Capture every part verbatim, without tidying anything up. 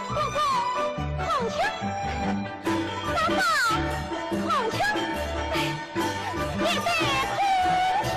公公，红香，三宝，红香，哎，一对红香。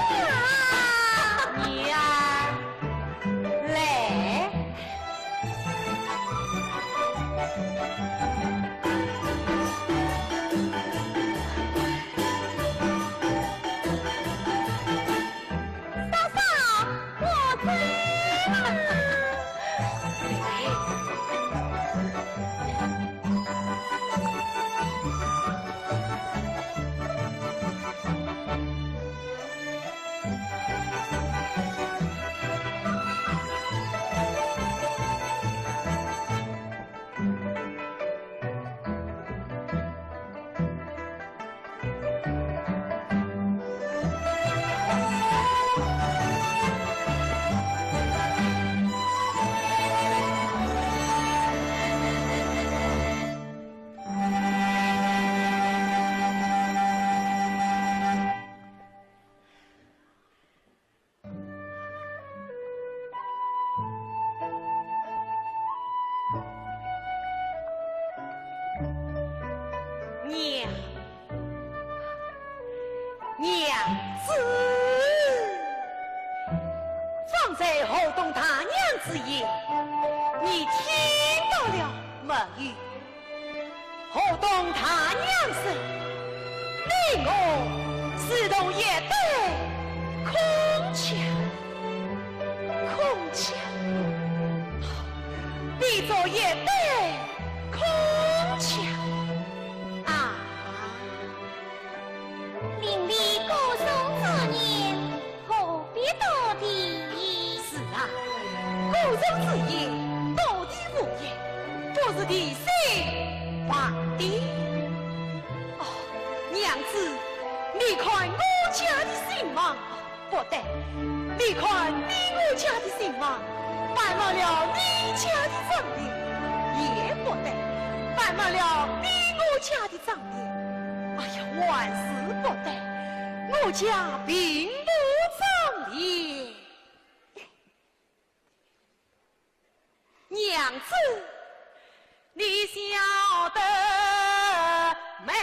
方才河东大娘之言，你听到了没有？河东大娘说，你我如同一对铿锵，铿锵，比作一对铿锵啊。 邻里歌颂之言，何必多提？是啊，歌颂之言，多提无益，不如提醒白帝。哦，娘子，你看我家的兴旺，不对，你看你我家的兴旺，伴满了你家的争斗，也不对，伴满了你我家的 争斗。哎呀，万事不得，我家并不争斗。娘子，你晓得没？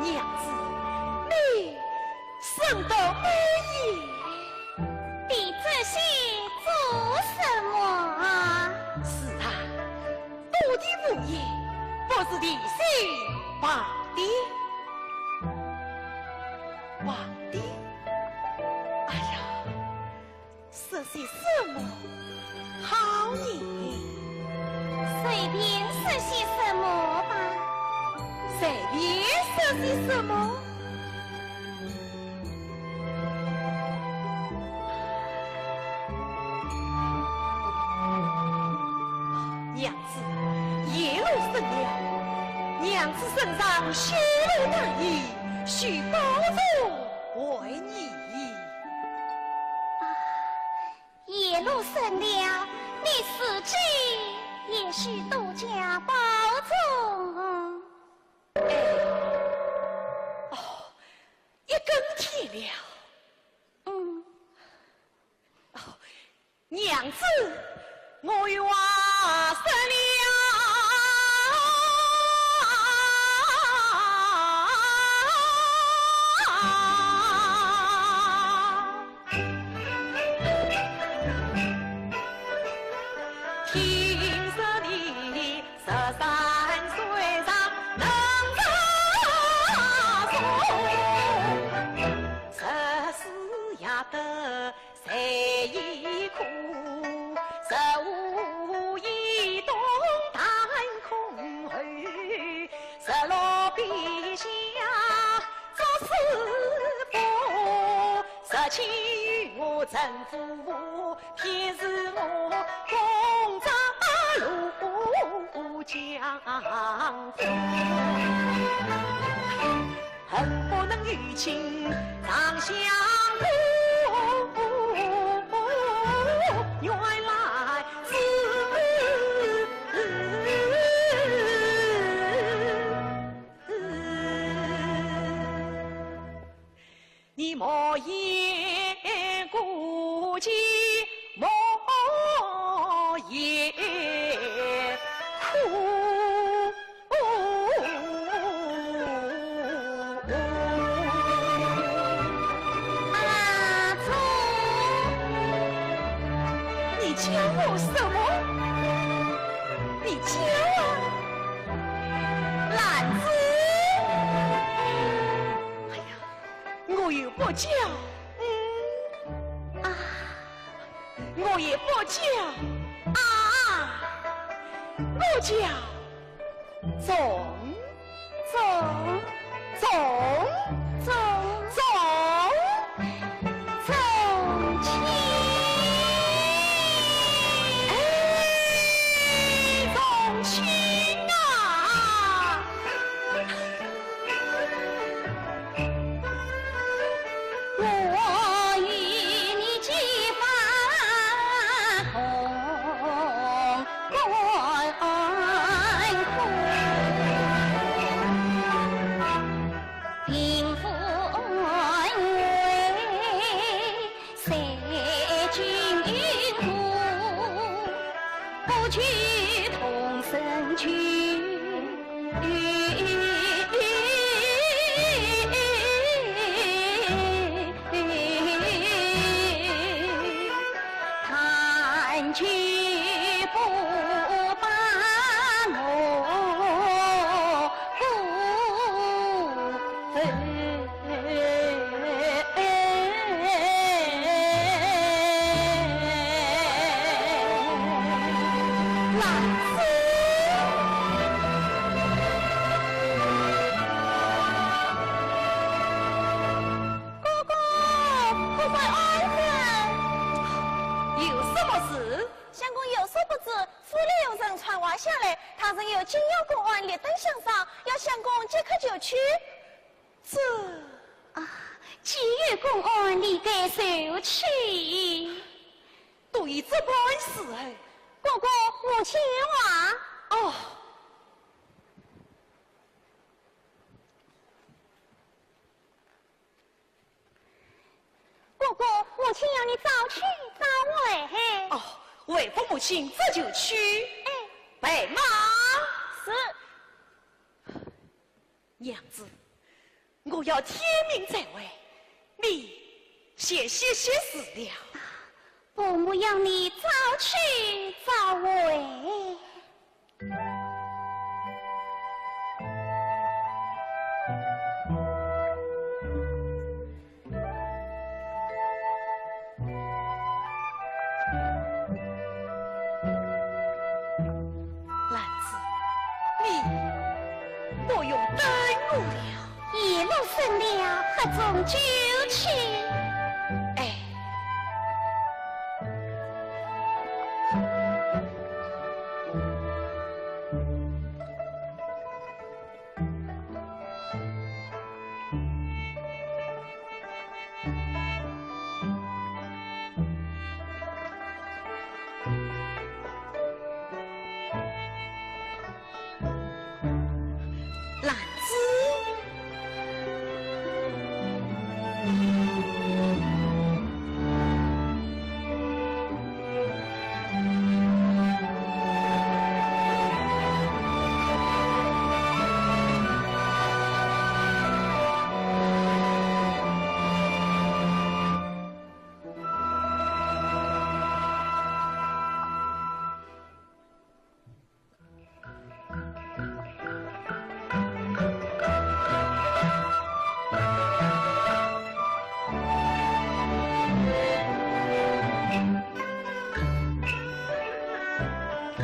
娘子，你生得美也。提这些做什么啊？是啊，多提无益，不如提醒白帝。白帝？哎呀， 说些什么好呢？随便说些什么吧。随便说些什么？娘子，夜路深了，娘子身上绣罗带衣，需保重为宜。 夜路深了，你自己也需多加保重。哎，哦，一更天了。嗯。哦，娘子，我有话说了。江湖，恨不能与卿长相渡。原来是 你莫言孤寂，莫言苦。阿祖，你叫我什么？你叫啊，兰子。哎呀， 我又不叫，嗯，啊，我也不叫，啊，我叫宗，宗，宗，宗，宗，宗庆。哎，宗庆啊！ 我与你结发同甘苦，贫富安危 谁经过，不求同生去。但求不把我辜 兰子。哥哥，我在安分。有什么事？相公有所不知，府里有人传话下来，他人有紧要公案立等相商，要相公即刻就去。 这……啊，既有公案，理该就去。都已这般时候。哥哥，母亲话。哦。哥哥，母亲要你早去早回。哦，回复母亲，这就去。哎。备马。是。 娘子，我要天明再回，你先歇息是了。伯母要你早去早回。 兰子，你不用等我了。夜幕深了，合中就去。哎。 兰子。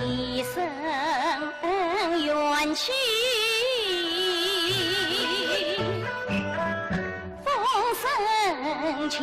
一生缘尽，风声尽。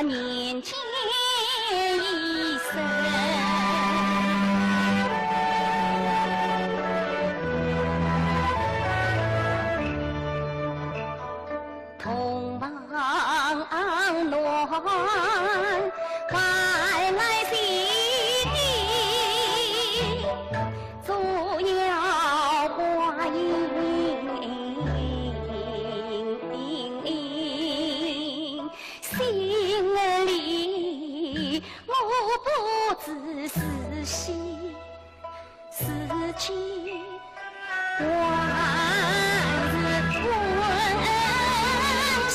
年间一生。同房暖，万籁齐鸣，竹摇花影。 心里我不知是喜是悲，还是温馨。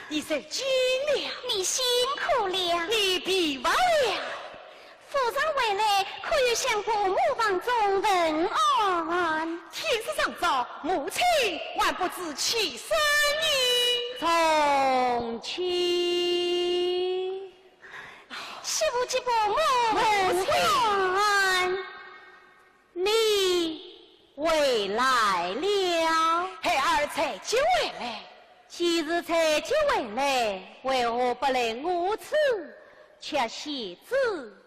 你受惊了。你辛苦了。你疲乏了。夫人回来，可有向伯母房中问安？天色尚早，母亲还不知起身呢。从前。媳妇给伯母问安。 你回来了？孩儿才接回来。既是才接回来，为何不来我此，却选择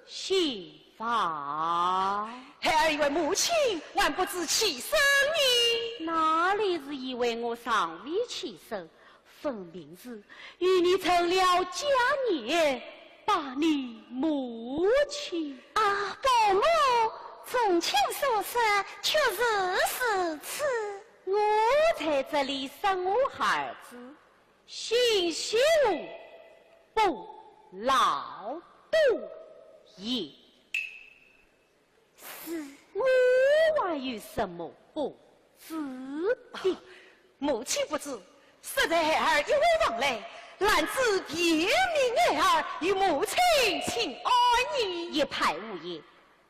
新房？孩儿以为母亲还不知起身呢。哪里是以为我尚未起身？ 分明是与你成了家业，把你母亲。啊，伯母，从前所说确实如此。我在这里生我孩子，信息我不劳多言。 是。我还有什么不知的？母亲不知，适才孩儿一回房来，兰子便命孩儿与母亲请安呢。一派胡言，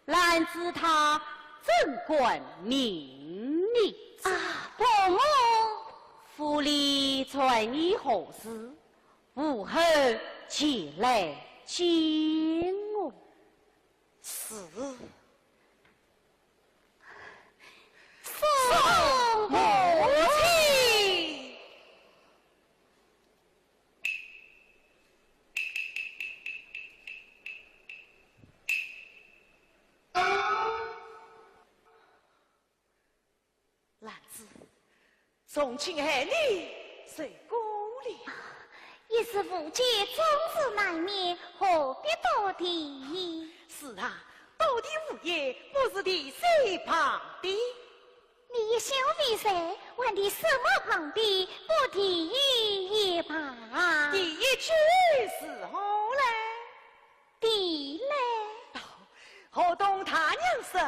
兰子她怎敢命你？啊，伯母。府里传你何事？午后前来见我。 是。送母亲。兰子， 从前害你受过了。一时无解，总是难免，何必多提？是啊，多提无益，不如提水傍地。你一笑非才，还提什么傍地？不提也罢。第一句是何来？ 地来。哦，河东大娘说，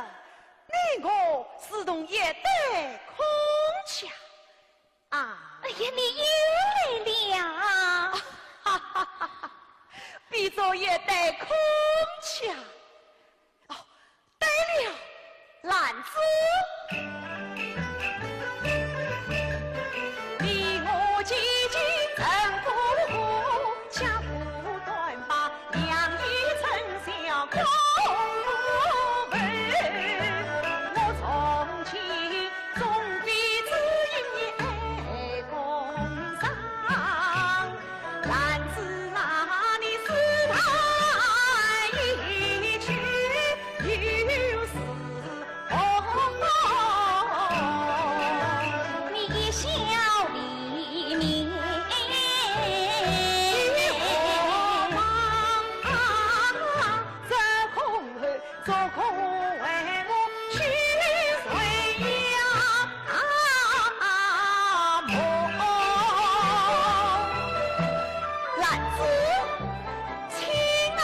你我如同一对铿锵啊。哎呀，你又来了。哈哈哈哈，比作一对铿锵。哦，对了， 兰子。你我结结成夫，家无断吧，两意成效空无门。我从前总比之因爱共上。 兰子啊，你是他一去又是红。你一笑黎明。兰子，请啊。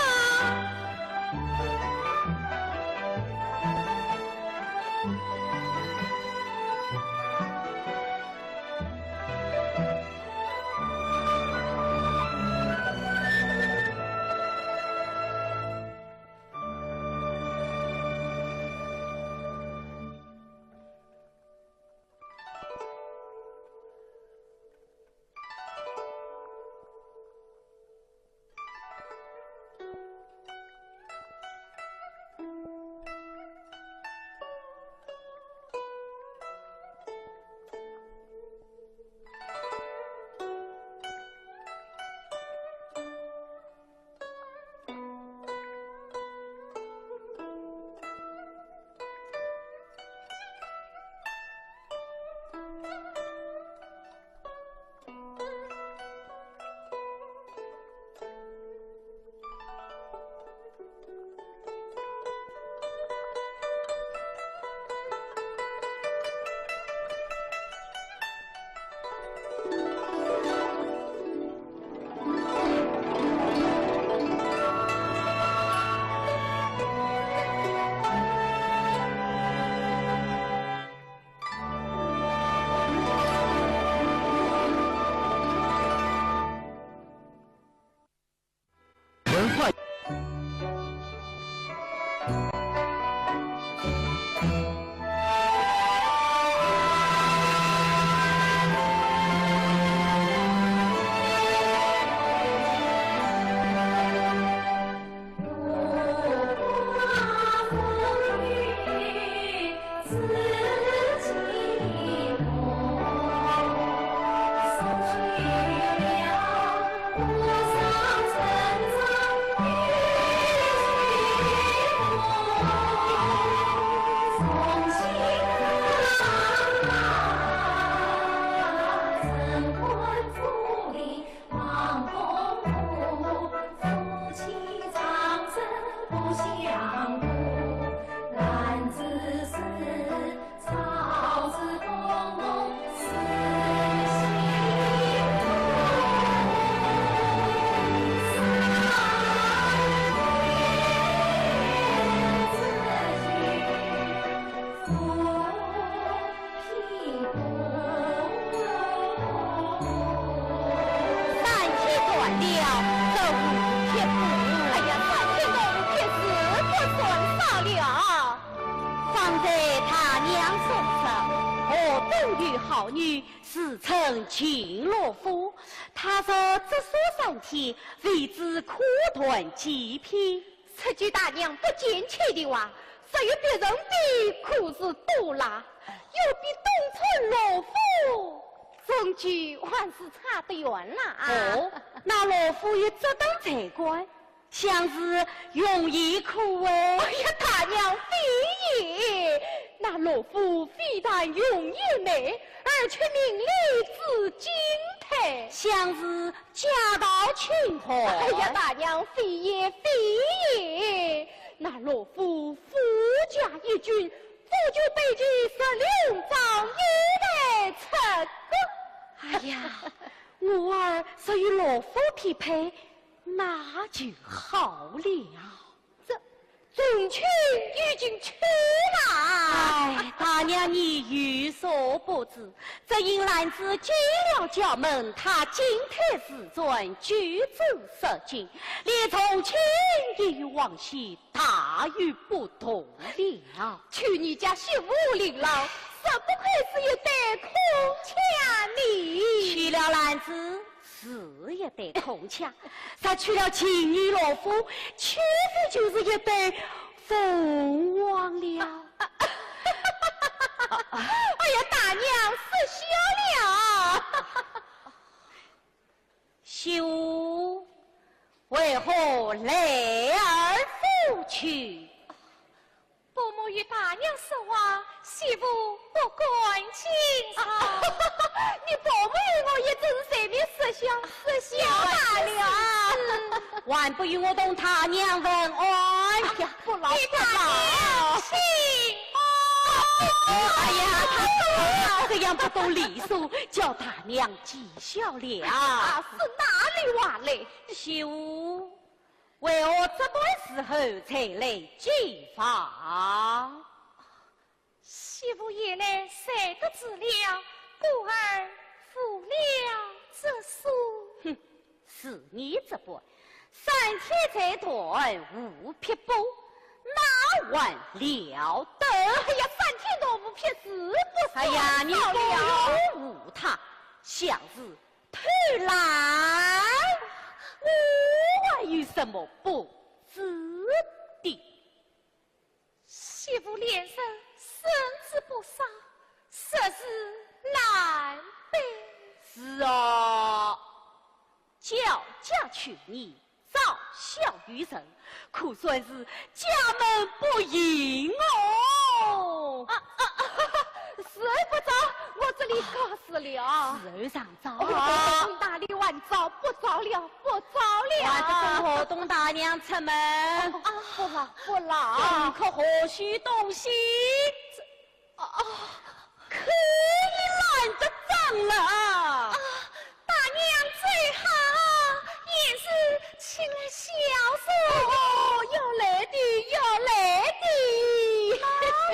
文化。 三天断了，这五天补。哎呀，三天五天是不算少了。方才大娘所说，河东有好女，自称秦罗敷。她说这算三天，未知可断几篇。 这句大娘不见气的话，只有别人比可是多啦，要比东村罗敷，终究还是差得远啦啊。哦，那罗敷也只当才干，想是容易可哎。哎呀，大娘非也，那罗敷非但容易美，而且名丽至今忒。想是 家道清寒。哎呀，大娘非也非也，那罗敷夫家一群，早就被其十六桩女来出阁。哎呀，我儿若与罗敷匹配，那就好了。 这，众卿已经去了。哎，大娘你有所不知，只因兰子进了家门，她进退自传，举止率性，连从前也与往昔大有不同了。去你家媳妇琳琅，只不愧是一对空腔呢。去了兰子， 是一对空腔，若去了秦女罗敷，岂非就是一对凤凰了？哎呀，大娘失笑了。媳妇为何来而复去？ 伯母与大娘说话，媳妇不敢轻吵。你伯母与我也真是随便说笑，说笑罢了。还不与我同大娘问安？哎呀，不老，你大娘请。哎呀，他这样不懂礼数，叫大娘见笑了。啊，是哪里话嘞？媳妇，为何这般时候才来见房？ 媳妇夜来睡得迟了，故而误了这数。哼，是你这般，三天才断无劈波，哪还了得？哎呀，三天断无劈是不算少了。哎呀，你不用误他，像是偷懒，我还有什么不知的？ 媳妇连日身子不爽，实是难为。是啊，焦家去年早晓于人，可算是家门不幸哦。啊，啊，啊，时候不早，我这里告辞了。时候尚早。哦，哪里还早，不早了。 不早了。还不快和东大娘出门。啊，不了，不了。东客何须东西？这，啊，可以懒得张了。啊，大娘最好，也是请来孝顺。哦，要来的，要来的。哪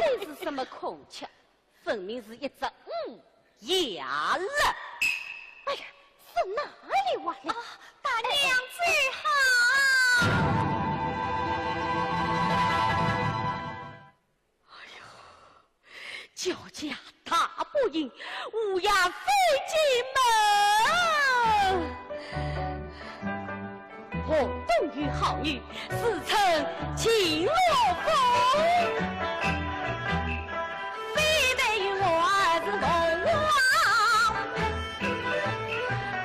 里是什么孔雀？ 分明是一只乌鸦了。哎呀，是哪里话呢？啊，大娘最好。哎呦，焦家大不幸，乌鸦飞进门。 河东有好女，自称秦罗峰。非但与我是同房，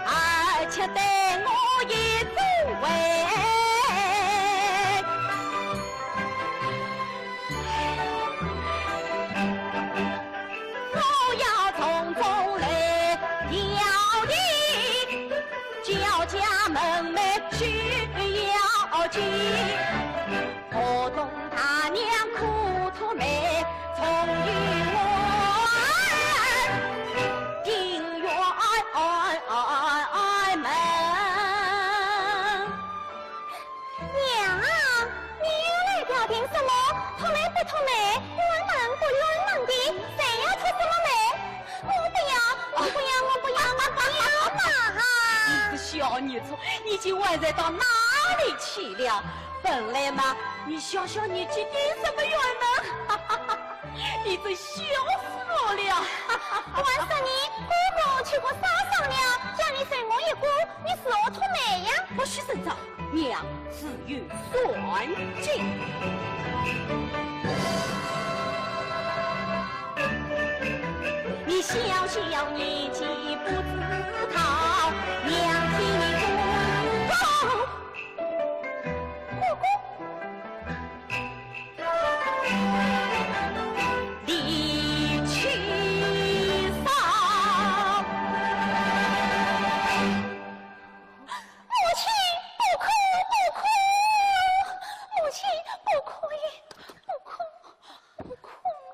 而且对我也尊贵。 我要从中来调停，焦家门楣需要清。河东大娘苦楚眉，终与我庭院门。 娘啊，你又来调停什么？托媒不托媒，冤枉不冤枉的，谁要出什么媒？我不要，我不要，我不要，我不要嘛！你这小孽种，你已经歪歪到哪里去了？本来嘛，你小小年纪点什么冤呢？你真笑死我了！我说你，哥哥去过沙场了，叫你随我一过，你如何托媒呀？不许声张，娘自有算计。你小小年纪不知道，娘替你不。哥哥。 离去少。母亲，不哭，不哭，母亲，不哭，不哭，不哭。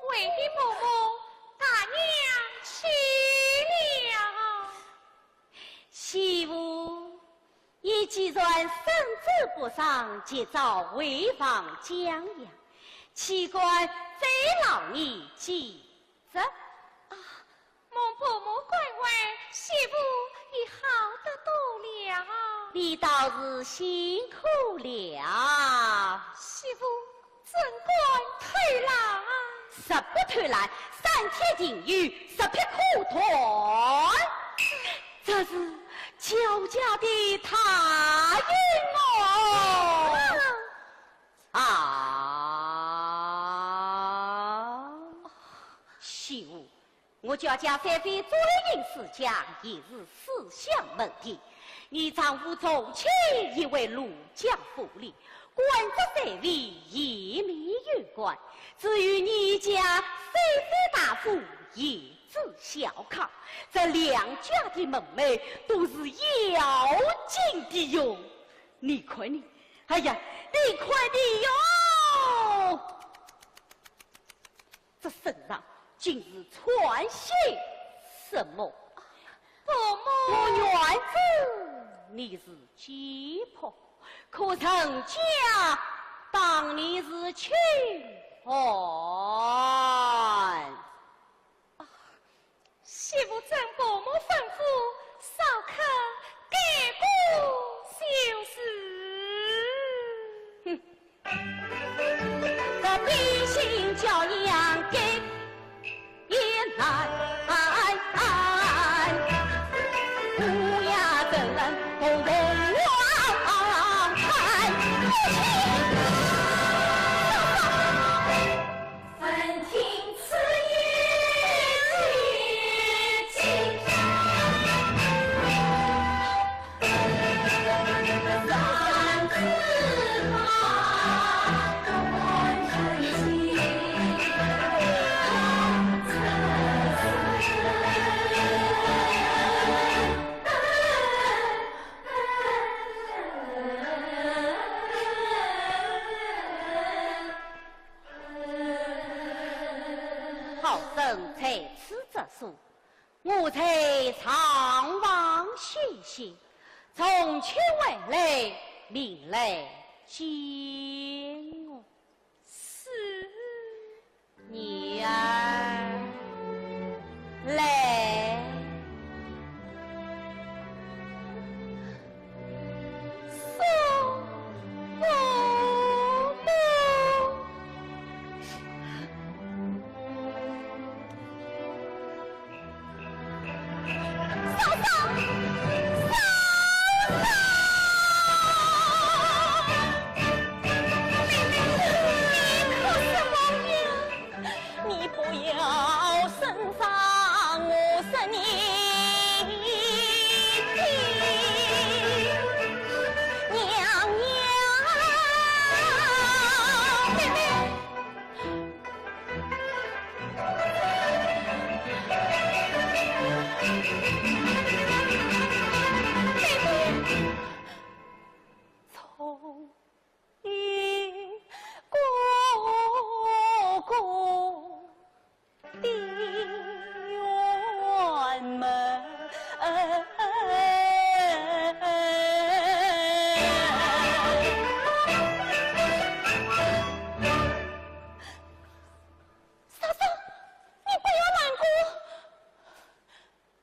为的婆婆，大娘去了。 媳妇，你既然身子不爽，及早回房静养，岂敢再劳你几日？啊，蒙婆婆关怀，媳妇已好得多了。你倒是辛苦了。媳妇， 怎敢偷懒？若不偷懒，三天定有十劈可断。这是焦家的答应哦。啊，媳妇， 我焦家虽非专营世家，也是书香门第。你丈夫从前也为罗家府里，官职在位，也没有官。至于你家虽非大夫，也只小康，这两家的门楣都是要紧的哟。你看你，哎呀，你看你哟！竟是穿些什么？伯母。我原知你是贱婆，可人家当你是清寒。 媳妇遵伯母吩咐，少看改过就是。哼，这背心叫样改也难，不要怎能不同往看。不行。 闻听此言，心惊。好生在此作数，我在上房歇息，从前回来，另来见我。是。 女儿，来。叔父母。嫂嫂，嫂嫂！妹妹，你哭什么呀？ 你不要声张，我是你的娘娘。妹妹。妹妹。从 因哥哥的冤门。嫂嫂，你不要难过。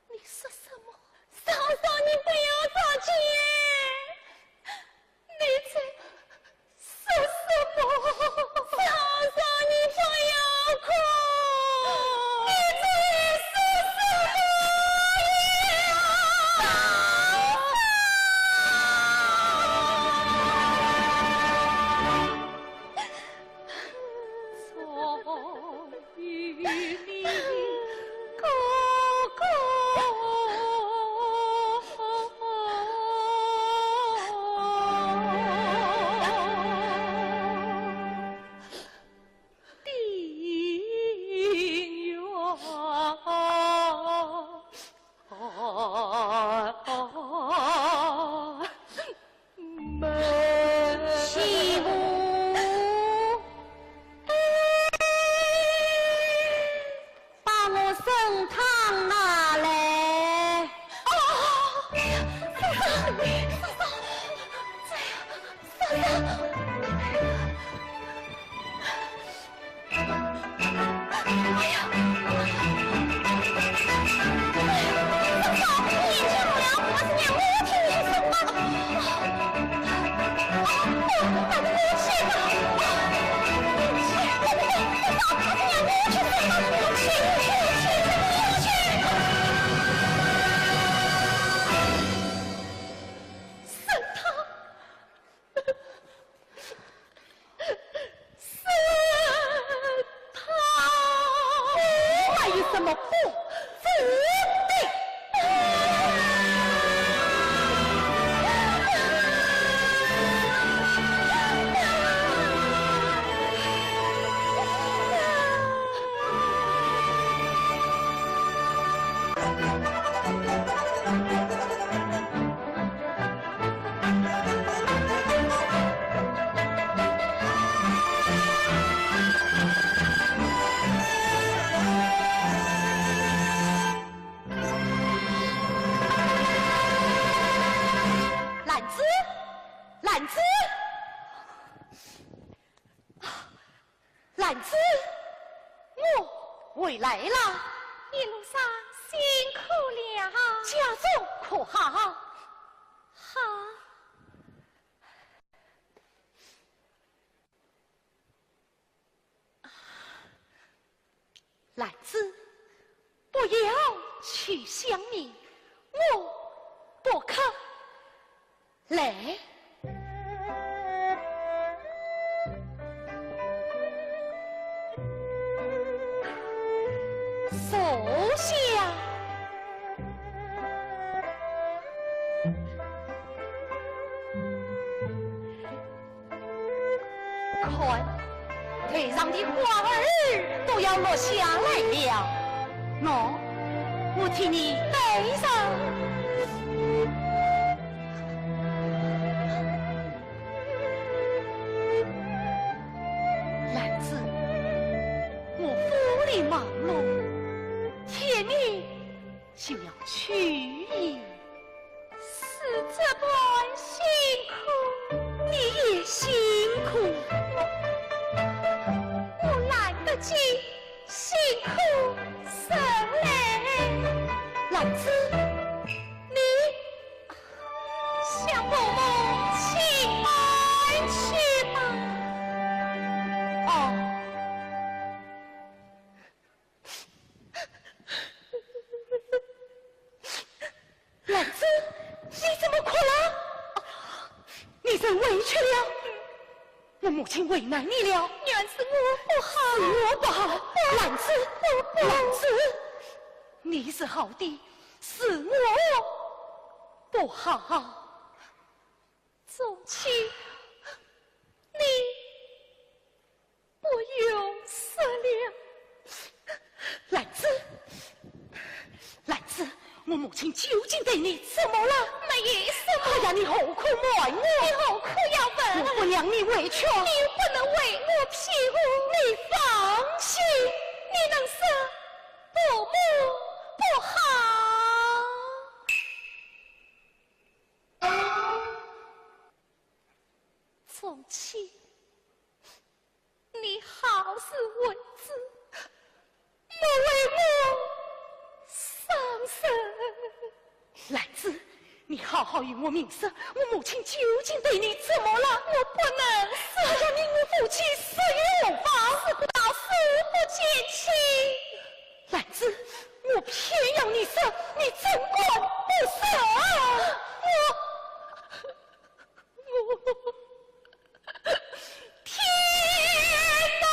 你说什么？嫂嫂，你不要着急。你在说什么？嫂嫂，你不要哭。你在说什么呀？嫂嫂！ 终于你哥哥的冤。 门。媳妇，哎，把我参汤拿来。哦，嫂嫂，嫂嫂，嫂嫂。 哎呀！嫂嫂，你眼睛红了，还是让我替你说吧。哦，哦，把我去吧。哦，去，嫂嫂，还是让我去说吧。去，去，去，去，去。参汤。 是他。还有什么不值得？兰子，我回来了。一路上辛苦了。家中可好？好。 兰子，不要去想你，我不肯。来，坐下。 看，头上的花儿都要落下来了。喏，我替你戴上。兰子，我府里忙碌，天明就要去矣。 是这般辛苦，你也辛苦。我，我来得及辛苦什么嘞？兰子，你向伯母请安去吧。哦。 兰子，你怎么哭了？你受委屈了？我母亲为难你了？原是我不好。是我不好。兰子，我不……兰子，你是好的，是我不好。宗亲，你 不用说了。兰子，兰子，我母亲究竟对你怎么了？没有什么。哎呀，你何苦瞒我？你何苦要问？我不让你委屈。你又不能为我辩护。你放心。你能说伯母不好？ 宗亲，你好自为之，莫为我伤神。兰子，你好好与我明说，我母亲究竟对你怎么了？我不能说。哎呀，你我夫妻死于何方？死不到，死不见亲。兰子，我偏要你说，你怎敢不说？我 天哪！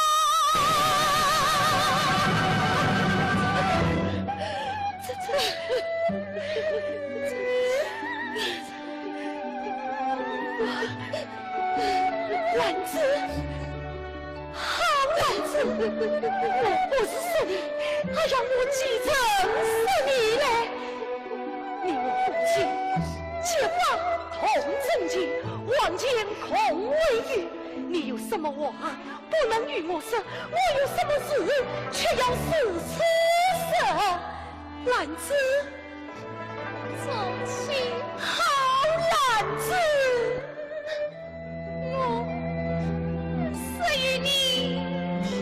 这，这，兰子，好兰子，我不是说你，哎呀，我几曾说你嘞？你我夫妻，结发同枕巾，黄金共围腰， 你有什么话不能与我说？我有什么事却要如此说？兰子，宗亲，好兰子，我说与你听。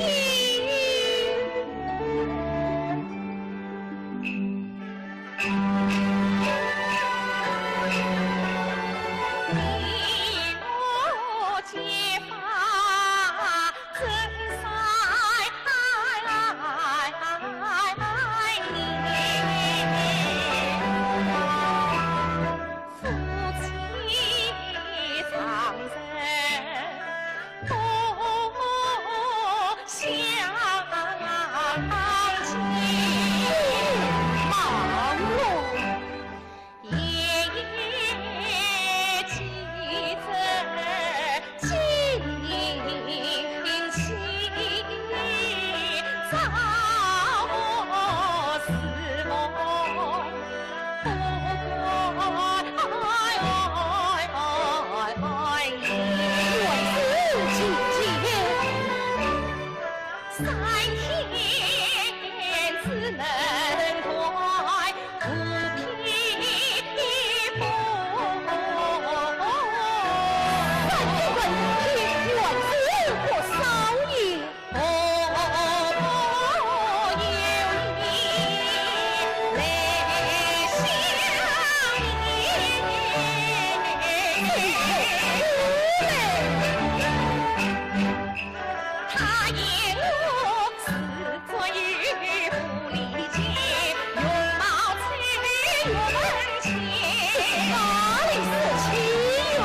大爷我是做一不理解，容貌丑又文静。哪里事情哟？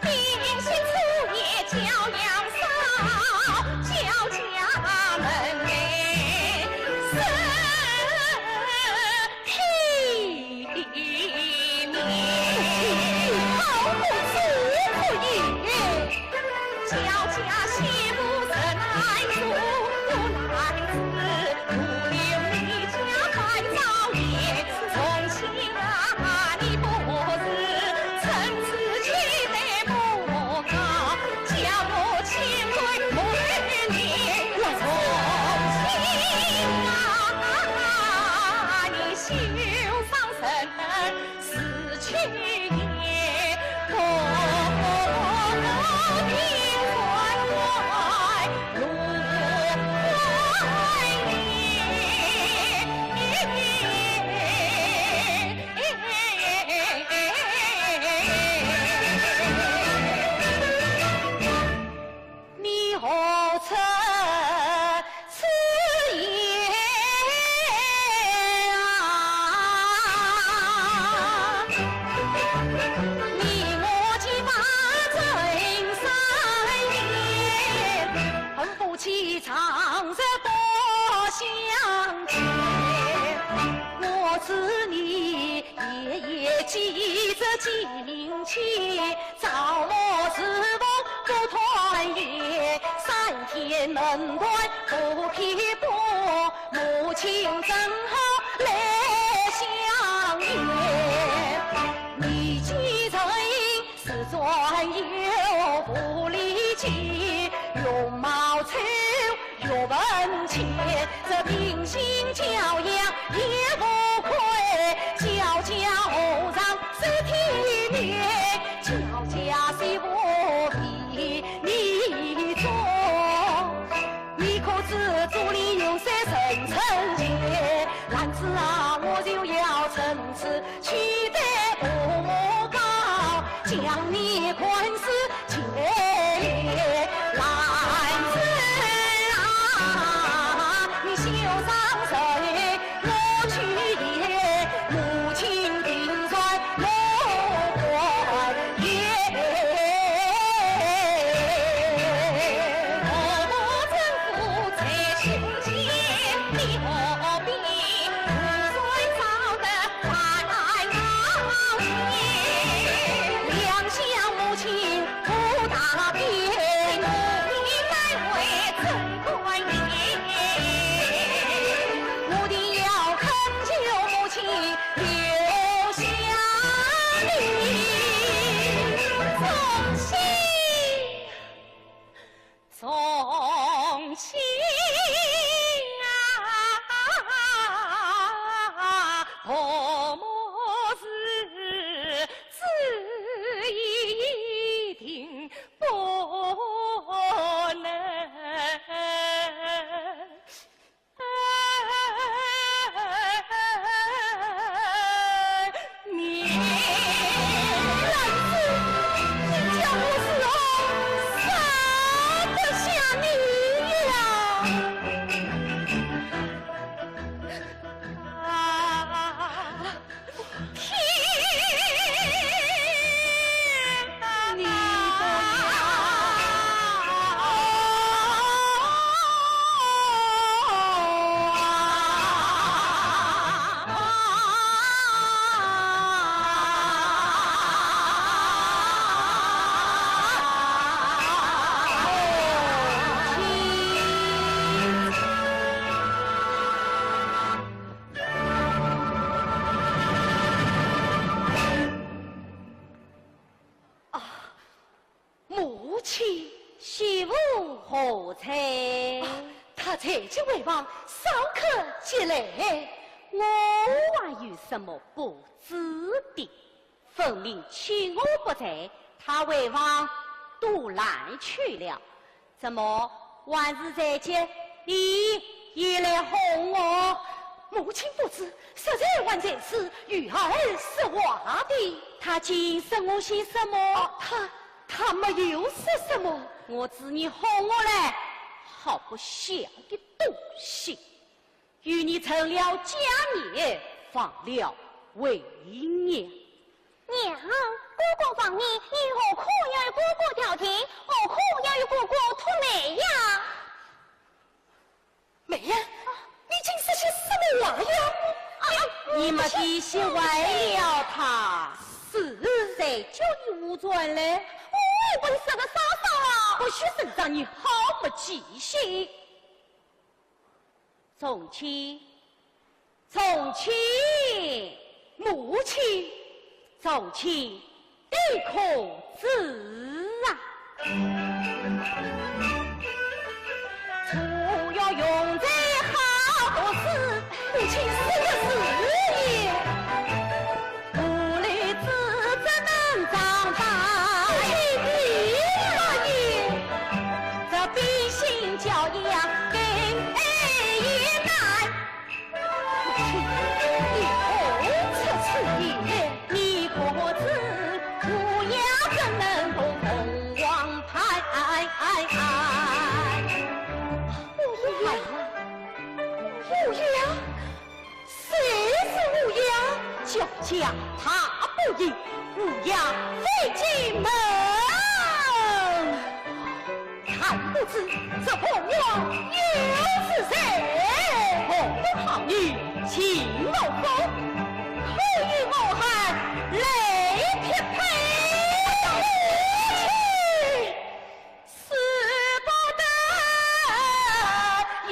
明星初夜教养少，教家门内是体面。好不知足也。 小家媳妇实难做，难子徒留你家半朝夜。从前啊，你不是趁此机会不高，叫我千万不能从前啊，你休伤神。 你何出此言啊？你我结发成三年，恨不起长日不相见。我知你夜夜记着情切， 朝暮侍奉不团圆，三天能断不偏不，母亲怎好来相见？你既然是专有不理解，容貌丑 又文静，这品行教养也不亏，小家何尝是体面，小家虽不比你中。你可知竹林有三人称杰，男子啊，我就要趁此 取得父母高，将你官司解了。男子啊，你休伤神，我去也，母亲定然乐观也。我政府在胸前，你何必 从前啊，父母是子一定不能。你，你叫我如何放得下你呀？啊，天啊！你的娘！啊，母亲。媳妇何在？啊，她在即回房，稍客即来。我还有什么不知的？ 分明趁我不在，她回房独来去了。怎么，还是在即，你也来哄我？母亲不知，实在还在此与儿说话的。她竟说我些什么？哦，她，她没有说什么。我知你哄我来，好不孝的东西，与你成了家孽，忘了为娘。娘，哥哥忘你，你何苦要与哥哥调情？何苦要与哥哥托媒呀？ 梅呀，你竟说些什么话呀？啊，你莫提醒坏了他，是谁叫你胡转来？我本是个嫂嫂啊。不许声张，你好不记性。从前，从前，母亲，从前， 你可知啊？除了用在好多事，母亲说的是也。无力之则能长大，母亲你说也。这比心教养更难。 你何出此言？你可知胡杨怎能同凤凰攀？胡杨？胡杨？谁是胡杨？小家他不应，胡杨非进门。 看不知这凤凰又是谁？我不好你秦某否？可与我汉来匹配。使不得也。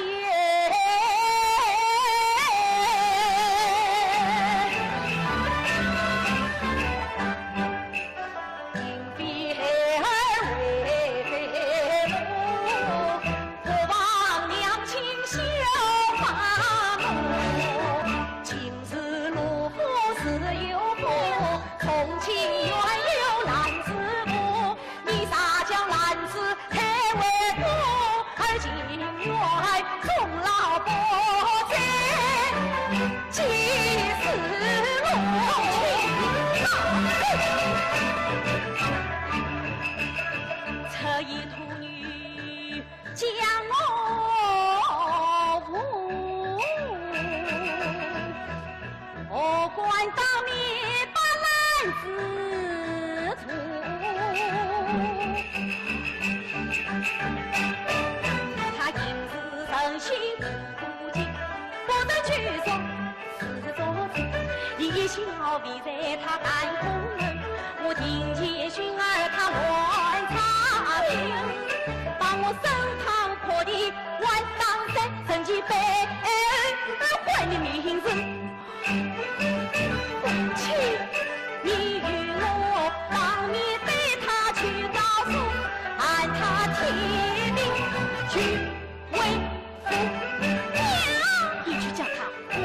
你去叫他滚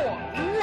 来。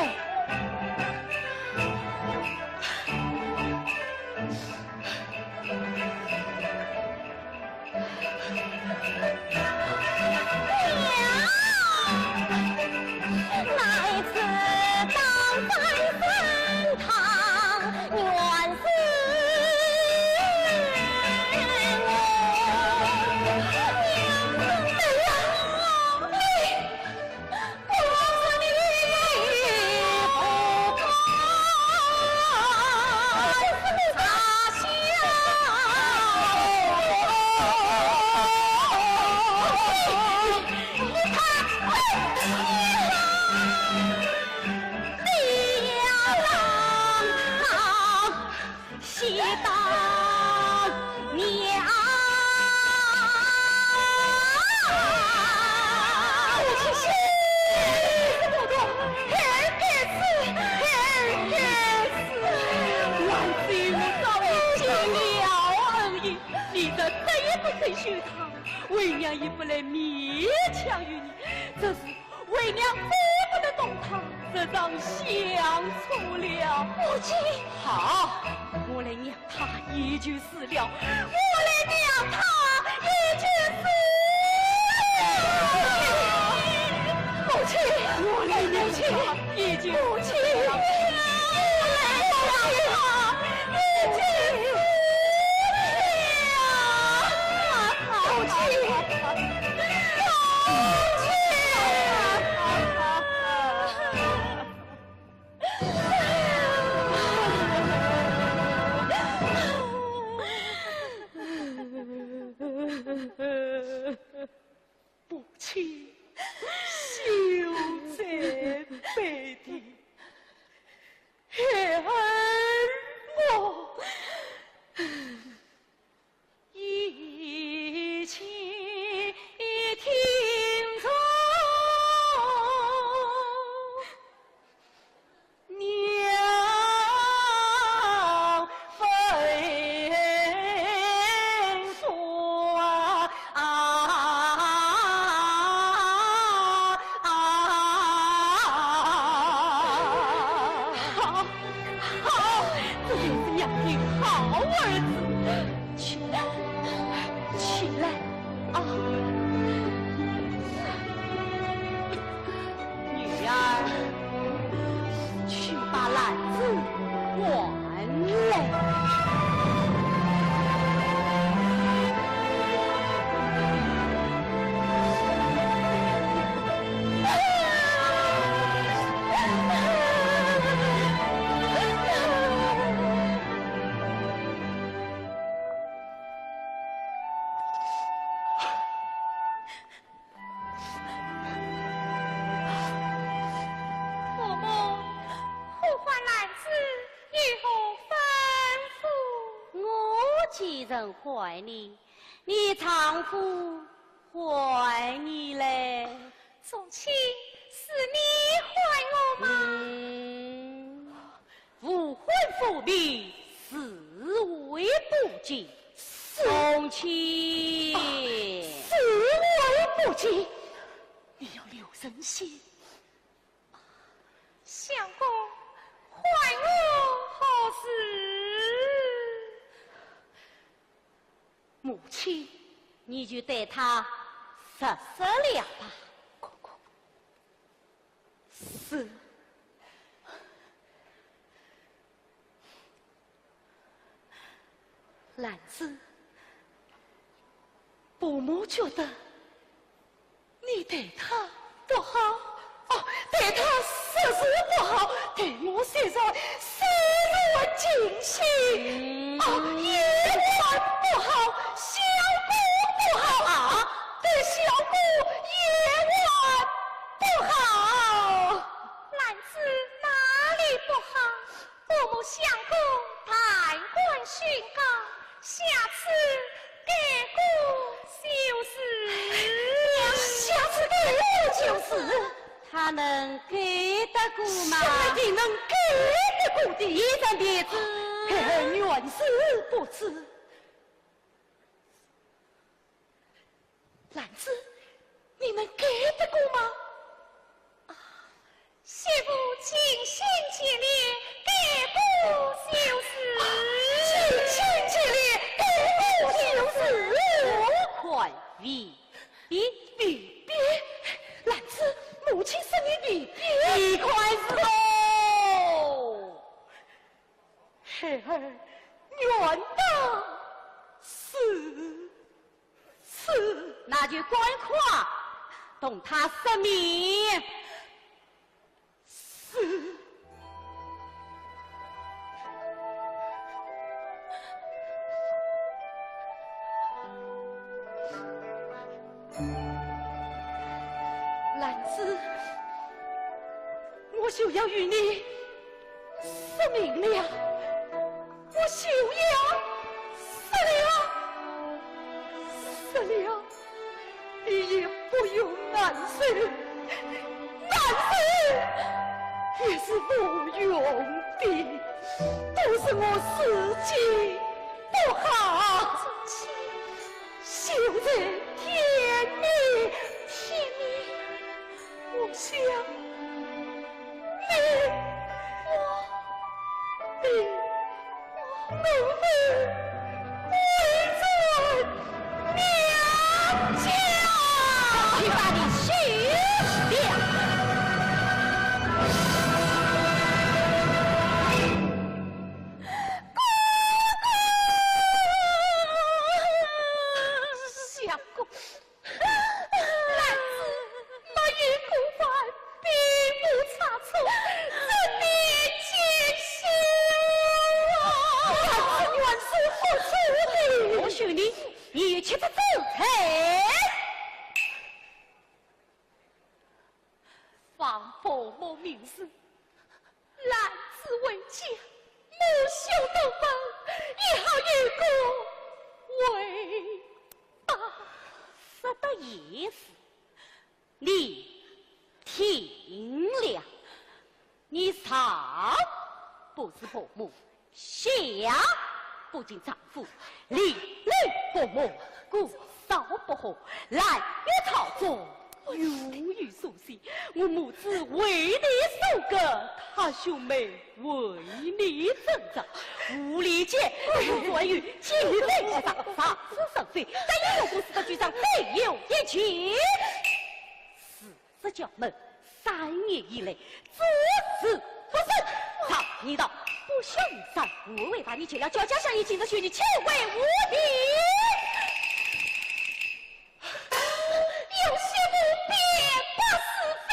你这，这也不曾休堂，为娘也不能勉强于你，只是为娘再不能动她，这场相错了。母亲。好，我来让她依旧死了，我来让她依旧死了。母亲，我来让她依旧死了。母亲，我来让她依旧死了。母亲。羞在背地，孩儿我一起听从。 娘吩咐啊，啊，啊。好，好，这就是娘的好儿子。起来，起来，啊。 女儿，去把篮子还来。 父母，呼唤篮子有何吩咐？我既然还你，你丈夫还你嘞？宗亲，是你还我吗？嗯，无婚无育，自卫不及。是。宗亲。啊，自卫不及。 你要留神些。相公，唤我何事？母亲，你就对他说说了吧。公公。是。 兰子，伯母觉得你对她不好。哦，对她实是不好，对我虽然视若近亲。嗯。哦，也还不好，相公不好啊，对相公也还不好。兰子哪里不好？ 伯母相公弹冠训告，下次改过就是。下次改过就是。他能改得过吗？什么人能改得过的？一张白纸。孩儿原是不知。 兰子，你能改得过吗？啊，媳妇尽心尽力，改过就是。啊，尽心尽力，改过就是。我看未必。未必？兰子，母亲说你未必。你看是否？孩儿，原当如此。 是。那就赶快同他说明。是。兰子，我就要与你 说明了，我就要说了，说了，你也不用难受，难受也是无用的，都是我自己不好。 就在天明。天明。我想你，我，你，我能否回转娘家？去把你休了。伯母命死，兰子回家，母兄登门，也好有个回报。说得也是，你听了，你上不是伯母， 下不敬丈夫，连累伯母，姑嫂不和，烂于朝中，永远受气。我母子为你守寡，他兄妹为你争长，无理解，我所有，今日在上，上是是非，但愿我不死的局长，再有一计。是 这家门三年以来，只字不声。常言道，不孝有三，我为大义，见了焦家相爷，今日休要千回无礼。有些不便不是非。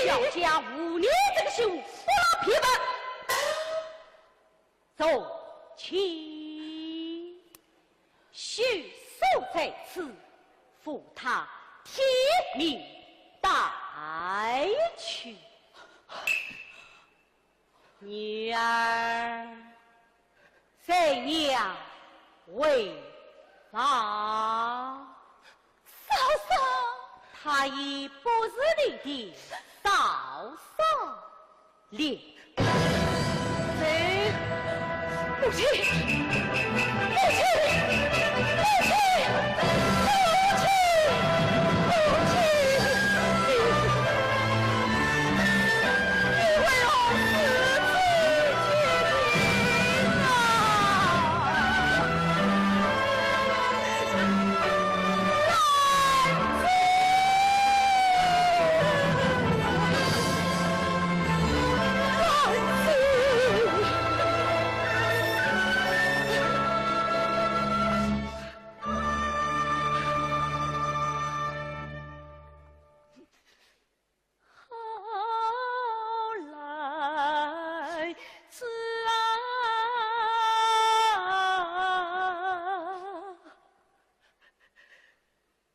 焦家无你这个媳妇，不劳皮本。 从今休所在此，付他天命带去。女儿，怎样回房？ 嫂嫂。她已不是你的嫂嫂了。走。母亲，母亲，母亲，母亲，母亲，你，你为何如此绝情啊？ 好来子啊，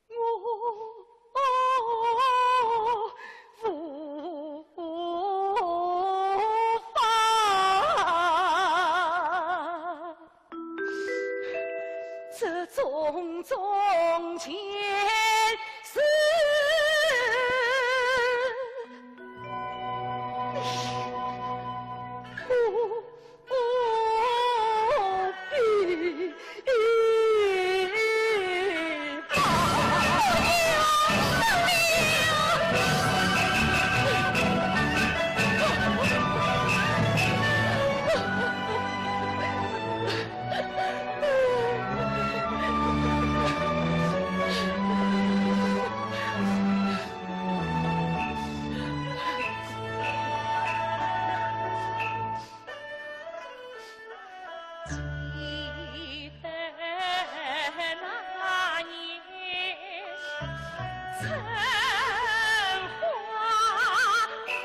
我无法。 这种种情事，你不必 记得那年春花放。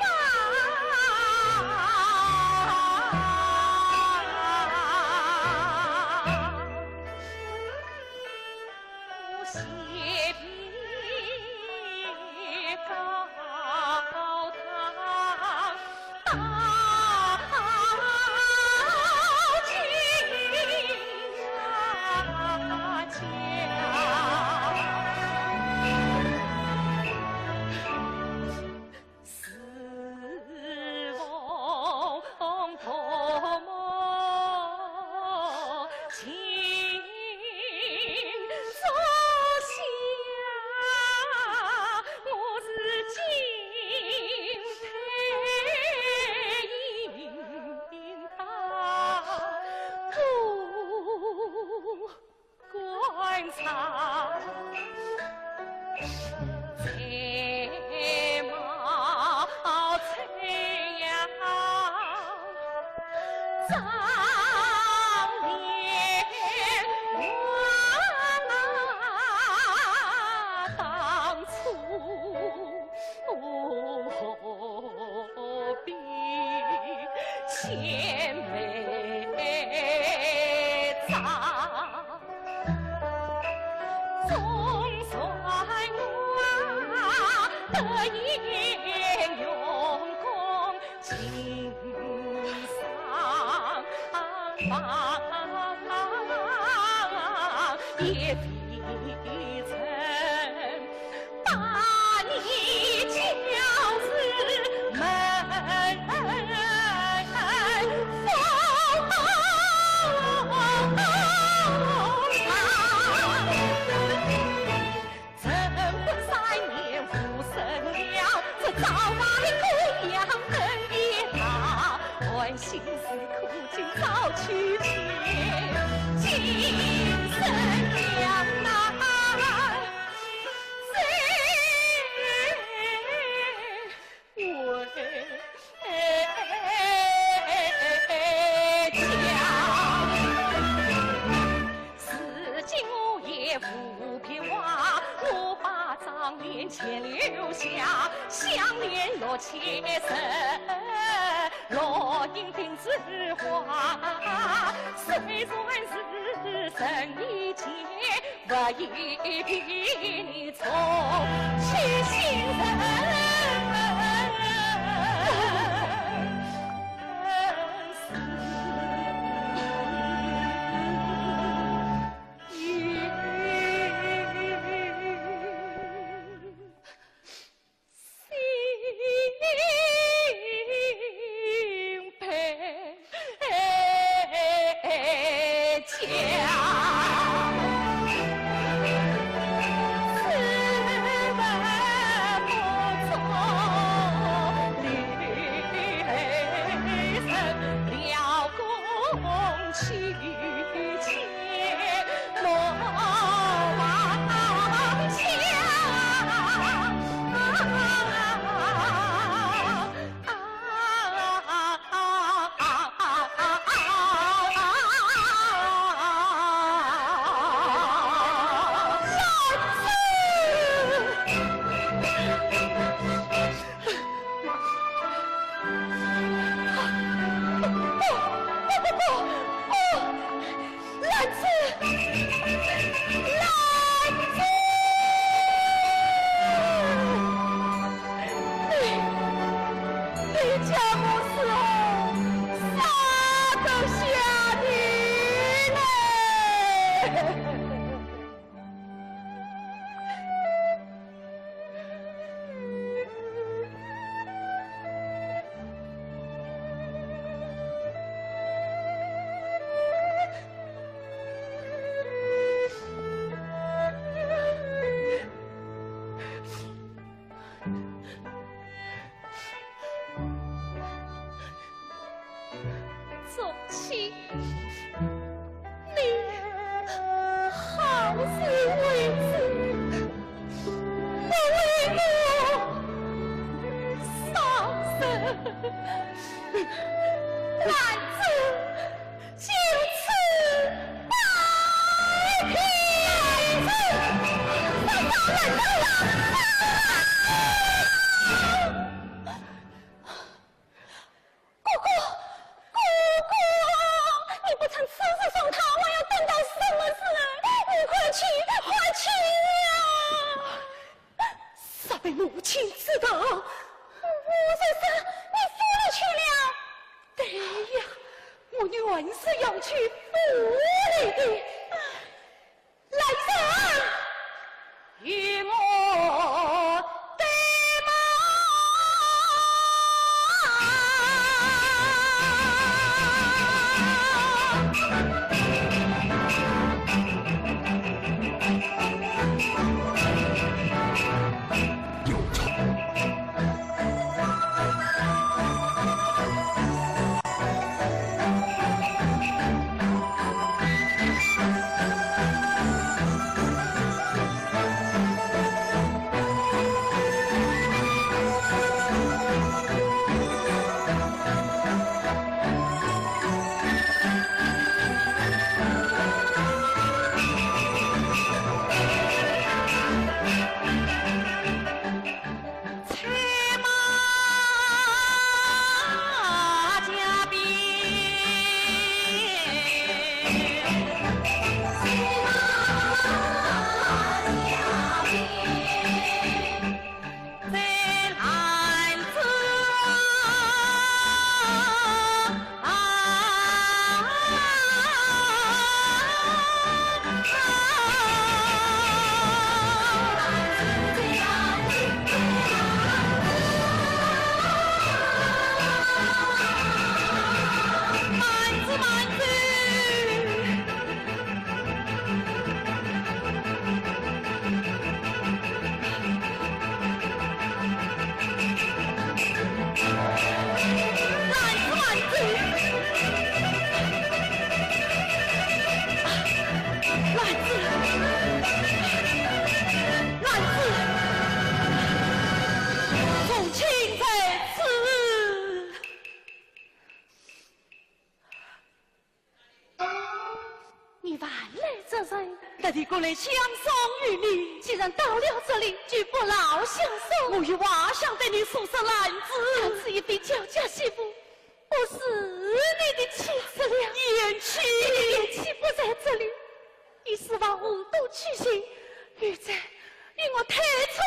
官场，才貌très好，张脸王啊，当初 何必千杯茶？总算我得应允也未曾把你叫入门房。 成婚三年无生了，这造化的鬼样等也大，换新似苦尽早去见，今生两难谁 为家。如今我也无别话，我把妆奁且留下，香奁玉器入，落英定制花。虽然是人已见， 不宜比你重去信人。兰子，兰子，你，你叫我如何舍得下你呢？ 宗亲，你好自为之，不为我伤神。兰子，就此拜别。哥哥，哥哥，你不趁此时送他，还要等到什么时候？你快去，快去呀！若被母亲知道，我就说你负了去了。对呀，我原是要去负你的。 来人，与我对骂。有仇。人，特地赶来相送于你。既然到了这里，就不劳相送。我有话想对你说说，兰子。兰子已非焦家媳妇，我是你的妻子了。贤妻。贤妻不在这里，你是否无故去行？玉簪，与我退出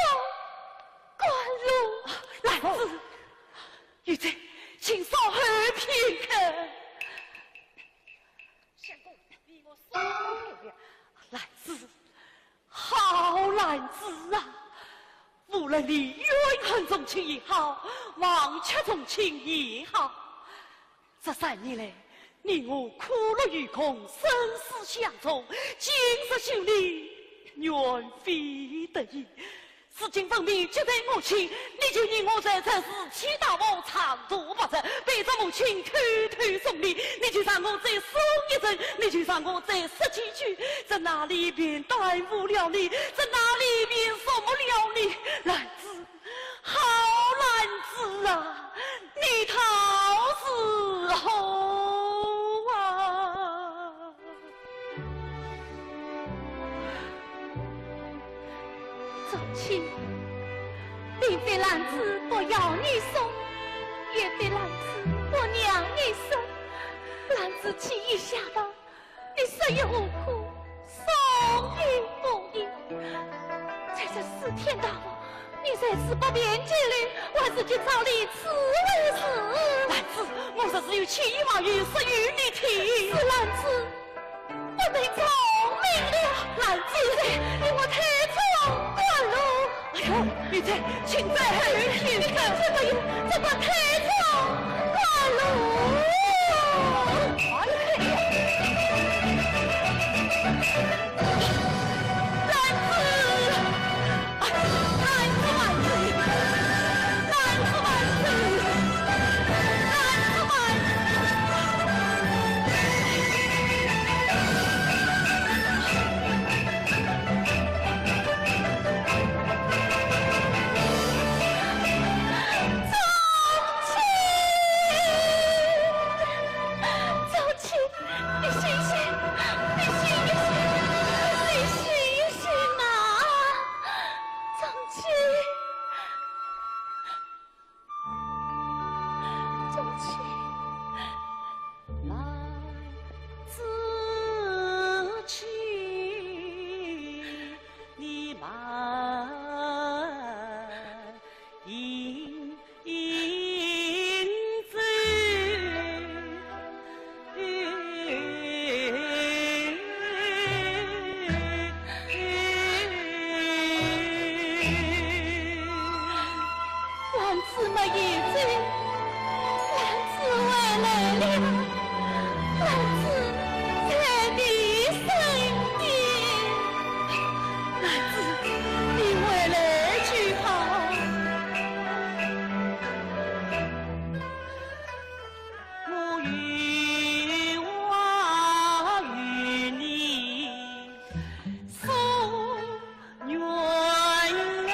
官路。兰子，玉簪，请稍候片刻。 相公，你我说不了。兰子，好兰子啊！无论你怨恨重亲也好，忘却重亲也好，这三年来，你我苦乐与共，生死相从，今日休离，愿非得已。 如今分明拒绝母亲，你就念我在这时欺大王，长途跋涉，背着母亲偷偷送你，你就让我再送一程，你就让我再说几句，这哪里便耽误了你，这哪里便辱没了你？兰子，好兰子啊，你道是何啊？ 重亲，并非兰子不要你送，也非兰子不让你送。兰子既已下道，你说也无苦，送也无益。在这四天大王，你在此不便拘留，还是及早离此为是。兰子，我若是有千言万语说与你听。是兰子 不能聪明了。兰子，你我退出官路。哎呦，玉簪，请再后片刻。这个，这个退出官路。哎呦，兰子。 你醒醒，你醒一醒，你醒一醒啊！重亲，重亲。兰子没有走，兰子回来了，兰子在你身边。 兰子，你回来就好。我有话与你说，冤冤。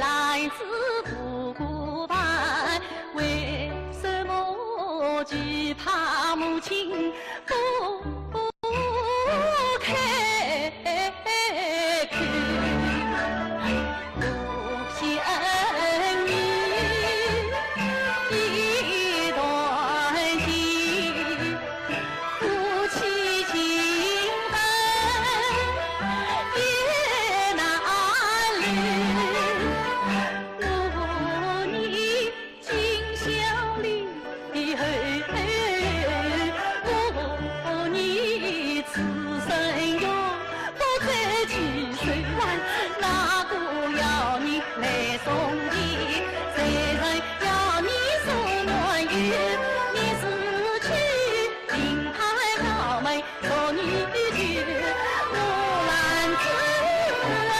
篮子不顾盼，为什么只怕母亲不开口？不惜恩义一段情， 夫妻情分也难留。我念今宵离别后，我念此生永不再聚首。哪个要你来送别？谁人要你送暖？你是去 金牌高门做你的，我篮子啊，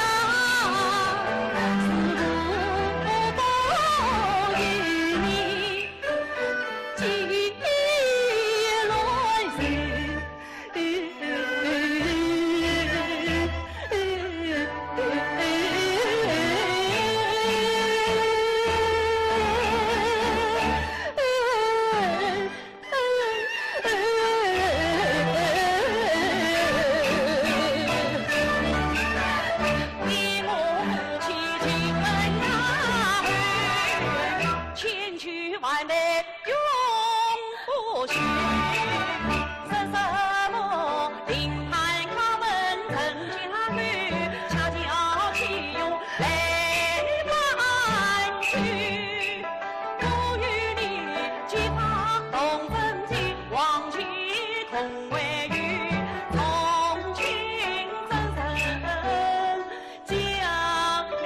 是不保有你寄来人。 千秋万代永不朽。说什么灵台高门成家后，恰巧岂容 来搬去。我与你结发同根情，往昔同为友，从今真成家庭。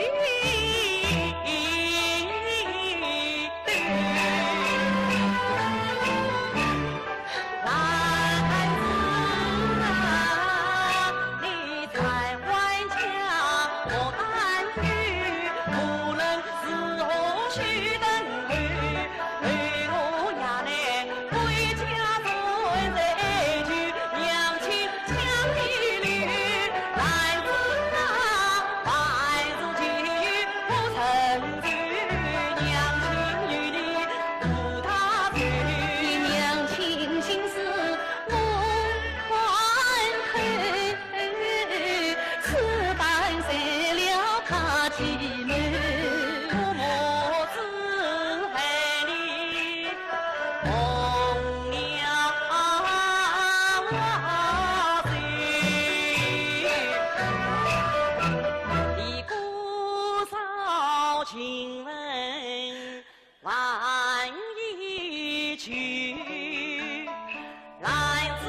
男子啊，你 才还家，我担忧，无论如何须等候。为我也来归家转，再去娘亲墙里留。男子啊，万事皆有我成就，娘亲与你渡大水。娘亲心事我看透， 此番谁料他欺瞒。我母子害你蒙了罪，你姑嫂情分 万一去，来自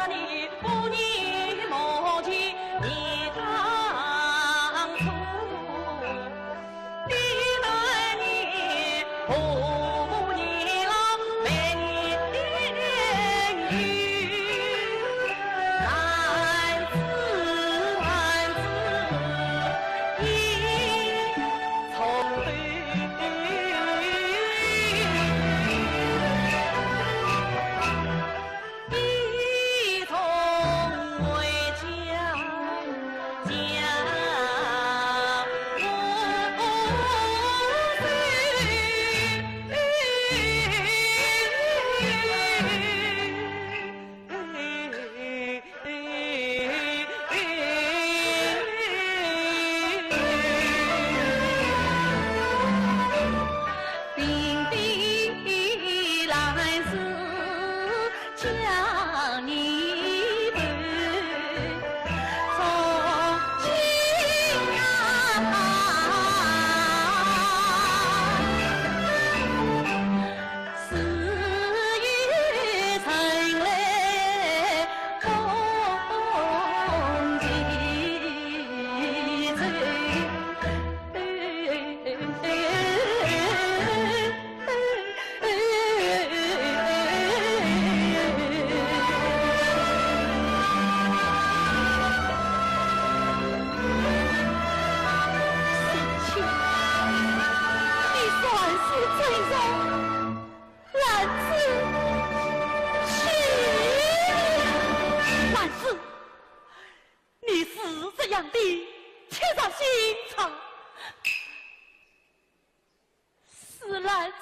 你不念母亲，你当初的那年，父母年老，没你的影。来自，来自，你从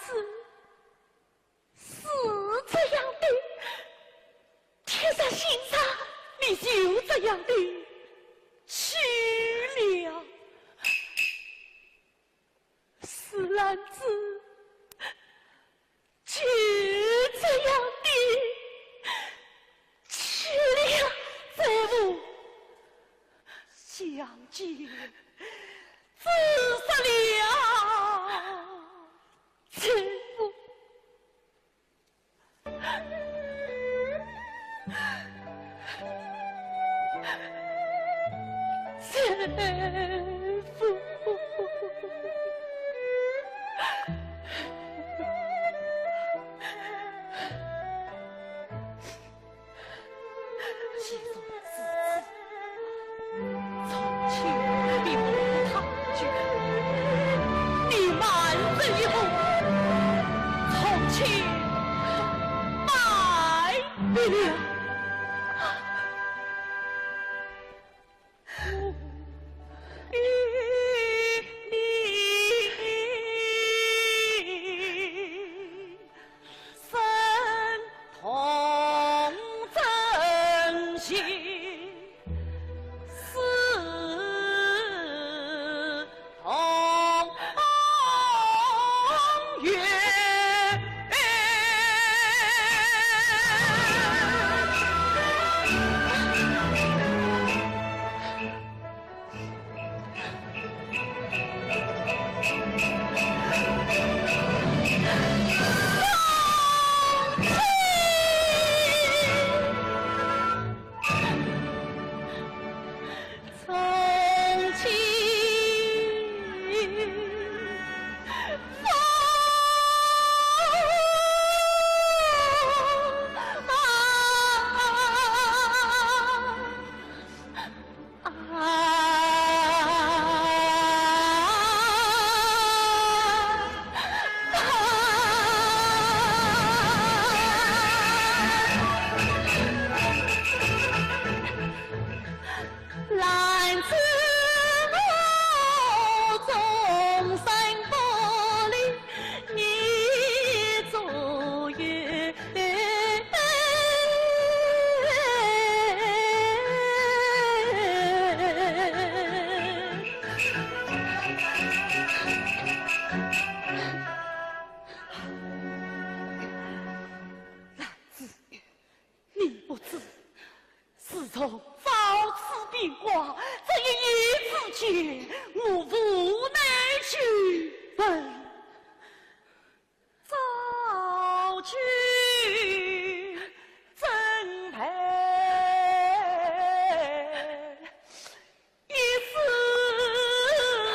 子是这样的，天上星上你就这样的去了。是兰子 就这样的去了，这不相见只是了这不。 你不知，自从遭此变卦，这一夜之间，我无奈去问。 早去怎配一世了。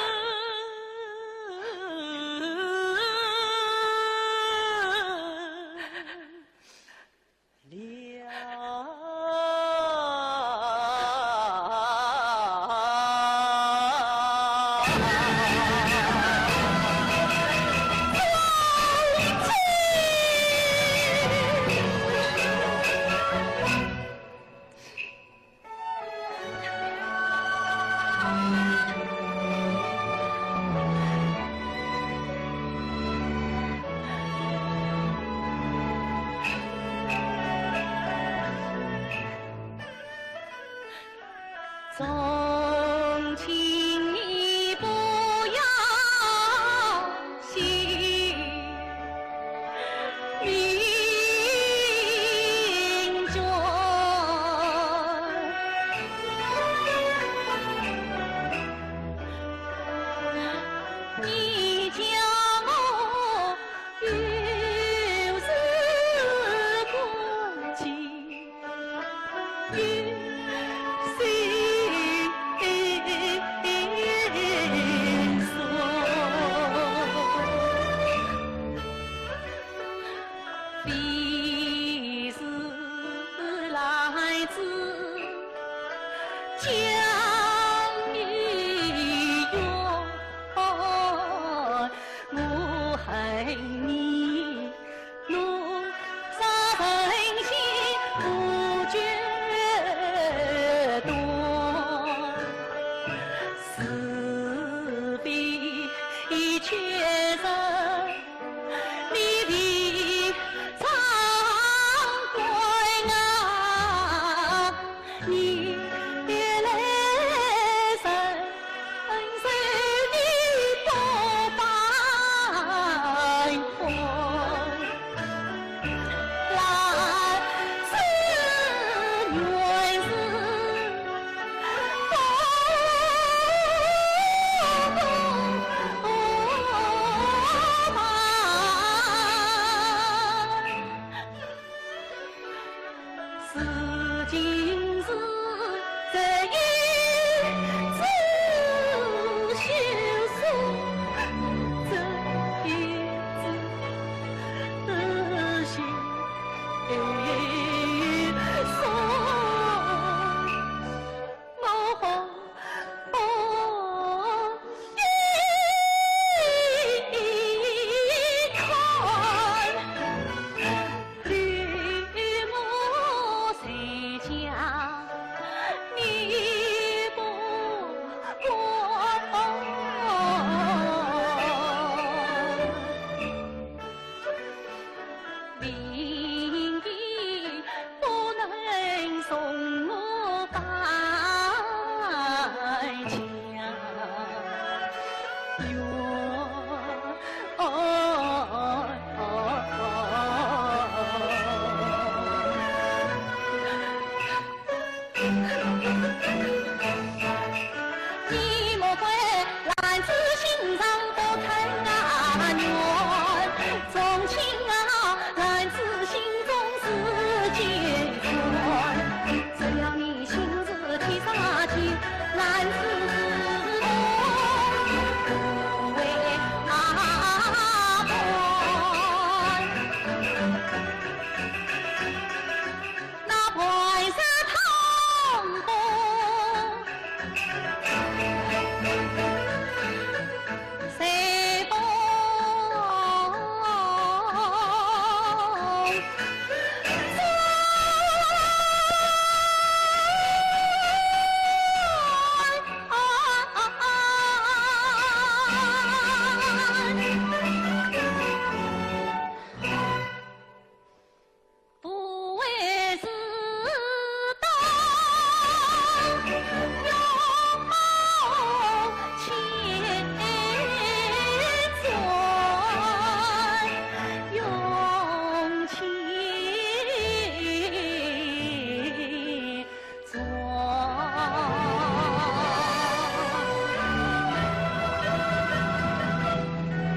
从今你不要信民间。 你叫我有时不记有心酸。 非是来自江与远，我恨你怒杀人心不决断，是非一切人。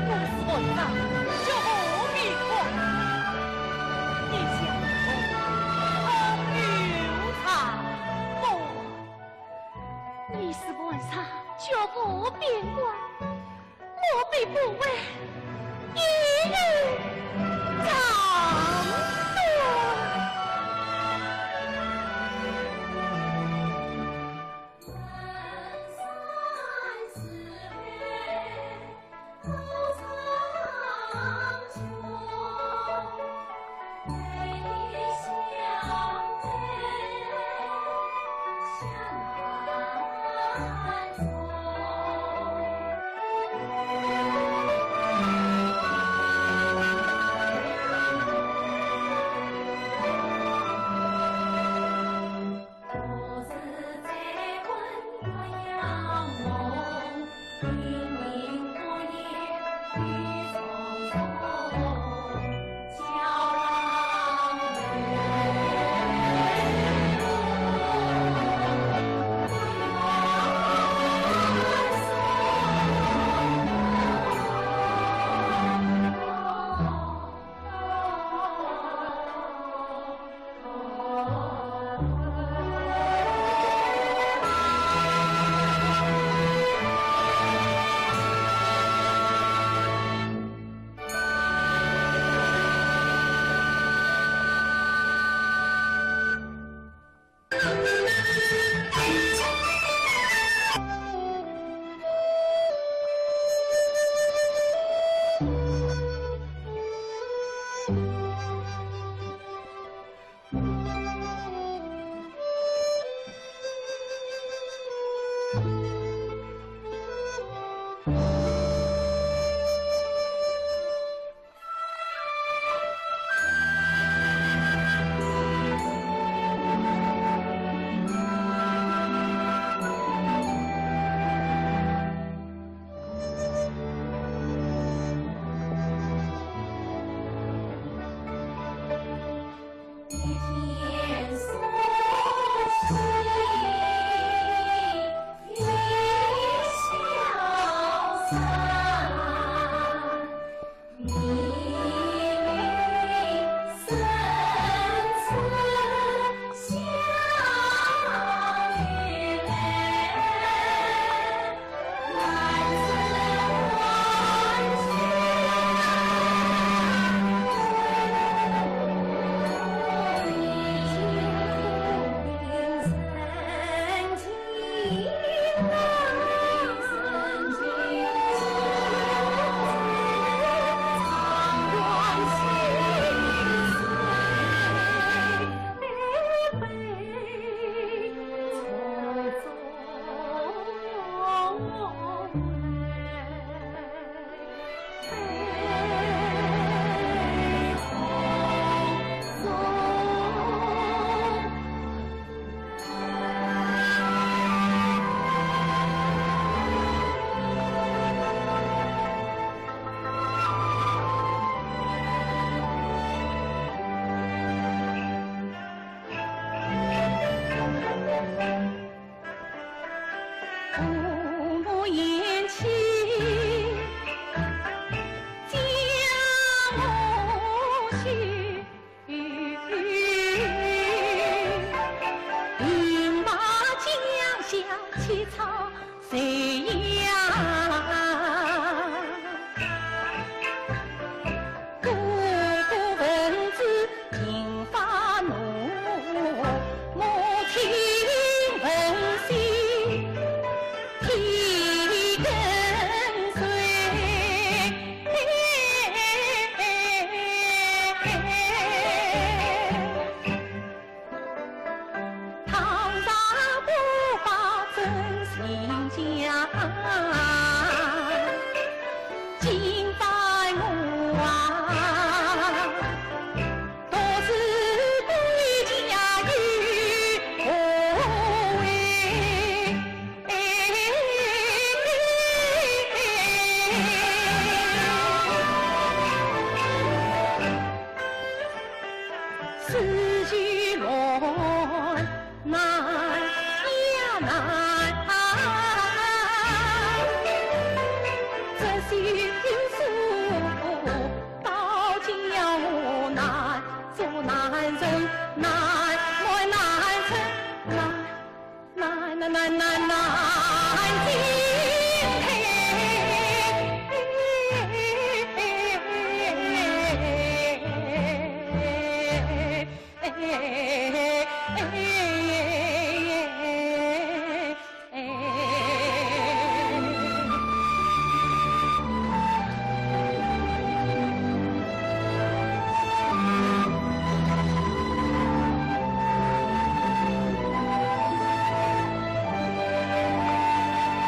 我是文章，绝不变卦。你想我好有才不？你是文章，绝不变卦。我必不为一人长短。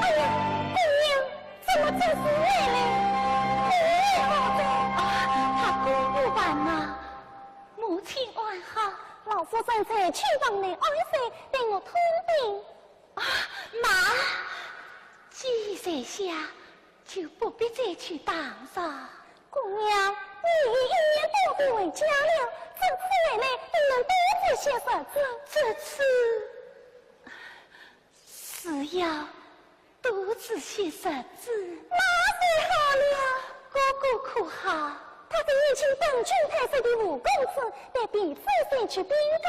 哎呀，姑娘，怎么这时回来？你好哉。啊，她功不烦呐。母亲安好。老夫正在厨房内安歇，待我通禀。 啊，慢！既然在下，就不必再去打扰。姑娘，你已一年多不回家了，这次回来定能多做些日子。这次，是要多做些日子。那就好了。哥哥可好？他是年轻登君泰秀的吴公子，待第四岁去禀告。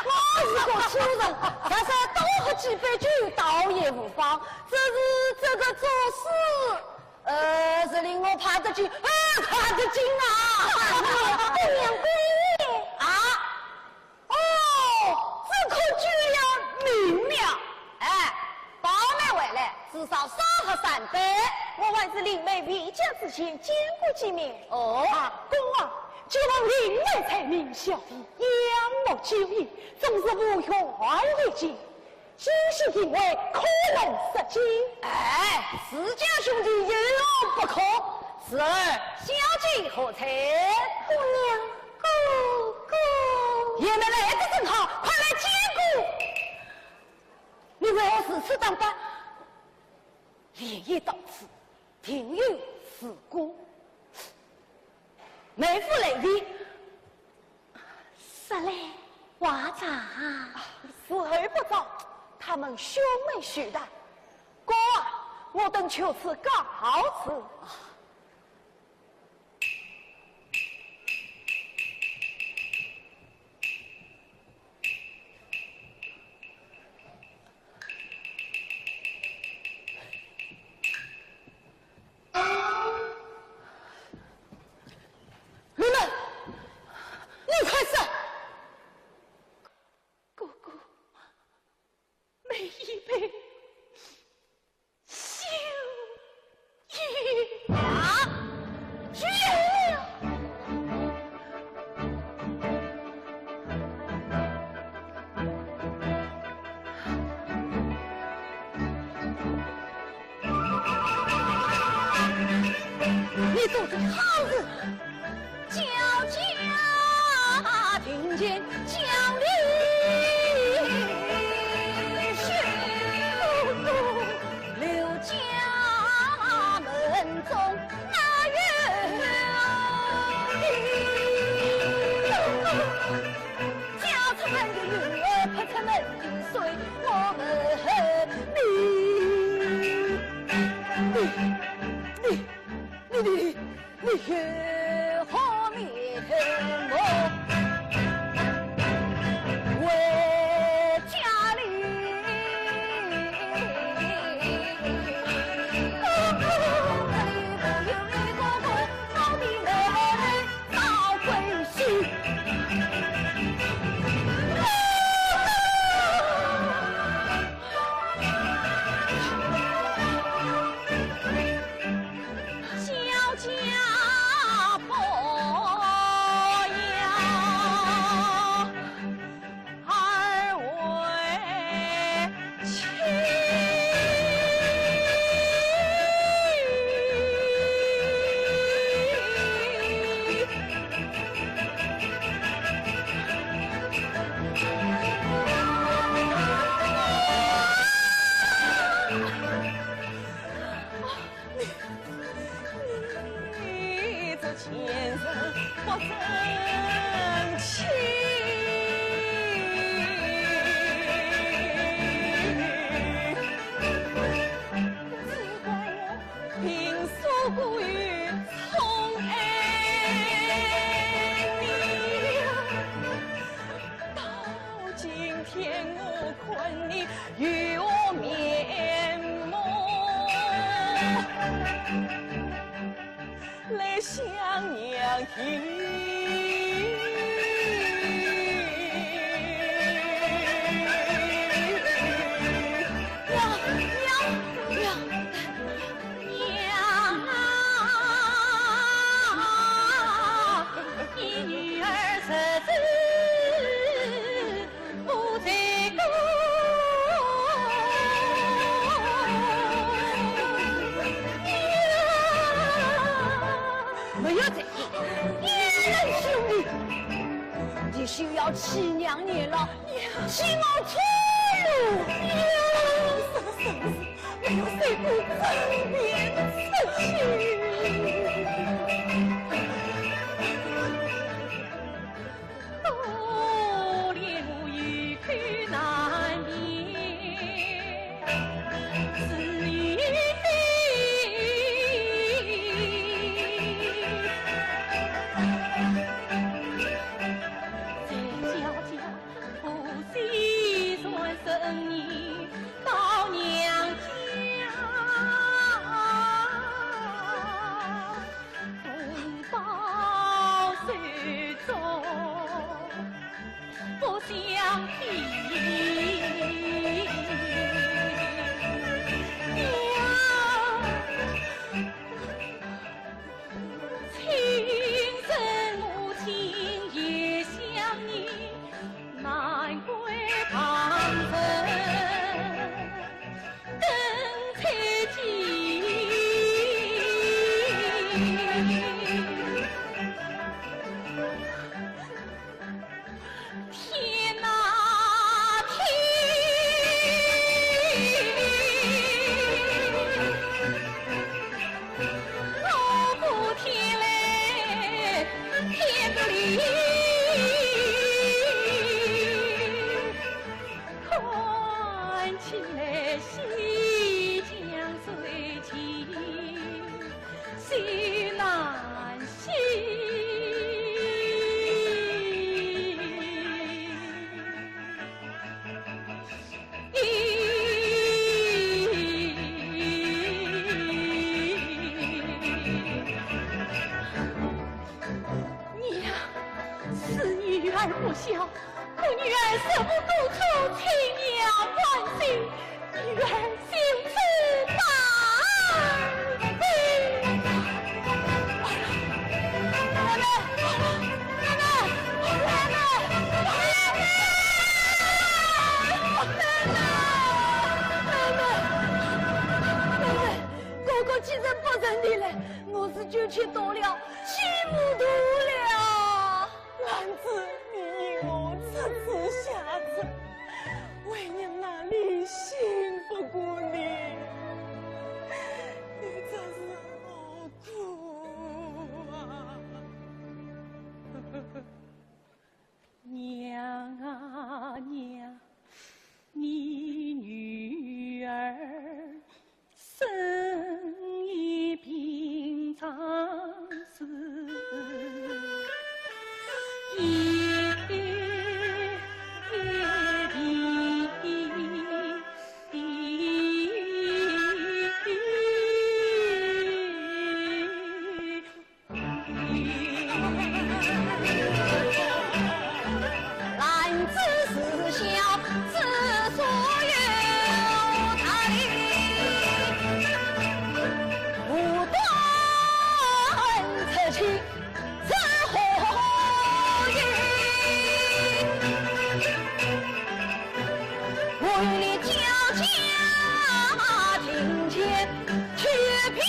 我是个粗人，日日多喝几杯酒，倒也无妨。只是这个做事，呃，是令我怕得紧，呃，怕得紧啊！姑娘闺女。啊？哦，这可就要明了。哎，宝妹回来，至少少喝三杯，我还是令妹回家之前见过几面。哦。啊，公啊， 既然令妹才名小弟仰慕酒饮，总是无缘一见，酒席宴会可能食尽。哎，自家兄弟有何不可？侄儿小姐何在？姑娘，哥哥。贤妹来得正好，快来见过。你为何如此打扮？ 连夜到此，定有事故。妹夫来迟。说来话长啊。时候不早，他们兄妹叙谈。哥啊，我等就此告辞。 妹妹，你快说！哥哥，妹已被休矣。啊？休了？ 你做的好事，叫家庭见将的事，刘家门中哪有的？ 叫出门的女儿，潑出门的水，我们你，你，你，你，你，你有何面目回家里？ 小家不要 二位亲。你这贱人不争气。来向娘听。娘，娘，娘，娘啊！你女儿实在 不罪过。没有罪过，你能休的，你休要欺娘年老，欺我粗鲁。没有罪过，正面出气。 可怜我有口难辩，只有对。再叫叫我虽然生你到娘家， 同胞手中不相提呀，亲生母亲也想你，难归旁人 更猜忌。天哪，天！我不天来天不灵。 看起来西江水清，西南西。娘，是女儿不孝， 可女儿实无过错，请娘宽心，女儿就此罢。妹妹，妹妹，妹妹，哥哥既然不认你了，我是就去多了，去不多了。 兰子，你因我出此下策，为娘哪里信不过你？你真是好苦啊！娘啊娘，你女儿 生已病床上，一病兰子自小知书有道理，无端出气是何意？我与你交加庭前 去评理。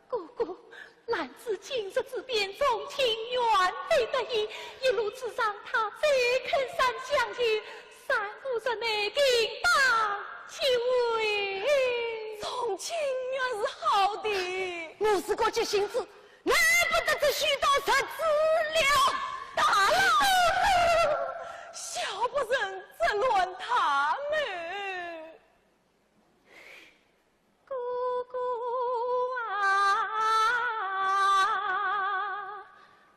哥哥，兰子今日之变，从前原非得已，一路之上她最肯上相求， 三五日内定当就位。从前原是好的。我是个急性子，耐不得这许多日子了。大郎，小不忍则乱他们。哥哥啊，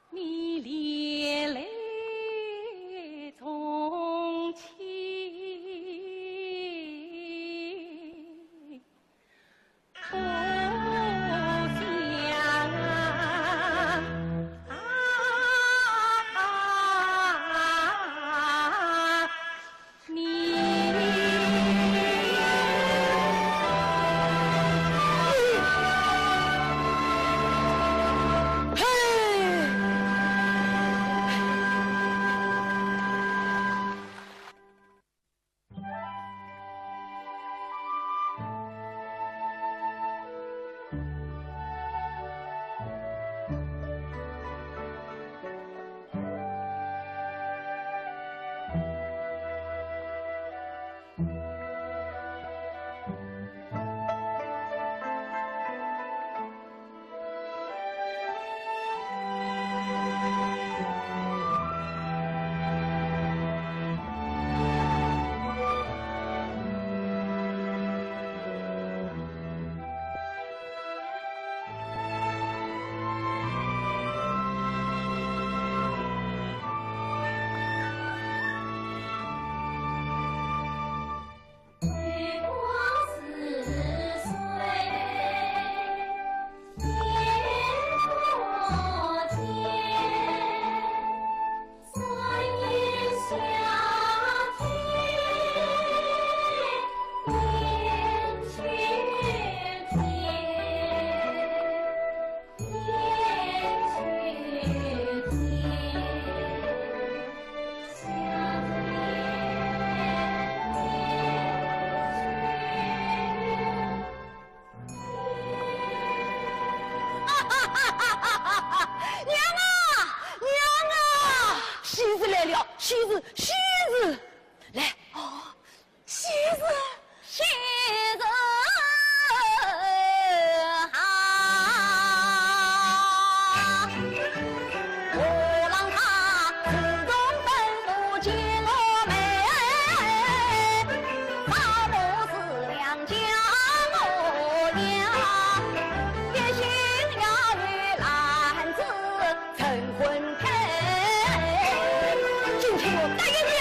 你喜字，喜字。来。哦，喜字。喜字啊！今天我答应了。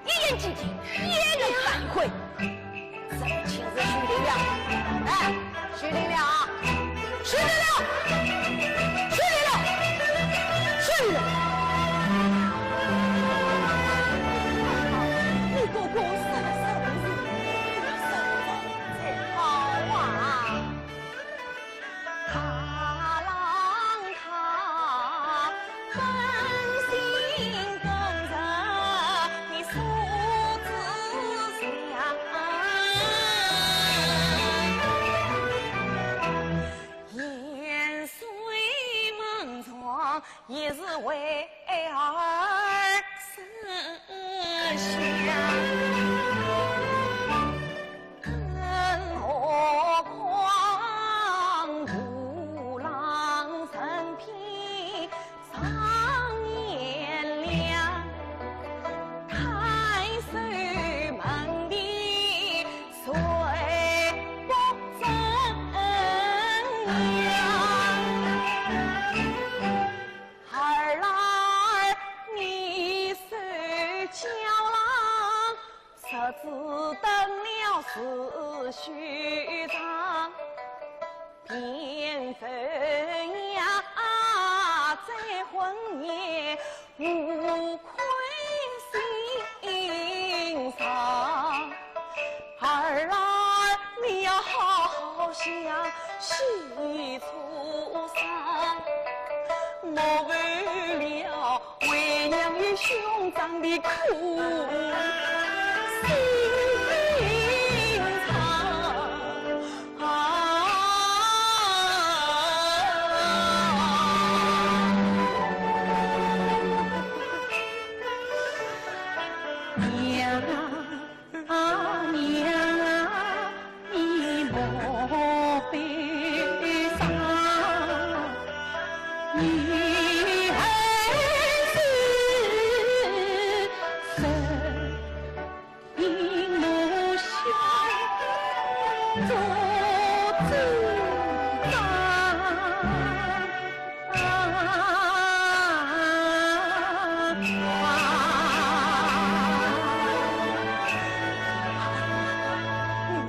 一言既定，天人反悔。 这亲事许定了，哎，许定了啊，许定了，许定了，许定了。你哥哥三生三世，你三生三世好啊。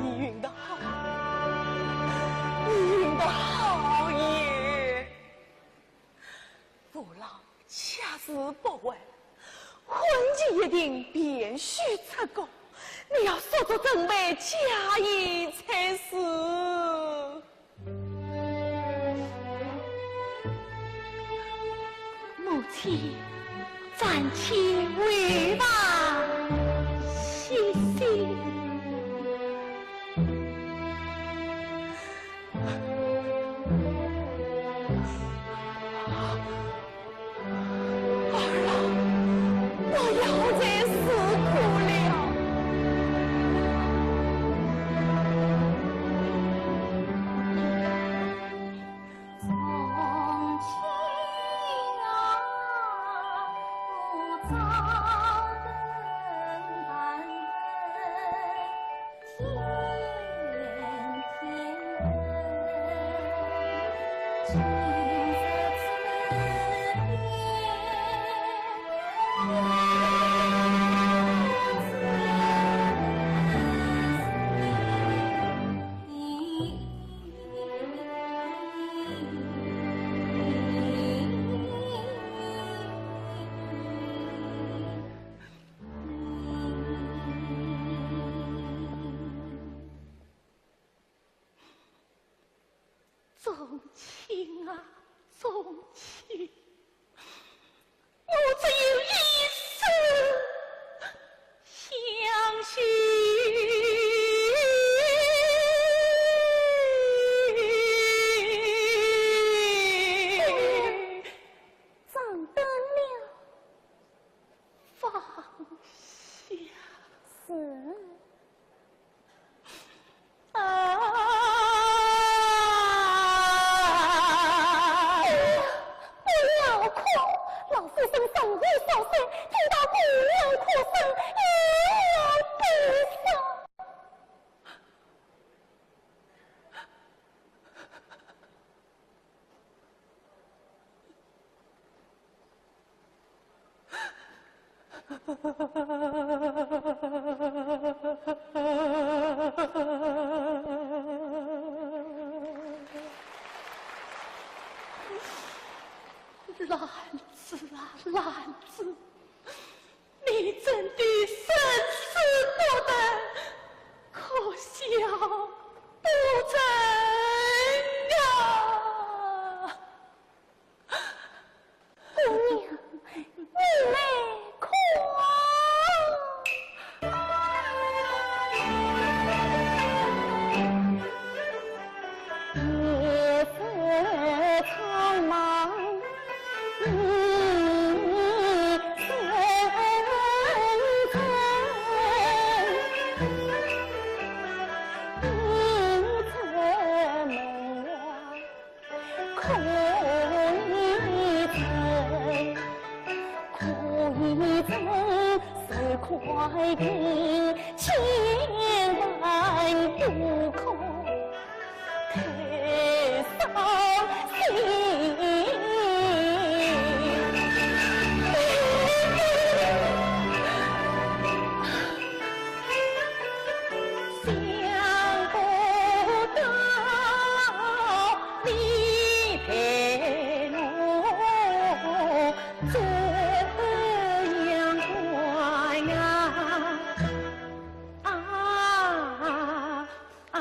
你运得好，你运得好耶！父老 恰是不晚，婚期一定，便须出宫。你要速速准备嫁衣才是。母亲，暂且回吧。亲啊，宗亲，我只有一生相许。掌灯了。放下。是。 啊！哎呀，不要哭，老夫人神魂丧失，听到姑娘哭声，也要悲伤。 兰子啊，兰子，你真的生死不得，可笑不成啊！ 姑娘，你来看。夜色苍茫，一声声，莺声梦话。 空一声，空一声，谁看尽千万不可，太伤心。 想不到你待我这样坏呀，啊，啊，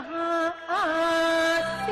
心。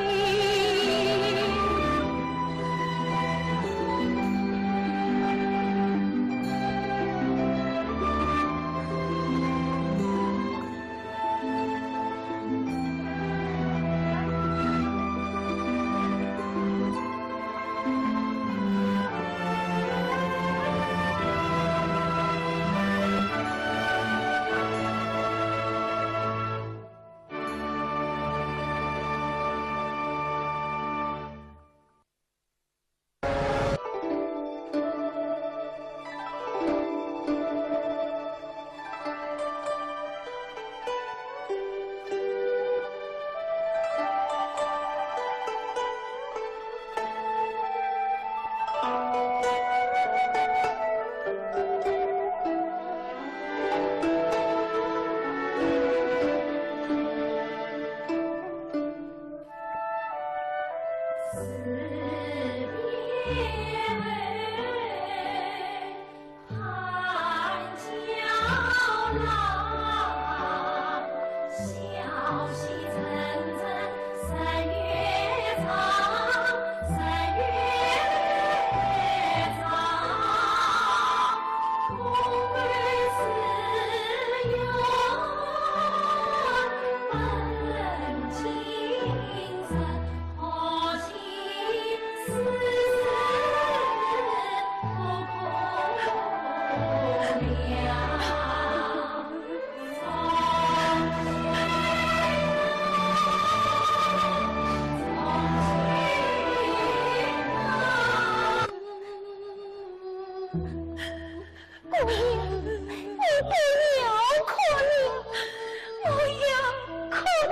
姑娘，你不要哭了，我要哭了。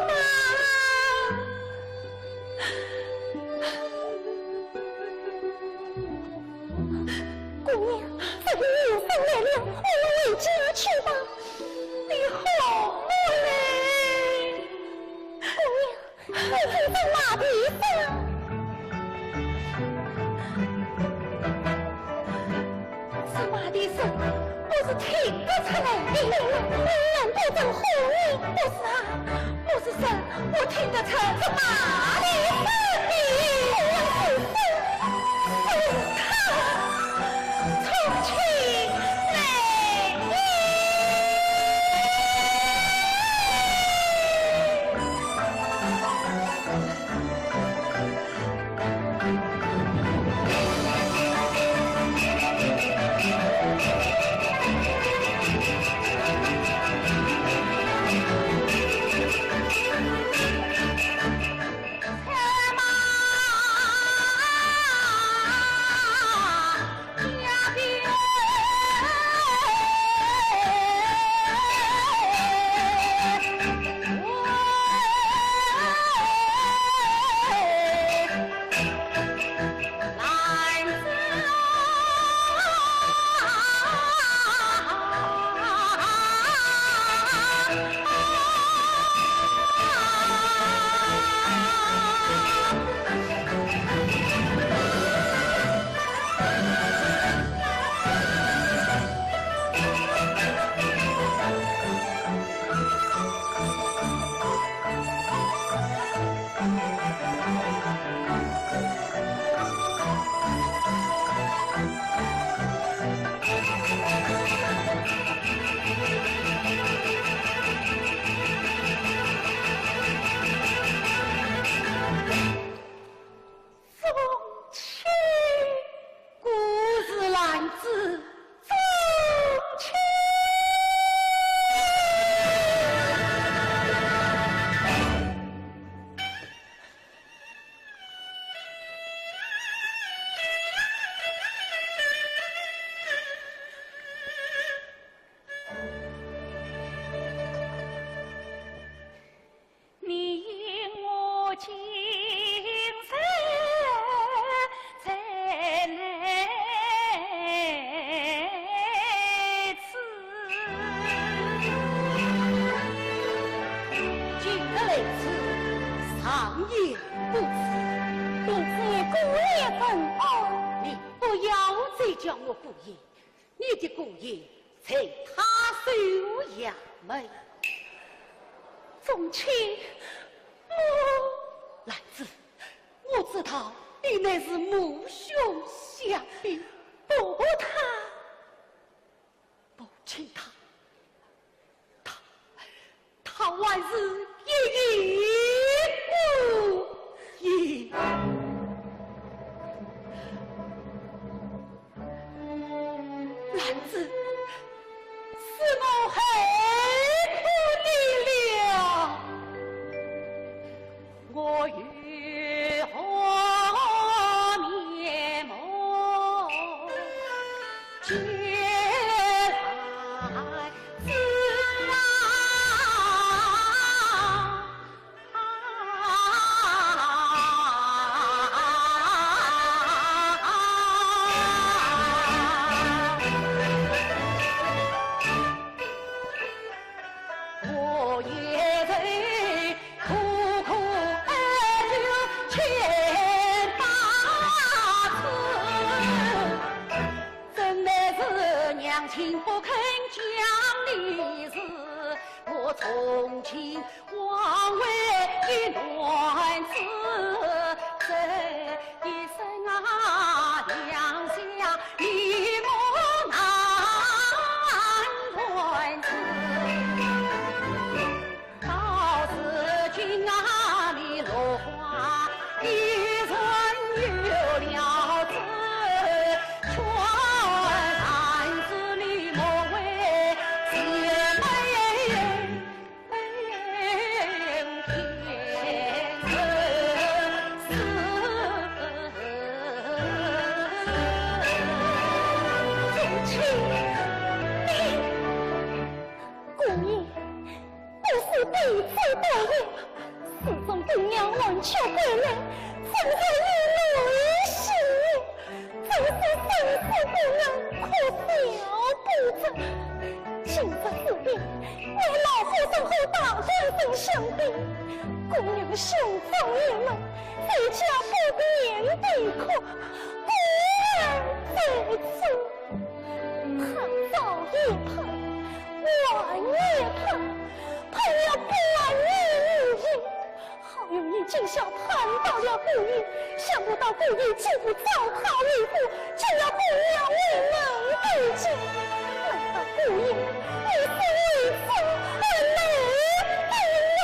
姑娘，这个女人来了，我们回家去吧。你好不来？姑娘， 你这是马蹄声。这马蹄声不是听得出来的。你们都在哄你，不是啊？我不是神，我听得出是哪里神呢？不是神，是他，重庆来了。宗亲，顾氏兰子，宗亲。 你我今日在此。今日来此，常言不是，你只顾念问安。你不要再叫我姑爷， 你的姑爷在太守衙门。宗亲，我……兰子，我知道你乃是母兄相逼，不过他，不，请他，他， 他还是一言不言。兰子，是我害苦你了。我有何面目见兰子啊？ 我也曾苦苦哀求千百次，怎奈是娘亲不肯讲理事，我从今 枉为一男子，这一生啊，两下你我难团圆。到如今啊，你落花已成有了子，全然是你莫为姐妹 姑爷，不是弟子多言，自从姑娘黄雀归来，真是一路喜悦。 真是生死不能，哭笑不得。今日之病，乃老夫人和大官人相逼，姑娘胸中郁闷，在家不眠不哭，故而在此。她早已盼，晚也盼，盼了半年今宵盼到了姑爷，想不到姑爷竟不早他一步，竟要姑娘为难对家。难道姑爷你是为此而来的吗？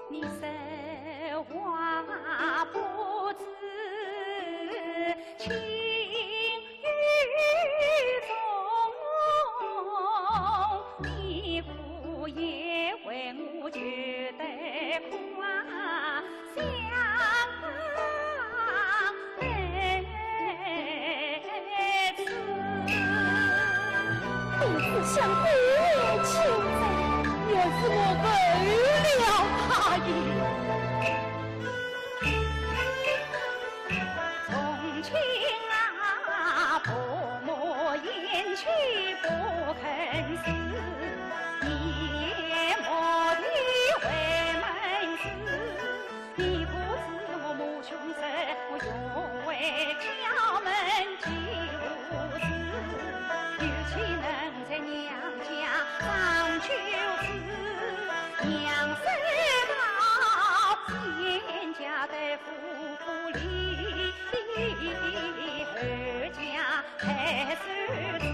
你说话不知轻与重，你不也为我求得花香。 公子想姑爷千岁，也是我负了他也。从前啊，伯母言语不肯说，你也莫提为门事。 你不知我母穷时，我愿为家门救世，有岂能在娘家长久住？娘虽老，贤家待夫不理，后家 太守子，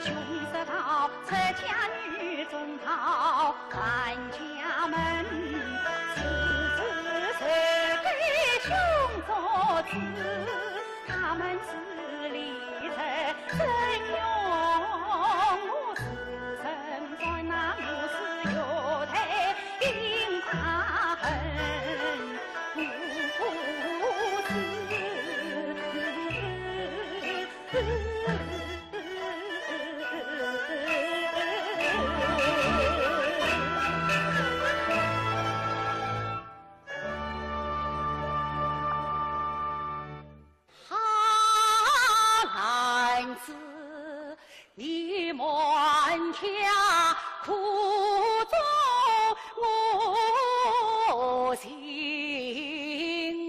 穷则到出家女，中到还家门，时时受给凶作子，他们自立在真容，我自身在那母子有罪，应当恨不死。 哈兰子，你满腔苦衷我心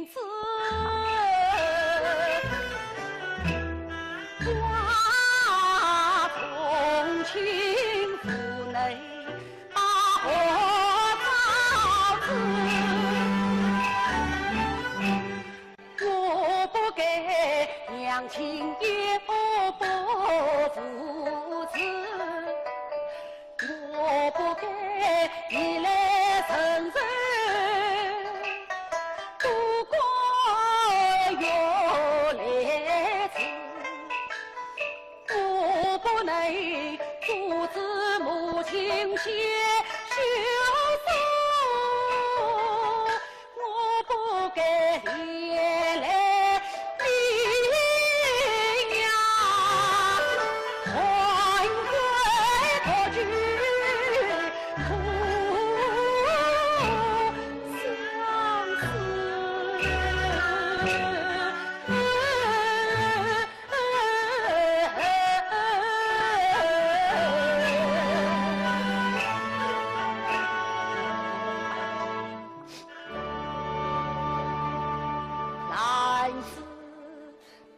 知。我同情府内把火烧子。 我不该娘亲也不父子，我不该你来承受不公又来子，我不能阻止母亲写休书。 我不该连累你呀，还愿托举苦相思。 兰子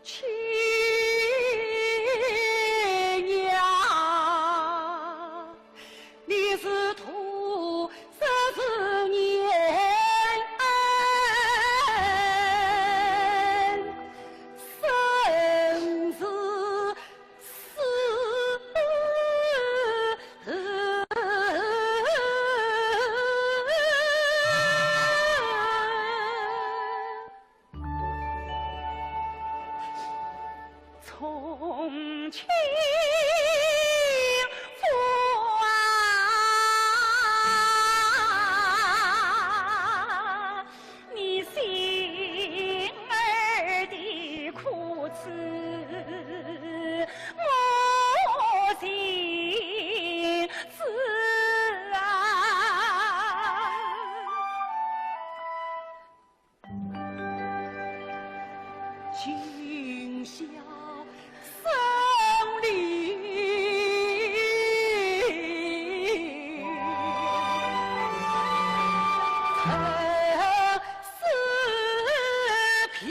卿呀，你是土，是年恩，生是 从前啊， 你心儿的苦楚，我心知啊。今宵 生离成死别。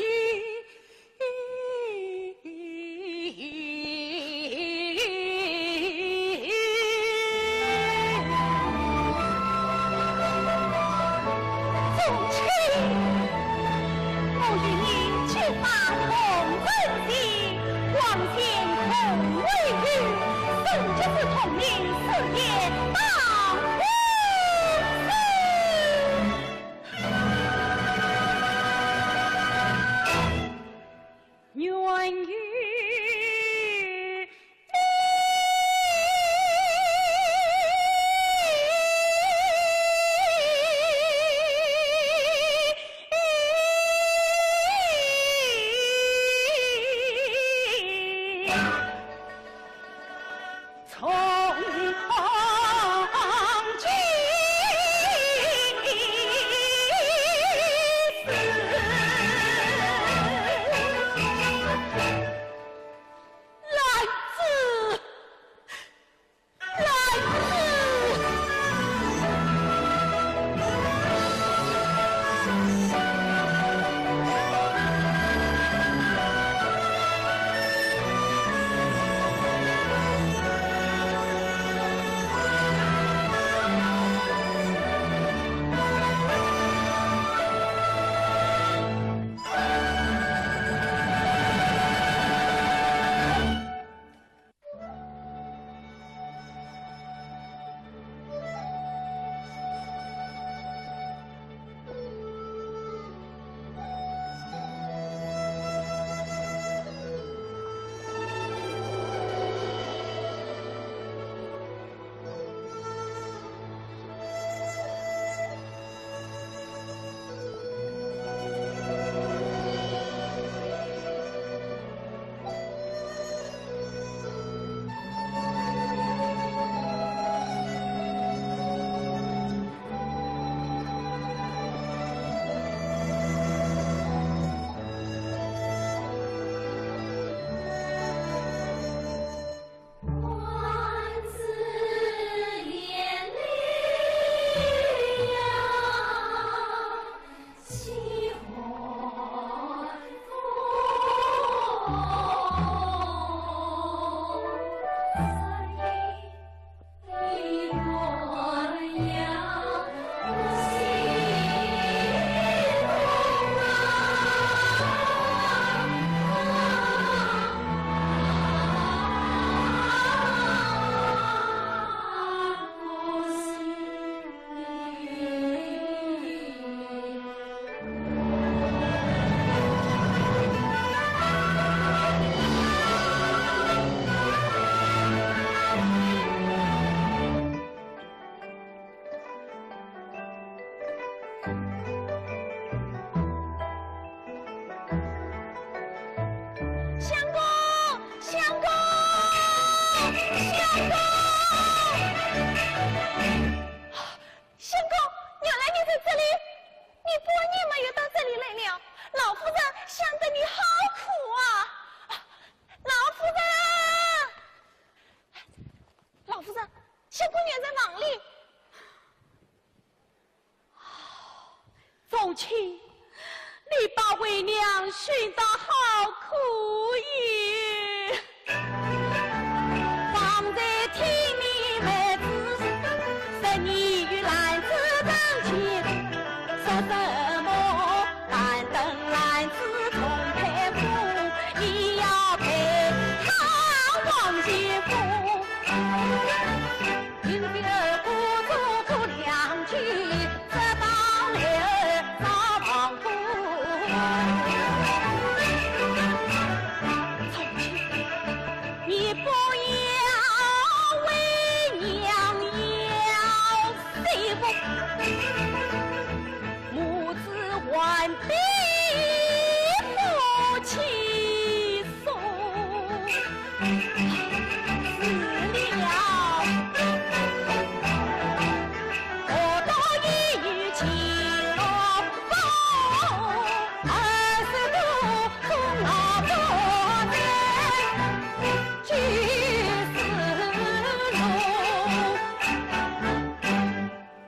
想得你好苦啊！啊，老夫人，老夫人，相公原在房里。 宗卿，你把为娘训得好苦也。方才听你妹子说，你与兰子登前，说什么兰登兰子同配夫，你要陪她往前夫。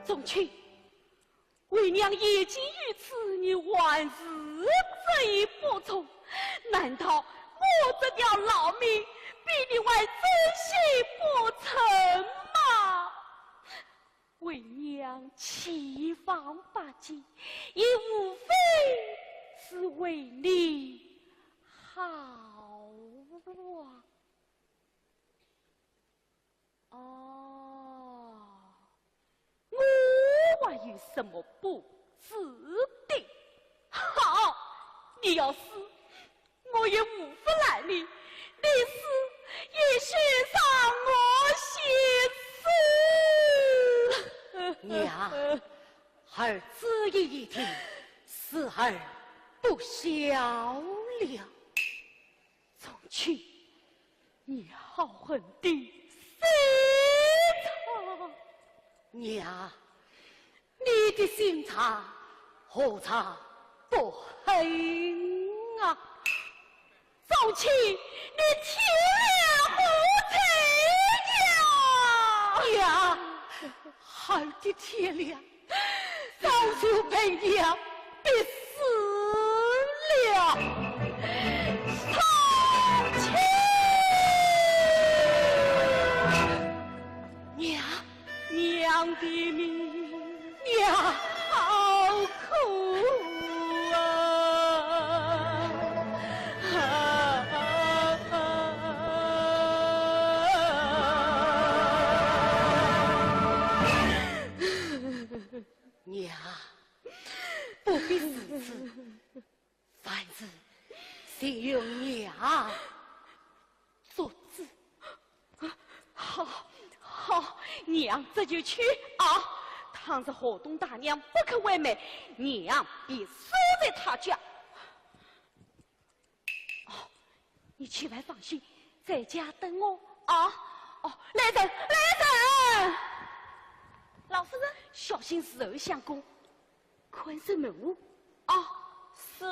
宗卿， 为娘已经于此，你还是执意不从，难道我这条老命比你还珍惜不成吗？为娘千方百计，也无非是为你好啊。 哦，我还有什么不知的？好，你要死，我也无法拦你，你死也须让我先死。娘，儿子一言，死而不孝了。 宗卿，你好狠的心肠！娘，你的心肠何尝不狠啊？宗卿，你天良何在呀？娘，儿的天良 早就被娘逼死了。宗卿！娘，娘的命，娘好苦啊！啊！ 娘，不必如此，凡事先由娘做主。好，好，娘这就去啊。倘若河东大娘不肯为媒，娘便死在她家。 哦，你千万放心，在家等我啊。哦，来人，来人！老夫人，小心伺候相公，看守门户。哦，是。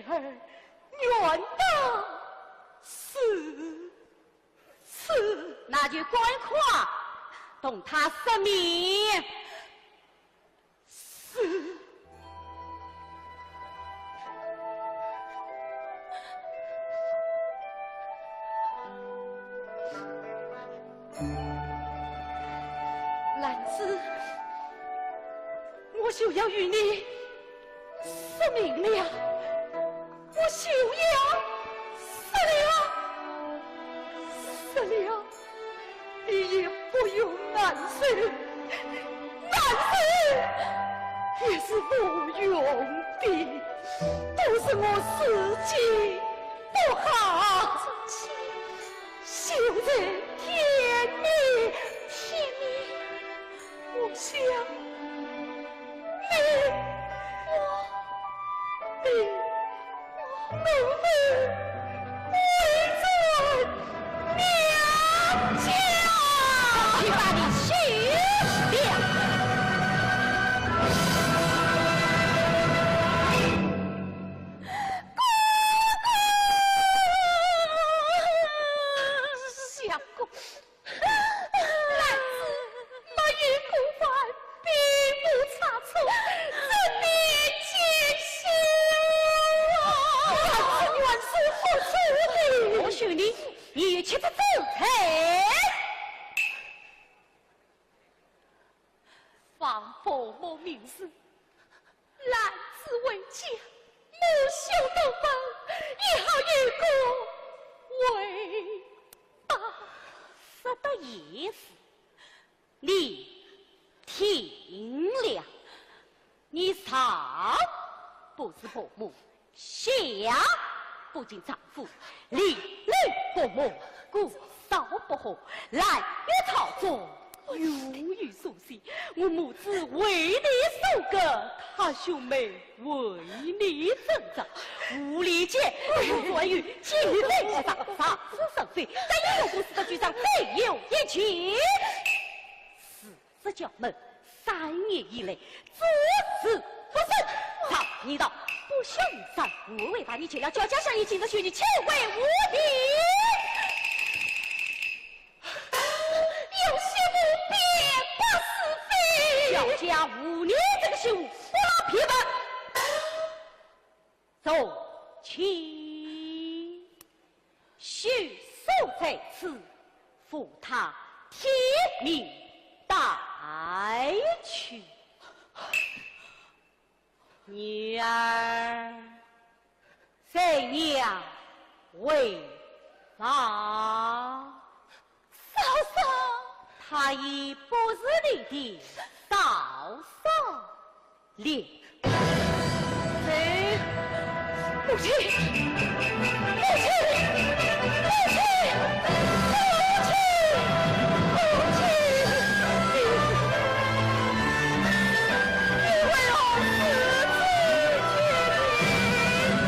孩儿原当如此。那就赶快同他说明。 是。兰子，我就要与你说明了。 我就要死了，死了，你也不用难受，难受也是无用的，都是我自己不好。就在天明，天明。 我想，你，我，你，我能否回转娘家？去把你休了。哥哥！相公。 兰子没有过犯，并无差错，怎能见笑啊？兰子原是无辜的。我许你，你与妻子做贼。方伯母命死， 兰子回家，母兄登门，也好有个回报。说得也是，你听了，你父母，孝不近丈夫，离女不母，姑嫂不和，烂于朝中，永远受气。我母子为你守寡，他兄妹为你征战，无理解，无转于今日之上，上是是非，但有公司的局长，只有一句。 是这家门三年以来，只字不声。常言道，不孝有三，我为大你解了，叫家相爷今日休去，千万无礼。有些不便不是非。叫家无你这个媳妇，不劳皮本。 从今，许所在此，付他天命带去。女儿，怎样回房？ 嫂嫂。他已不是你的嫂嫂了。走。母亲，母亲，母亲，母亲，母亲，你，你为何如此绝情啊？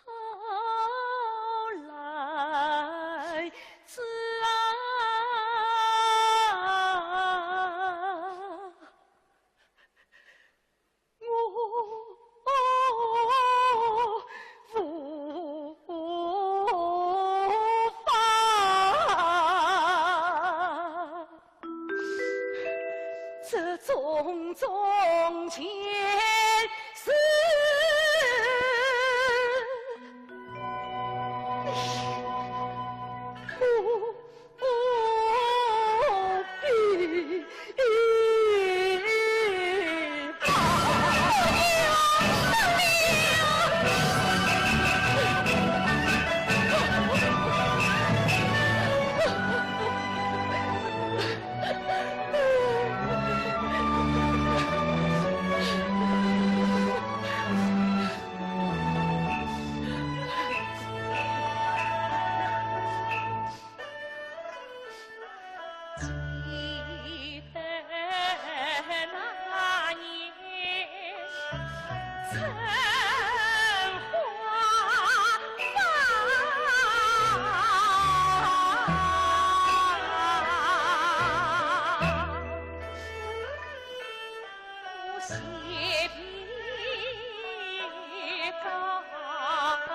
好来子啊，我无法。 这种种情事，不必 记得那年春花放。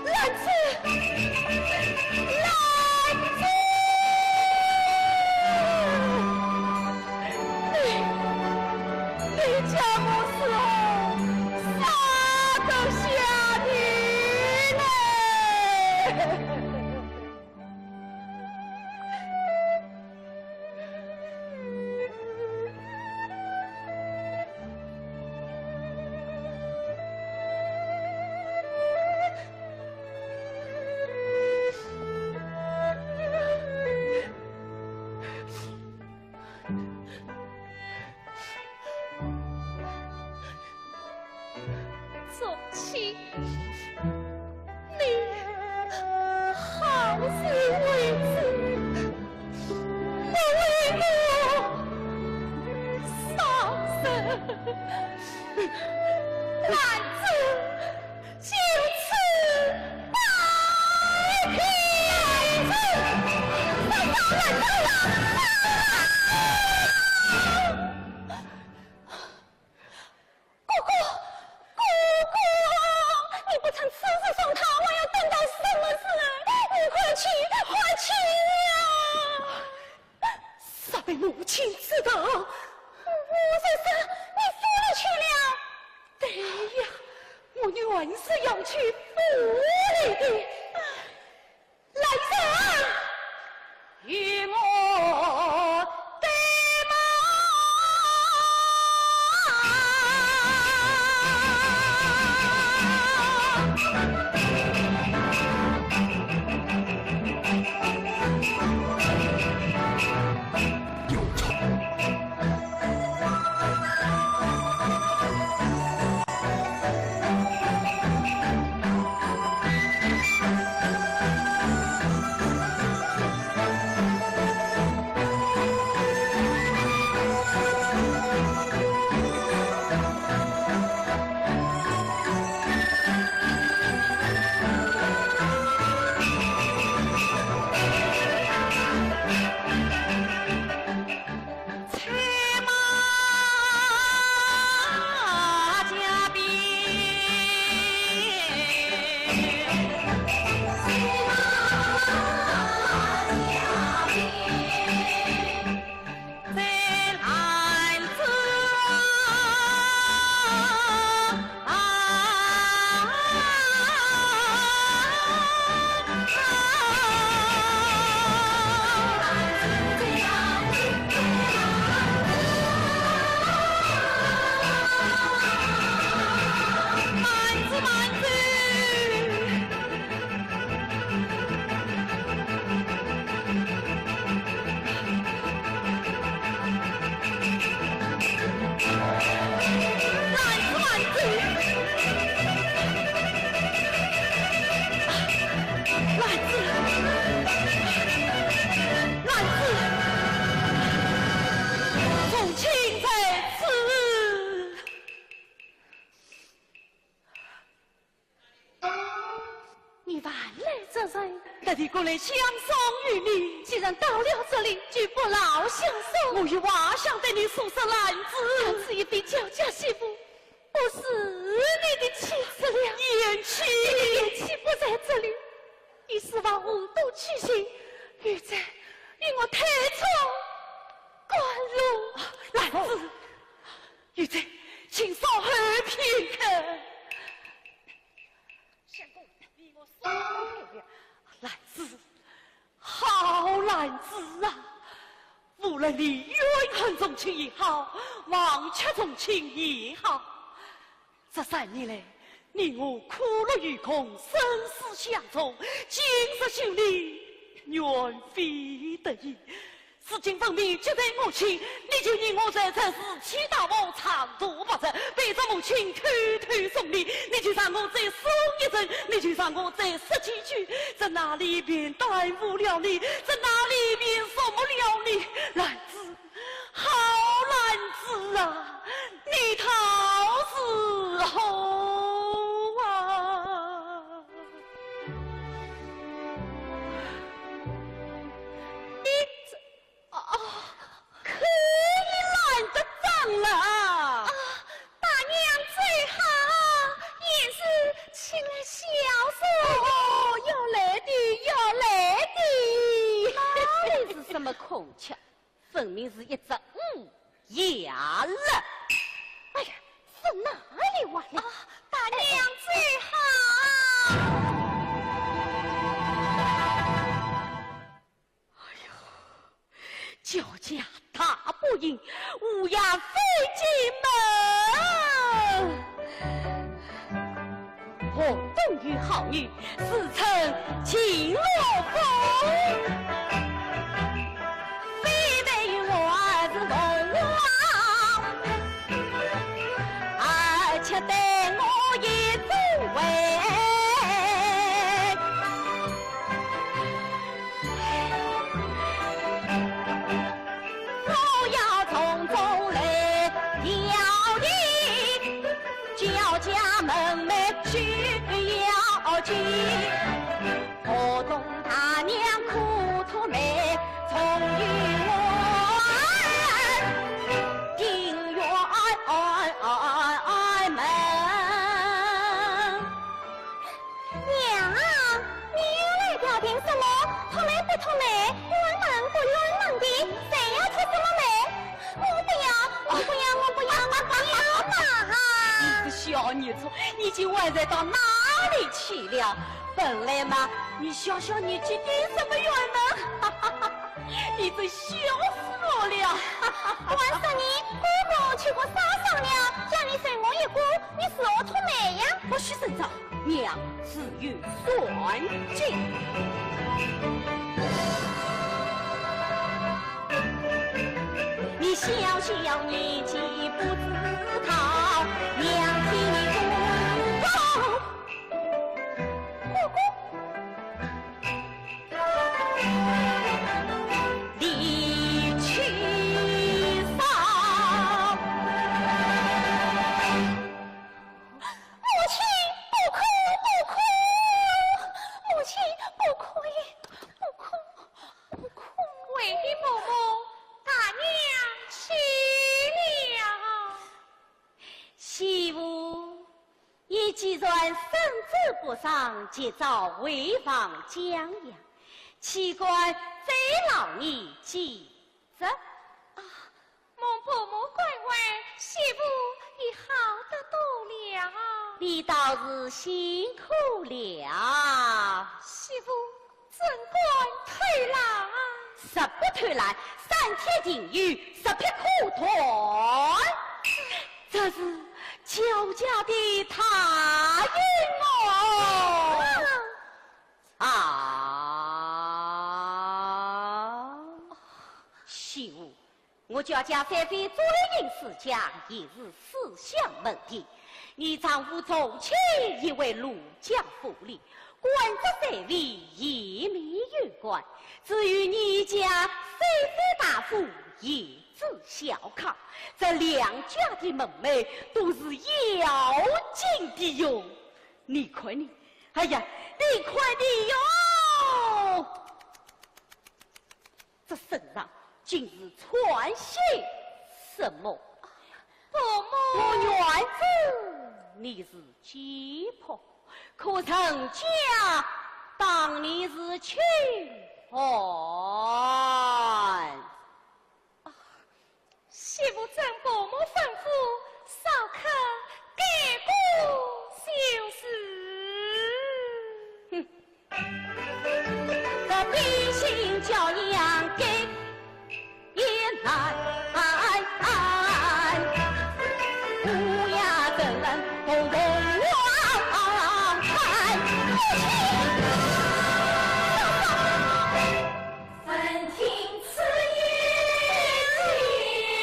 兰子，兰子，你，你叫我是啥个下的呢？宗亲，你好自为之，不为我伤神。兰子，就此拜别。兰子，兰子，兰子。 哥哥，哥哥，你不趁此时送他，还要等到什么时候？你快去，快去呀！若被母亲知道，我就说你送了去了。对呀，我原是要去府里的。 来人，与我对骂。有仇。特地赶来相送于你。既然到了这里，就不劳相送。我有话想对你诉说，兰子。兰子一边叫家媳妇，不是你的妻子了。贤妻。贤妻不在这里，你是否无端去信，又在与我推错官路？兰子，又在，请稍候片刻。 相公，你我说不了。兰子，好兰子啊！无论你怨恨重情也好，忘却重情也好，这三年来，你我苦乐与共，生死相从，今日休离，愿非得已。 事情分明，既然母亲，你就念我在这时欺大王，长途跋涉，背着母亲偷偷送礼，你就让我再送一程，你就让我再说几句，这哪里便耽误了你，这哪里便说不了你？兰子，好兰子啊，你道是何啊？你这 哦，可以懒得账了。啊，大娘最好，贤婿请来小婿。哦，要来的，要来的。哪里是什么孔雀，分明是一只乌鸦了。哎呀，是哪里话了？啊，大娘最好。 哎呦，焦家大不幸，乌鸦飞进门。河东有好女，自称秦罗峰。非但与我是同房，而且对我也尊贵。 我要从中来调解，焦家门楣需要解。河东大娘苦吐泪，终于我庭院门。 娘啊，你又来调停什么？吐泪不吐泪，冤枉不冤枉的，谁要出什么泪？我不要，我不要，我不要，我不要嘛！你这小孽种，你今晚才到哪里去了？本来嘛，你小小年纪顶什么冤呢？你真笑死我了！我说你，哥哥去过沙场了，叫你随我一过，你是何吐泪呀？不许声张， 娘自有算计。你小小年纪不知道，娘替你不报。哥哥。离去少。 母亲，不哭，不哭，母亲，不哭，不哭，不哭。为的母母，大娘去了。媳妇，你既然身子不爽，及早回房静养，岂敢再劳你几日？啊， 蒙伯母关怀，媳妇已好得多了。你倒是辛苦了。媳妇怎敢偷懒？若不偷懒，三天定有十匹苦缎。这是焦家的答应哦。啊，媳妇， 我焦家虽非专营世家，也是世相门第。你丈夫从前也为罗家府里，官职在位，也没有官。至于你家虽非大夫，也只小康，这两家的门楣都是要紧的哟。你看你，哎呀，你看你哟！身上竟是穿些什么？伯母，我原知你是贱婆，可人家当你是清寒。啊， 媳妇遵伯母吩咐，少看改过就是。哼，这秉性教养改也难，乌鸦怎能同凤凰谈？不行！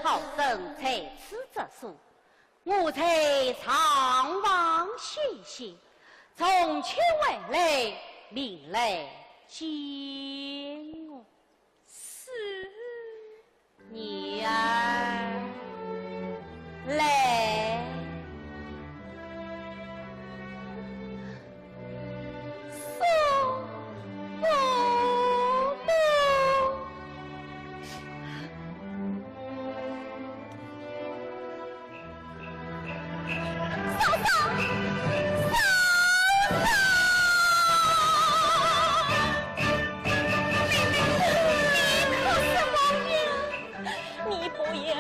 好生在此作数，我在上房歇息，从秋回来，另来见我。是。女儿，来。 叔父。嫂嫂，嫂嫂！妹妹，你哭什么呀？ 你不要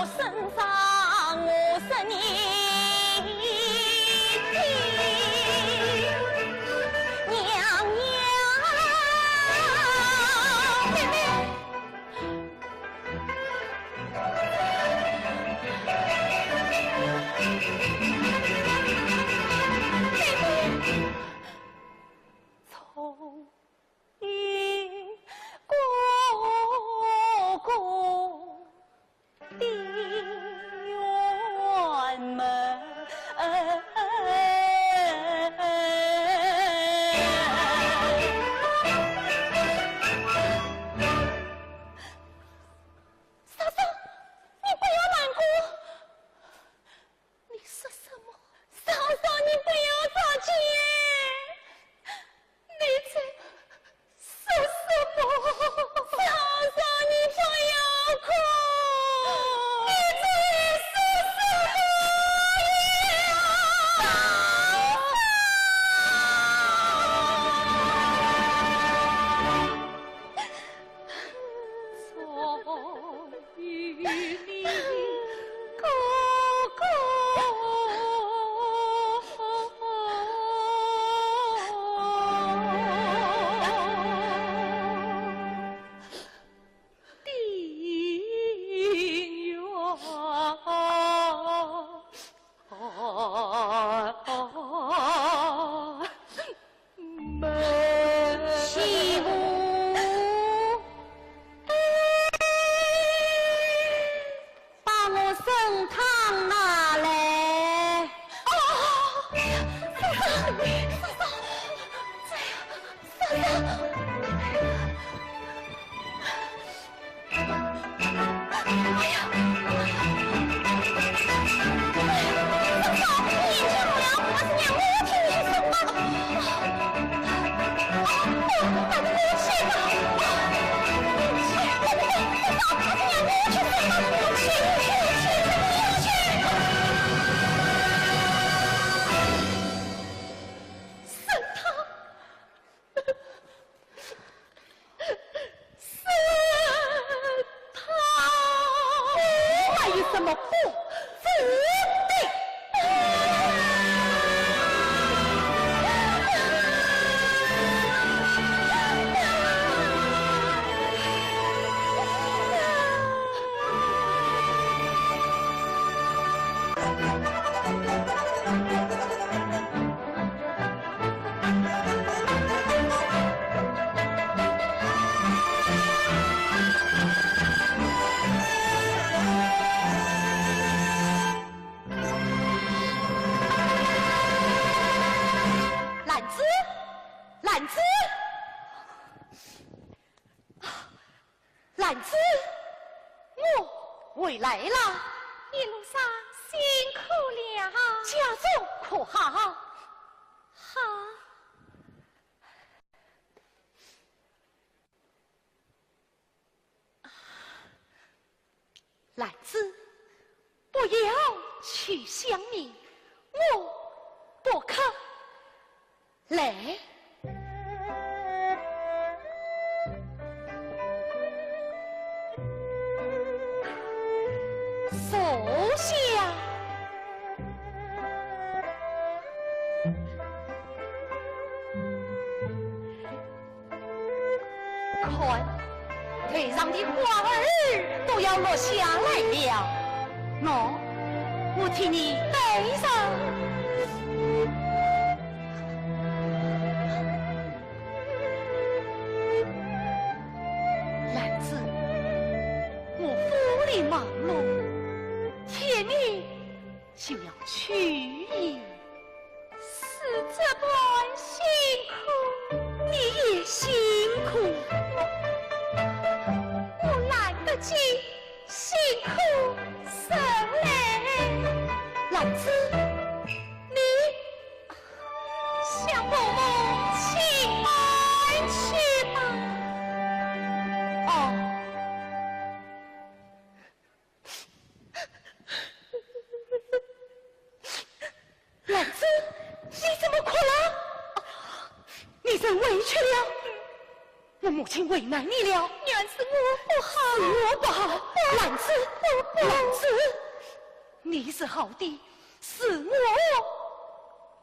声张，我是你的娘娘。妹妹。妹妹。从 与哥哥的冤仇。回来了。一路上辛苦了。家中可好？好。 兰子，不要去想你，我不哭。来，坐下。 看，头上的花儿都要落下来了。喏，我替你戴上。兰子，我府里忙碌，天明就要去矣。 是这般辛苦，你也辛苦。我，我来得及辛苦什么？兰子，你向伯母请安去吧。哦。 兰子，你怎么哭了？你真委屈了？我母亲为难你了？原是我不好。是我不好，兰子，兰子，你是好的，是我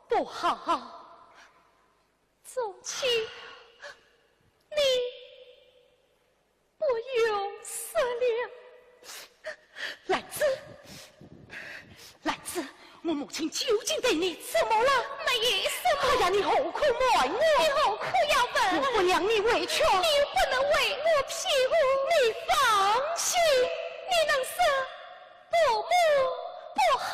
不好。宗亲，你 不用说了。兰子，兰子，我母亲究竟对你怎么了？没有什么。哎呀，你何苦瞒我？你何苦要问？我不让你委屈。你又不能为我辩护。你放心。你能说伯母不好？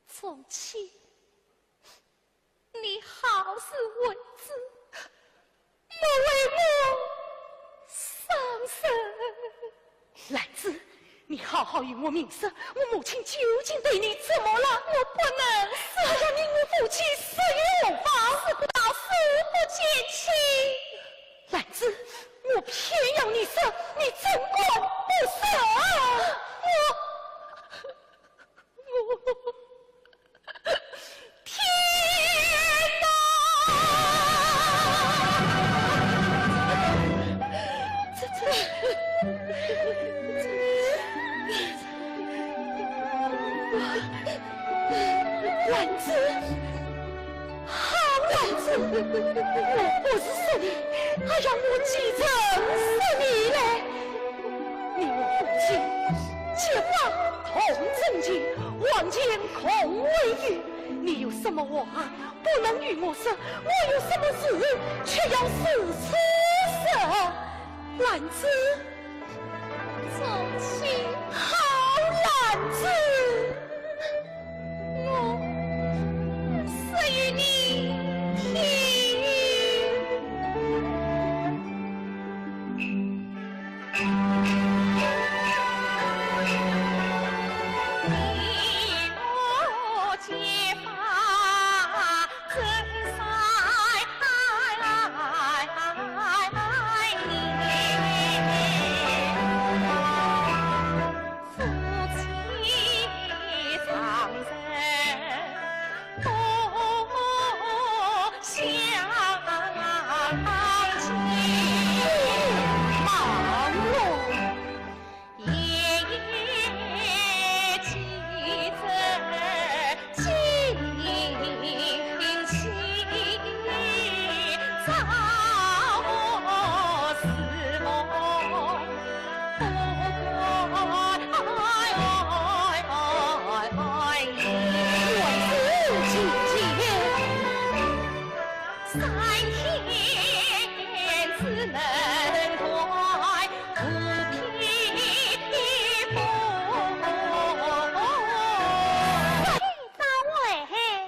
宗亲， 你好似蚊子，莫为我伤神。兰子，你好好与我明说，我母亲究竟对你怎么了？我不能说。哎呀，你我夫妻说与无妨。说不到，说不见亲。兰子，我偏要你说，你怎敢不说？我， 天哪！这，这，这，兰子，好兰子，我不是说你，哎呀，我几曾说你嘞？你我夫妻，结发同枕巾，黄巾共围腰，你有什么话不能与我说？我有什么事却要如此说？兰子，宗亲，好兰子。 我说与你听。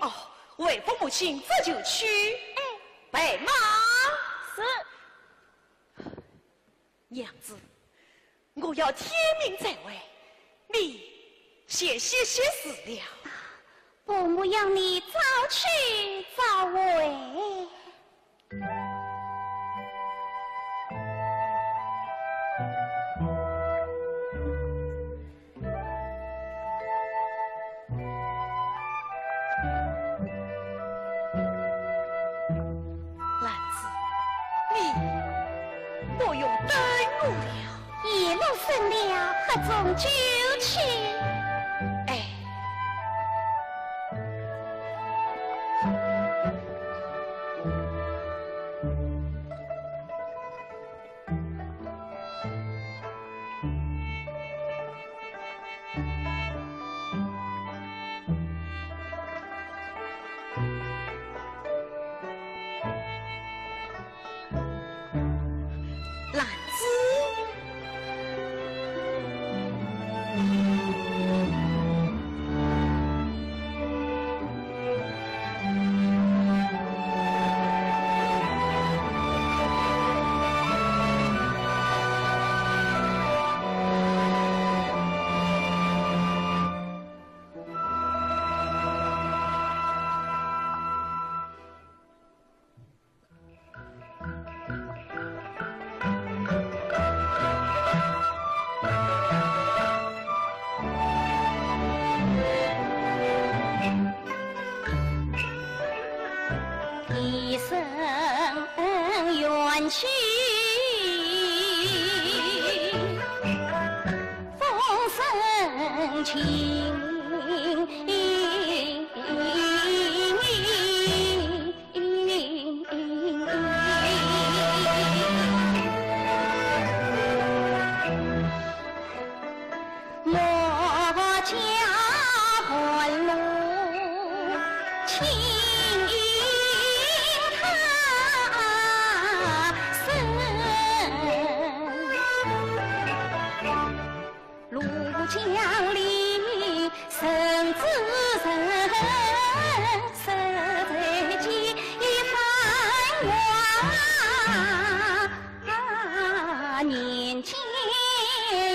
哦，回府母亲，这就去。哎。备马。是。我要天明再回，你先歇歇事了。啊，伯母要你早去早回。兰子，你不用等我了。夜幕深了，合中就去。哎。 兰子。 一生缘起，风生情。 我家半路青云塔山。 路江里人之人，实在几番远，年间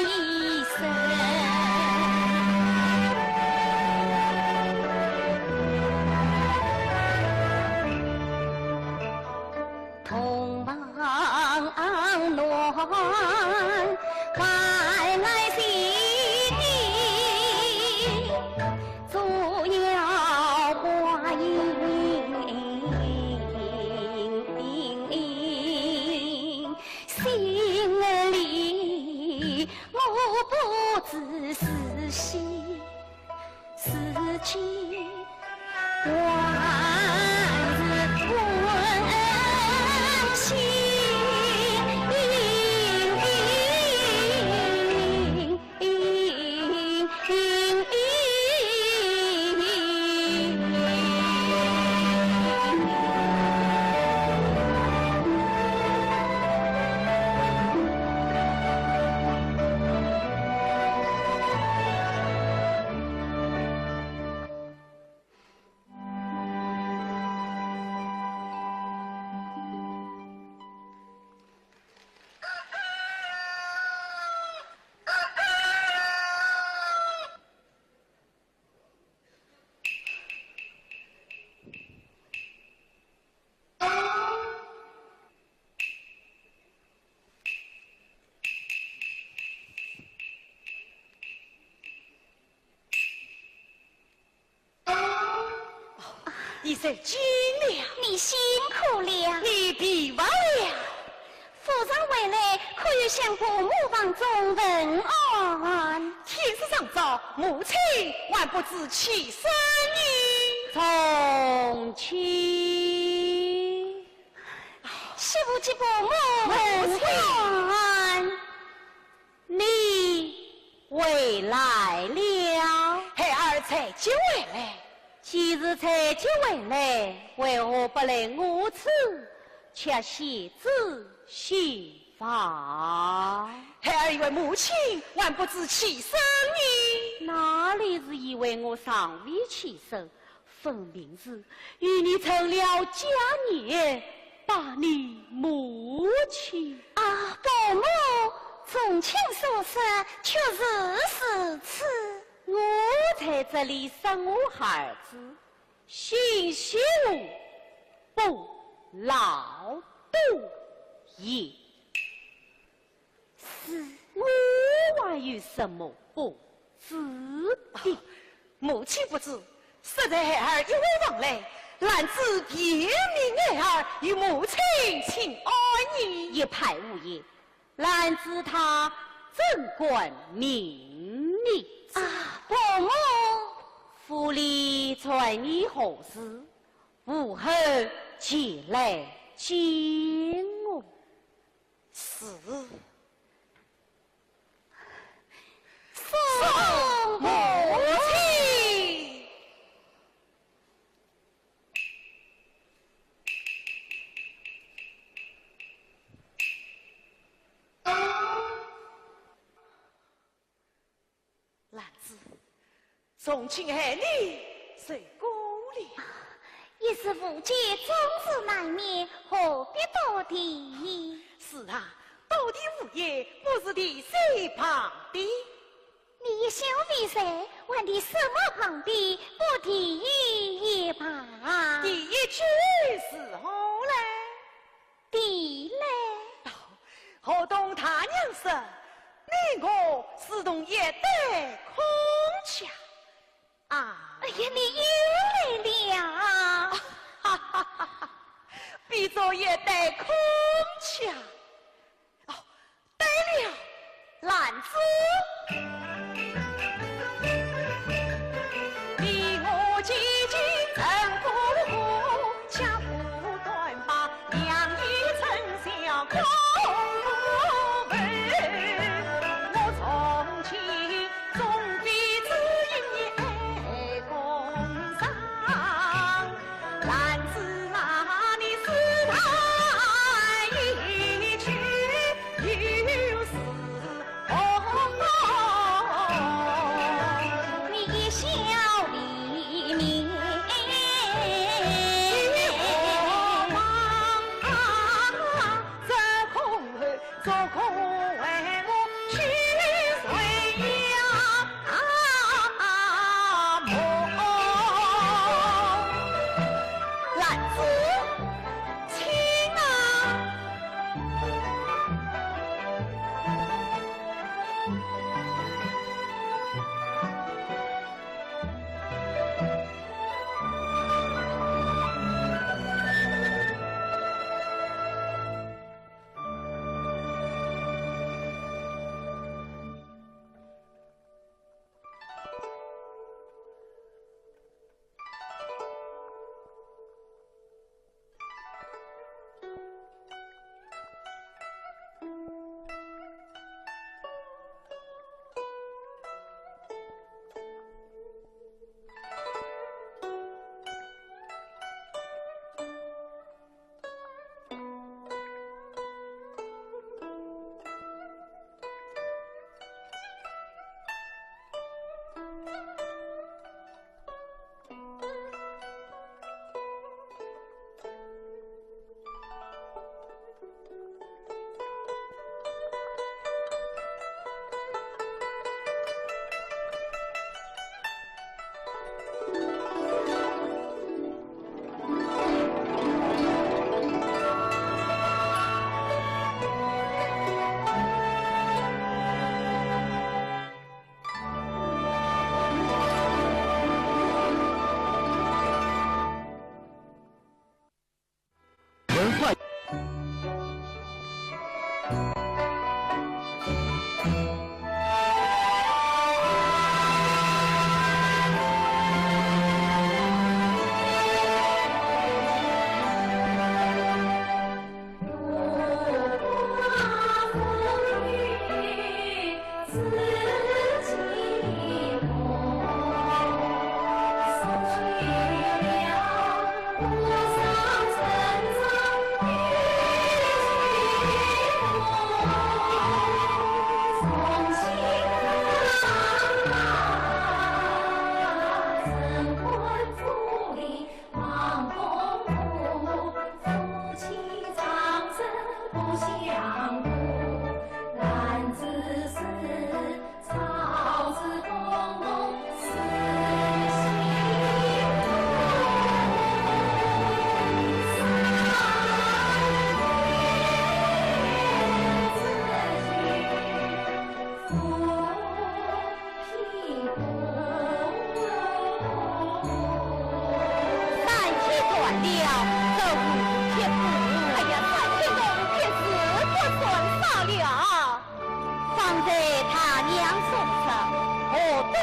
已深。 同房暖，万来心，左摇花影，心里我不知是喜 是悲，还是温馨。你受惊了。你辛苦了。你疲乏了。夫人回来，可有向伯母房中问安？天色尚早，母亲还不知起身呢。从前。 媳妇给伯母问安。你回来了？孩儿才接回来。既是才接回来，为何不来我处，却先至新房？孩儿以为母亲还不知起身呢。哪里是以为我尚未起身， 分明是与你成了家业，把你母亲。啊，伯母，从卿所说，确实如此。我在这里生我孩子，信息我不劳多言。是。我还有什么不知的？母亲不知，适才孩儿一回房来，兰子便命孩儿与母亲请安。一派胡言，兰子她怎敢命你？啊，伯母。府里传你何事？午后前来见我。是。送母亲。兰子，从卿爱你受过了。一时无解，总是难免，何必多提？是啊，多提无益，不如提些旁的。你一向为才，还提什么旁的？不提也罢。提一句如何嘞？提嘞。哦，河东大娘说，你我如同一对铿锵啊。哎呀，你又来了。哈哈哈哈，比作一对铿锵。哦，对了，兰子。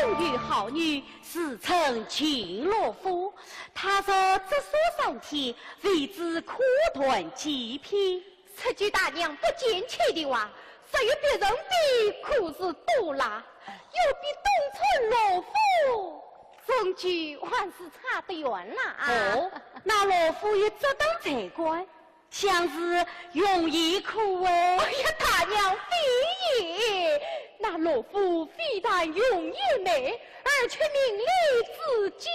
有好女，自称秦罗敷。她若只说三天，未知可断几篇。 实在大娘不见气的话，若有别人比，可是多啦，要比东村罗敷，终究还是差得远啦。哦，那罗敷也值得才怪，想是容颜可畏。哎呀，大娘非也，那罗敷非但容颜美，而且名丽至今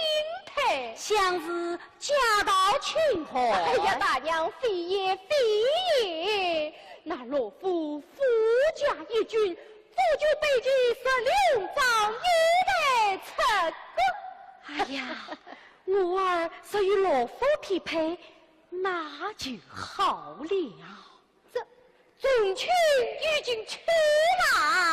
忒。想是 家道清寒。哎呀，大娘非也非也，那罗敷夫家一军，早就被其十六丈一代出过。哎呀，我儿若与罗敷匹配，那就好了。 这，众卿已经去了。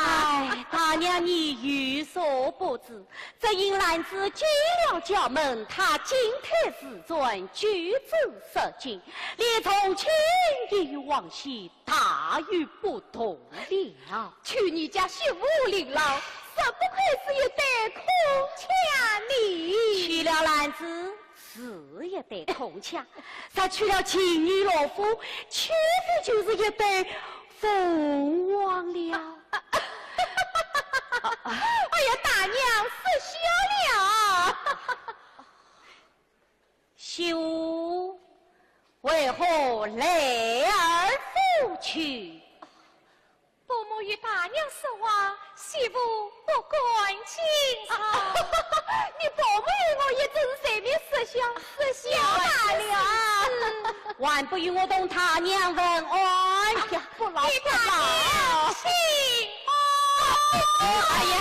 哎，大娘你有所不知，只因兰子进了家门，她进退自转，举止率性，连从前也有往昔，大有不同了。去你家媳妇琳琅，只不愧是一对空腔呢。去了兰子， 是一对空腔，若去了秦女罗敷，岂非就是一对凤凰了？哎呀，大娘失笑了。媳妇为何来而复去？ 伯母与大娘说话，媳妇不敢轻饶。你伯母与我也真是随便说笑，说笑罢了。还不与我同大娘问安？哎呀，不劳，你大娘请安。哎呀，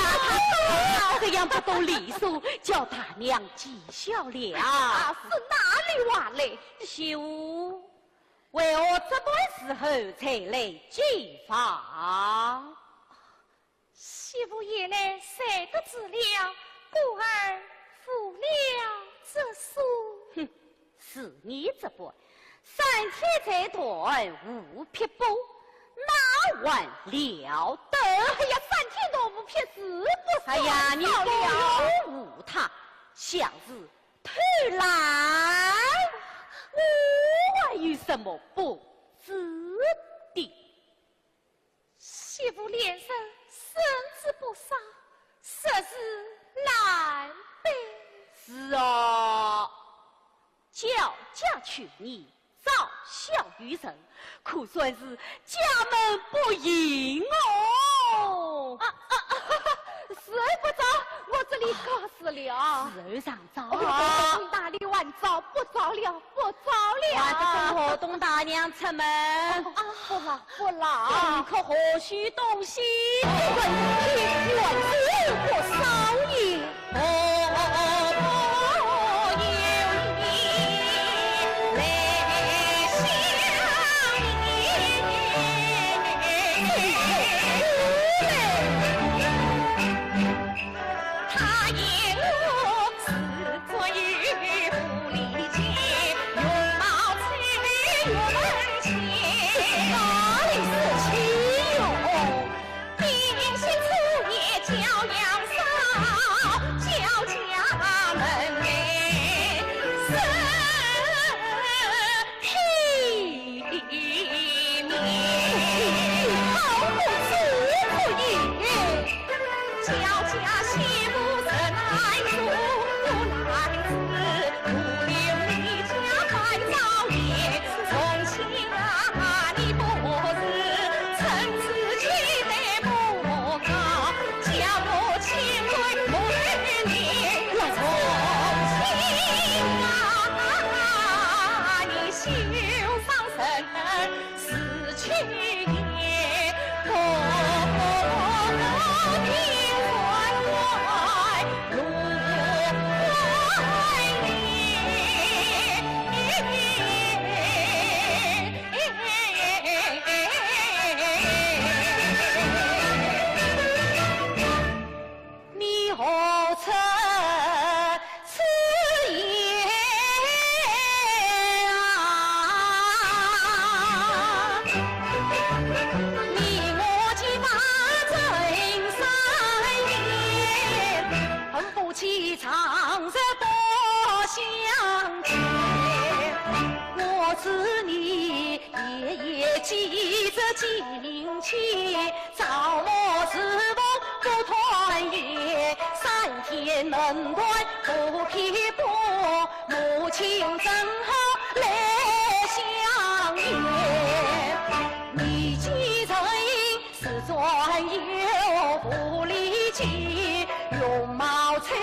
她这样不懂礼数，叫大娘见笑了。啊，是哪里话嘞？媳妇， 为何这般时候才来见房？媳妇夜来睡得迟了，故而误了这书。哼，是你这般，三天才断无匹布，哪还了得？哎呀，三天断无匹是不是？哎呀，你不用误他，想是 偷懒，我还有什么不知的？媳妇脸上生子不少，实是难备。是啊，叫家去你 早晓于人，可算是家门不幸哦。啊，啊，啊，时候不早，我这里告辞了。时候尚早。哦，哪里还早？不早了，不早了。还不等我同大娘出门。啊，不了，不了。送客何须东西？这文体原是不少也。 哪里是亲哟？门外不偏不，母亲正好来相迎。你既然是专有无理解，容貌丑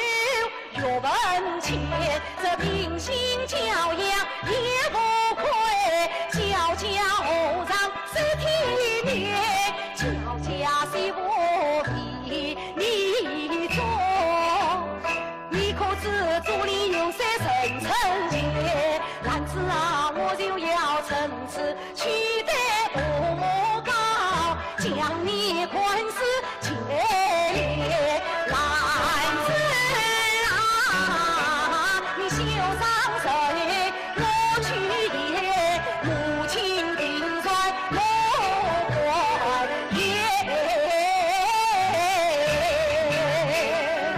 又文静，这品行教养也不亏，教家何尝是体面，教家虽无比 你中，你可知竹林云水深深浅？男子啊，我就要趁此去得多么高，将你看似千里。男子啊，你休伤神， 我去也，母亲定在我怀也。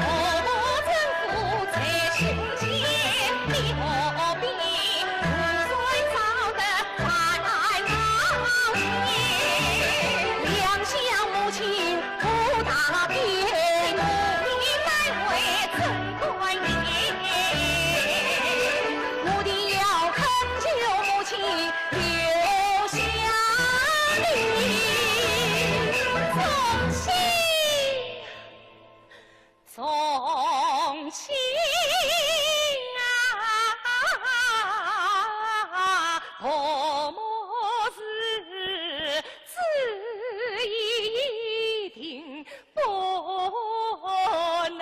我丈夫在身边，你何必胡乱操得烦恼也？两厢母亲 不搭边，我的难为怎敢言？我定要恳求母亲留下你。忠心，忠心啊，婆母是 子一定不能。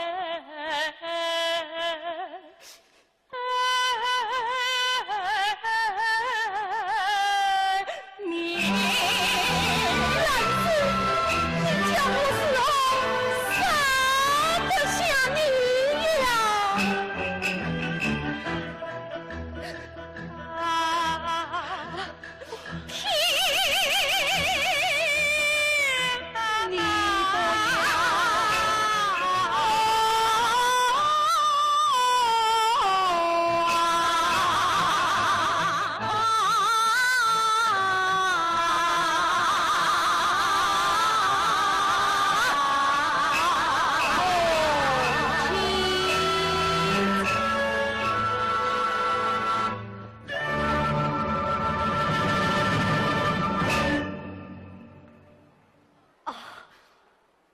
你，兰子，你叫我如何舍得下你呀？啊！ 天啊！你不要。啊，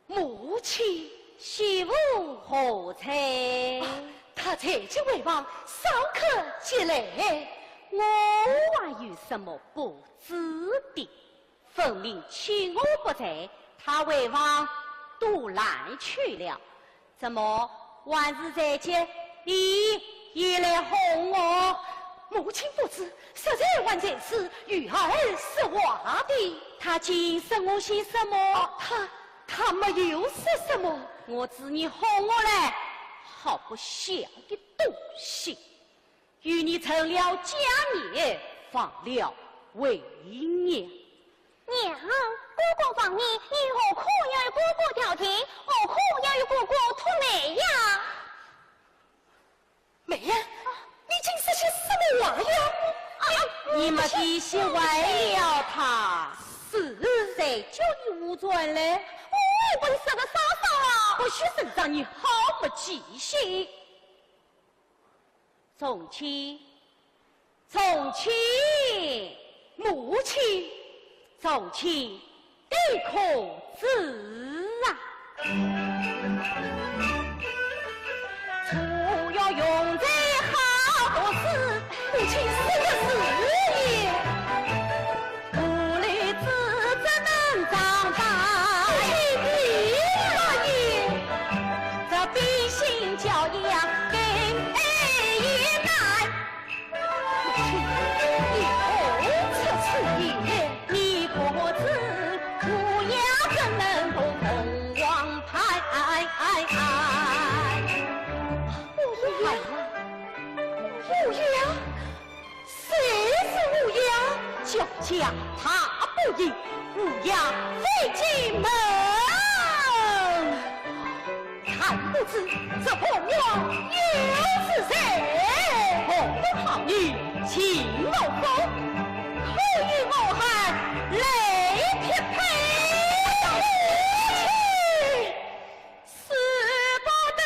母亲。媳妇何在？啊，她在即回房，稍可即来。我还有什么不知的？分明趁我不在，她回房独来去了。 怎么，还是在即，你也来哄我？母亲不知，实在还在此与儿说话的。她竟说我些什么？哦，她，她没有说什么。我知你哄我来，好不孝的东西。 与你成了家业，忘了为娘。娘，哥哥忘你，你何苦要与哥哥调情？何苦要与哥哥涂眉呀？梅呀，你竟说些什么话呀？啊，你莫提起坏了她。是。谁叫你胡传来？我也不是说个啥啥啊。不许声张，你好不记性。 从前，从前，母亲，从前的可知啊？除了用在好多事，母亲说的是也。 无力之则能长大。你不要。这品行教养更也难。你何出此言？你可知，无养怎能够凤凰盘？无养？无养？ 谁是无养？叫叫他不应，无养非进门。看不知这凤凰又是谁？我的好女秦老夫，可与我儿来匹配？使不得。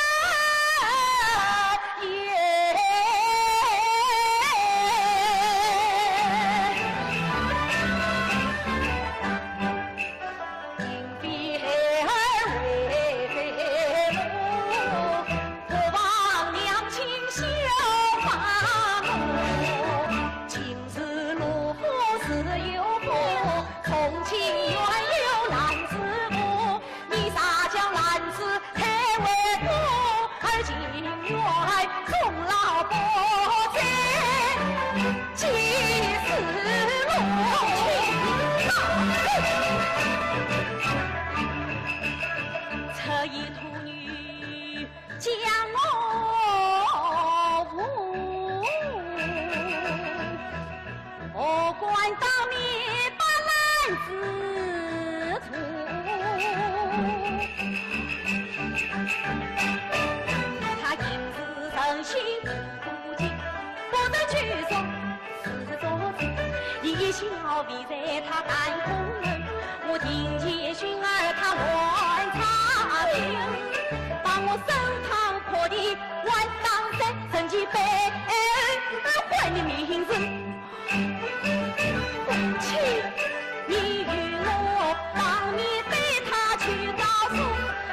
一途女将我扶，何管当面把男子图。他今是诚心不顾，不曾去说 是做主，一笑未在他弹弓儿，我庭前寻儿他乱插柳，把我升堂破地万丈山，人间悲哀，还你名声。母亲，你与我当面对他去告诉，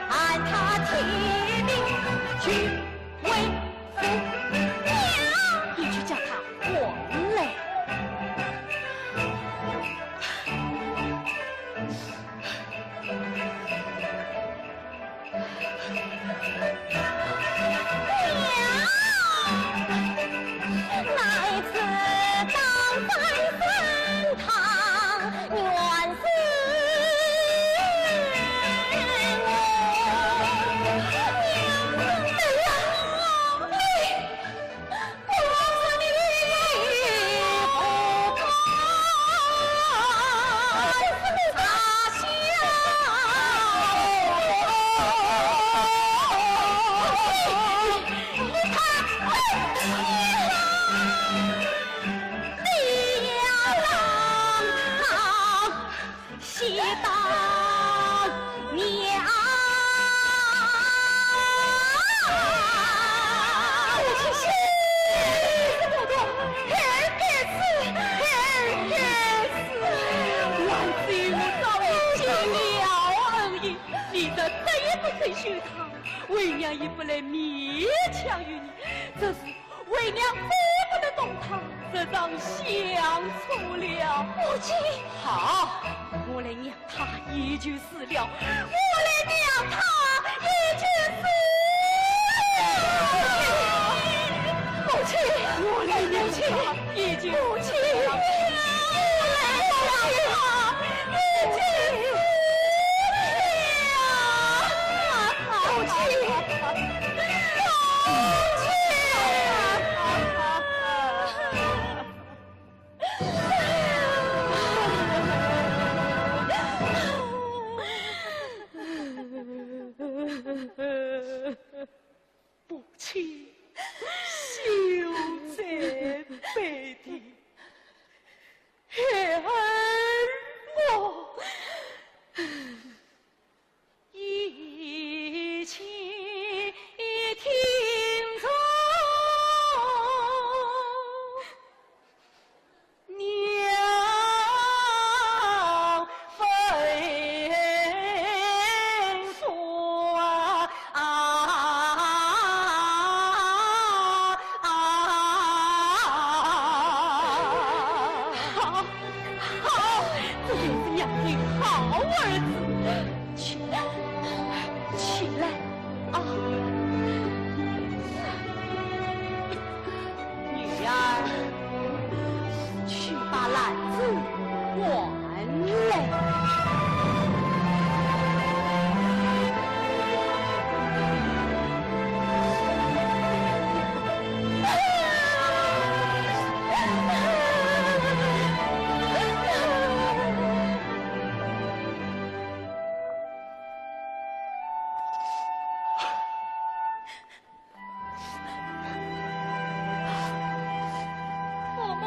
喊他天明去 为父娘，你去叫他回来。娘，来自张三升堂，原是我。哎呀，你 谢大娘。母亲，这个，很该死，很该死。还是我早已尽了恩义，你这再也不曾休堂，为娘也不能勉强于你，这是 为娘再不能动弹，这场相错了。母亲。好，我来让他也就死了，我来让他也就死了。母亲，我来让他也就死了。母亲，我来让他也就死了。母亲。 母亲！母亲，休再悲啼，孩儿我 一起听从娘吩咐啊。 好，好，这就是娘的好儿子。起来，起来啊！女儿，去把篮子还来。 父母，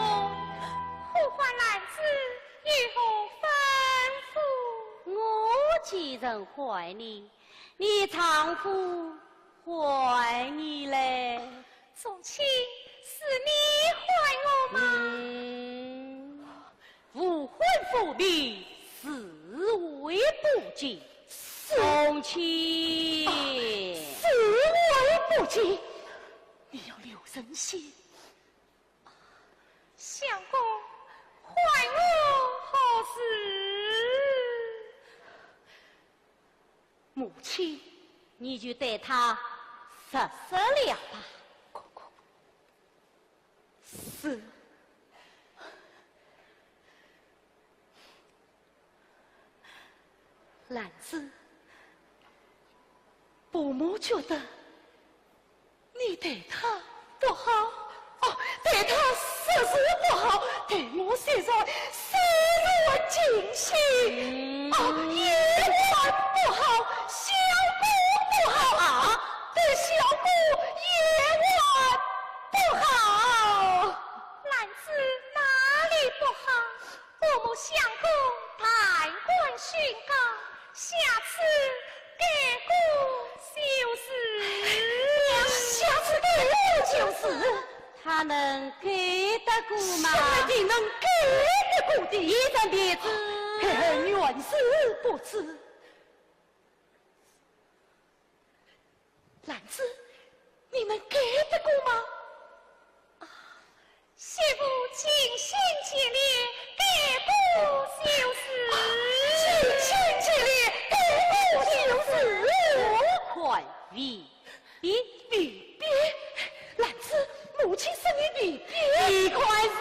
呼唤篮子有何吩咐？我既然还你，你丈夫还你嘞？宗亲，是你还我吗？嗯，无婚夫妇，视为不敬。是。宗亲。啊，视为不敬？你要留神些。 相公，还我何事？母亲，你就对他说说了吧。公公。是。 篮子，我母觉得你对她不好。哦，对她实是不好，对我虽然视若近亲。嗯。哦，也还不好，小姑不好啊，对小姑也还不好。兰子哪里不好？我母相公弹冠训诰，下次改过就是。下次改过就是。她能改得过吗？什么的能改得过的？一张面子。嘿嘿，原是不知。兰子，你能改得过吗？啊，媳妇尽心尽力，改过就是。尽心尽力，改过就是。快离别。离别？兰子，母亲说你离别。你快说。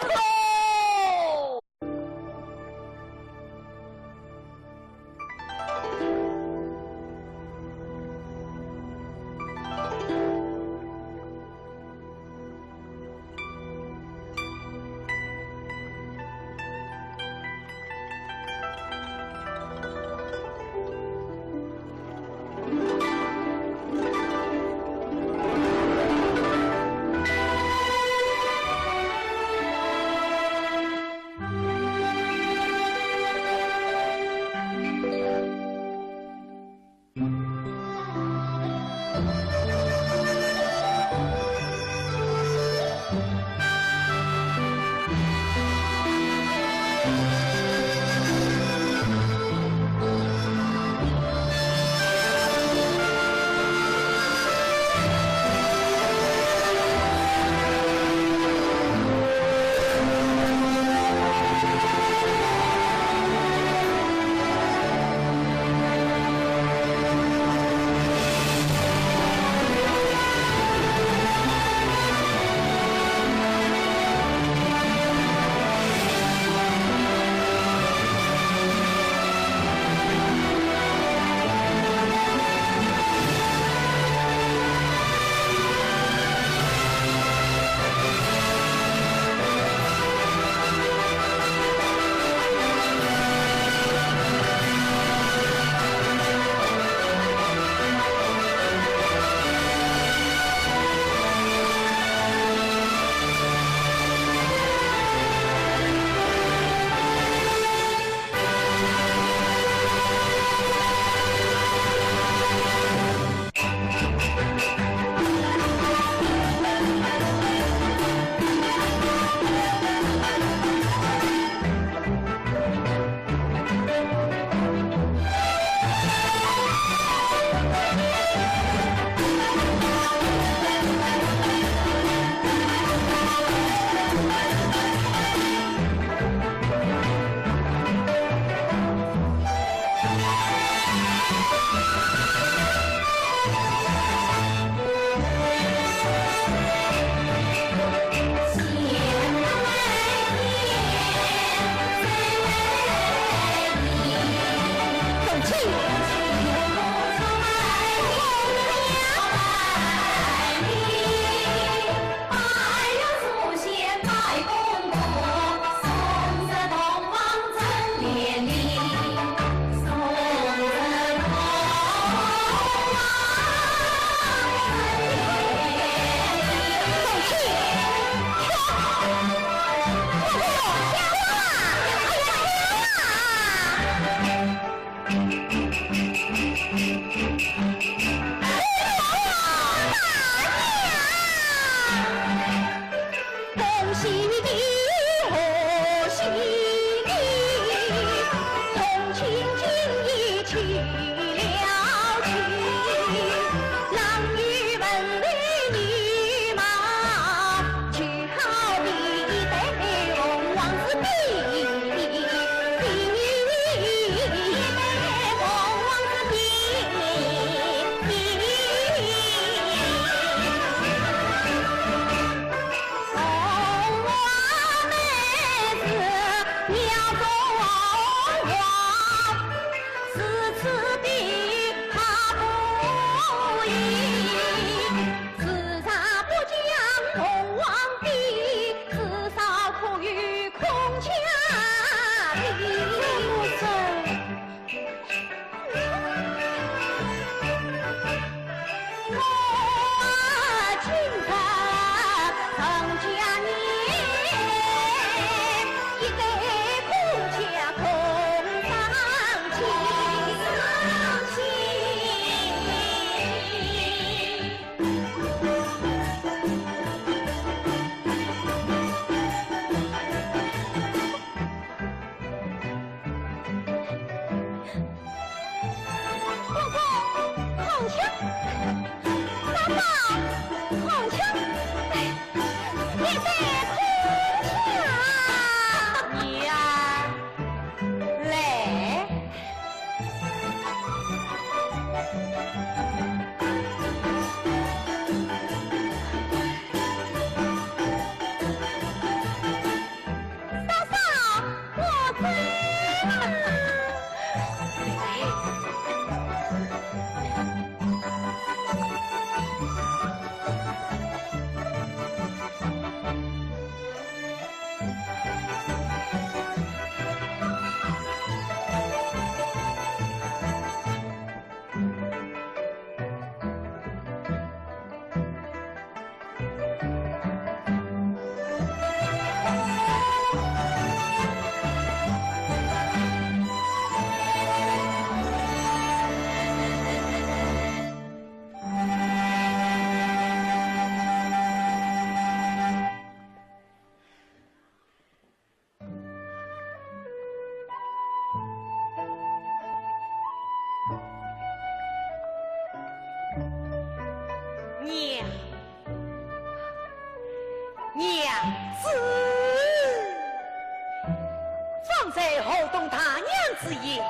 子言，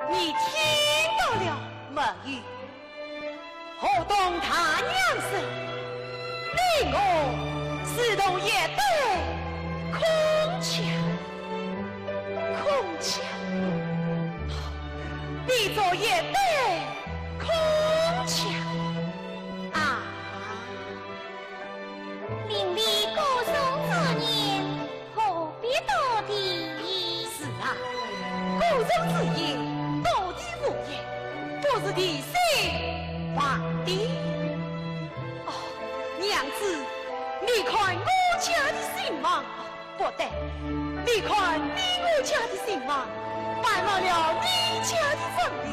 你听到了没有？河东大娘说，你我是同一对孔雀，孔雀，你做一对孔雀啊。 邻里歌颂之言，何必多提？是啊，歌颂之言，多提无益，不如提醒皇帝。哦，娘子，你看我家的兴旺，不对，你看你我家的兴旺，伴满了你家的争斗，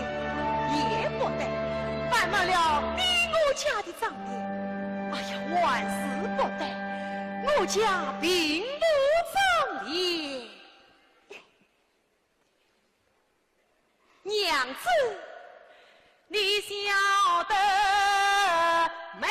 也不对，伴满了你我家的 争斗。哎呀，万事不得，我家并不争斗。娘子，你晓得没？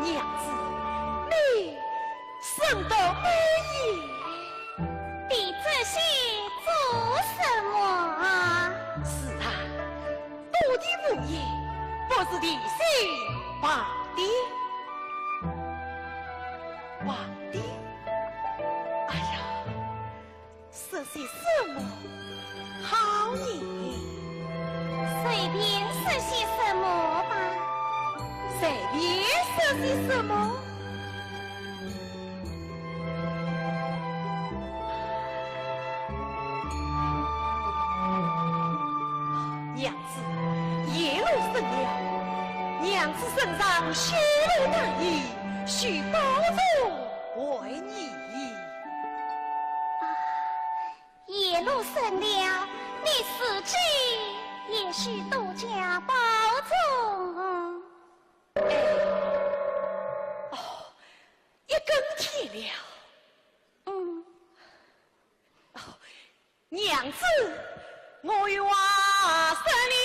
娘子，你生得美也。 提这些做什么啊？是啊，多提无益，不如提醒皇帝。皇帝？哎呀，说些什么好呢？随便说些什么吧。随便说些什么？ 娘子，夜路深了，娘子身上绣罗带衣，需保重为宜。夜路深了，你自己也需多加保重。哎，哦，一更天了。嗯。哦， 娘子，我有话说了。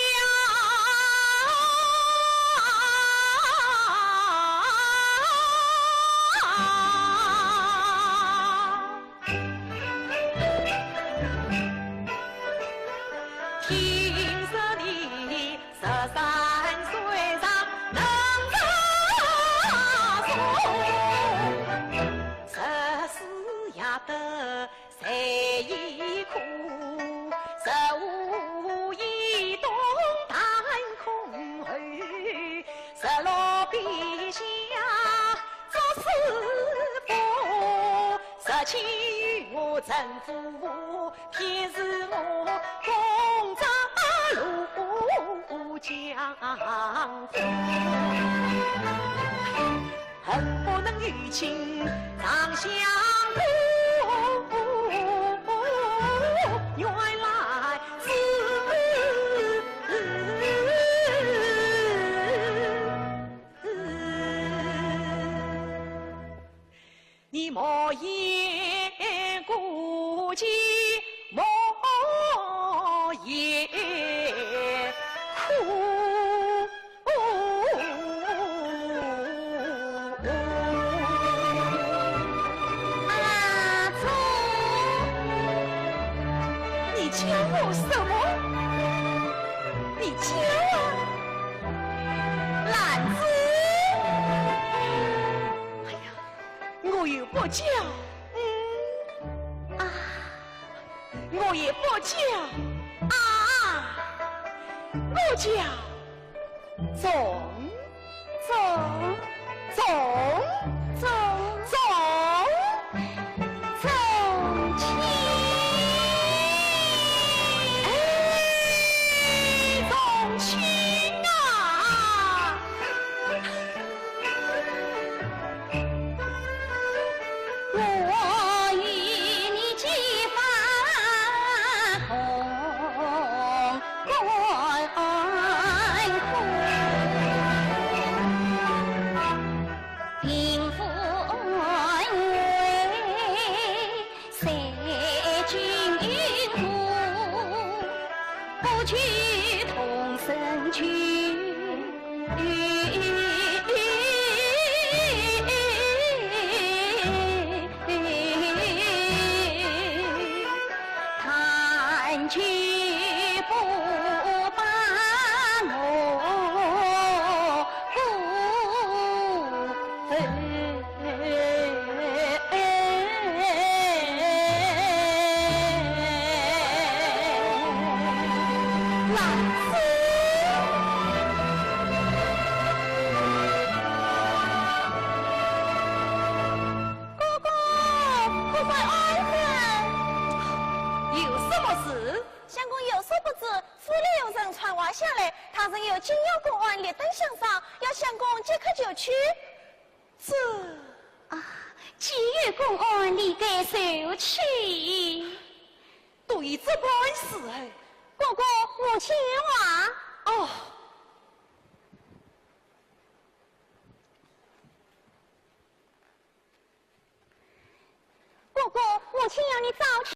听说你十三岁上能读书，十四也得 才艺课，十五一动弹孔喉，十六笔下作诗赋，十七与我成夫妇，便是我功成如江湖，恨不能与卿长相渡。原来是你莫言孤寂，莫言苦。阿祖，你叫我什么？你叫我兰子？哎呀， 我又不叫，嗯，啊，我也不叫，啊，我叫宗，宗，宗，宗，宗，宗庆。哎，宗庆啊！ 我与你结发同甘苦，贫富安危 谁经过，不求同生趣。但求不把我辜 哥哥，可在安身？有什么事？相公有所不知，府里有人传话下来，他人有紧要公案立等相商，要相公即刻就去。 这……啊，既有公案，理该就去。都已这般时候。哥哥，母亲啊。哦。哥哥，母亲要你早去。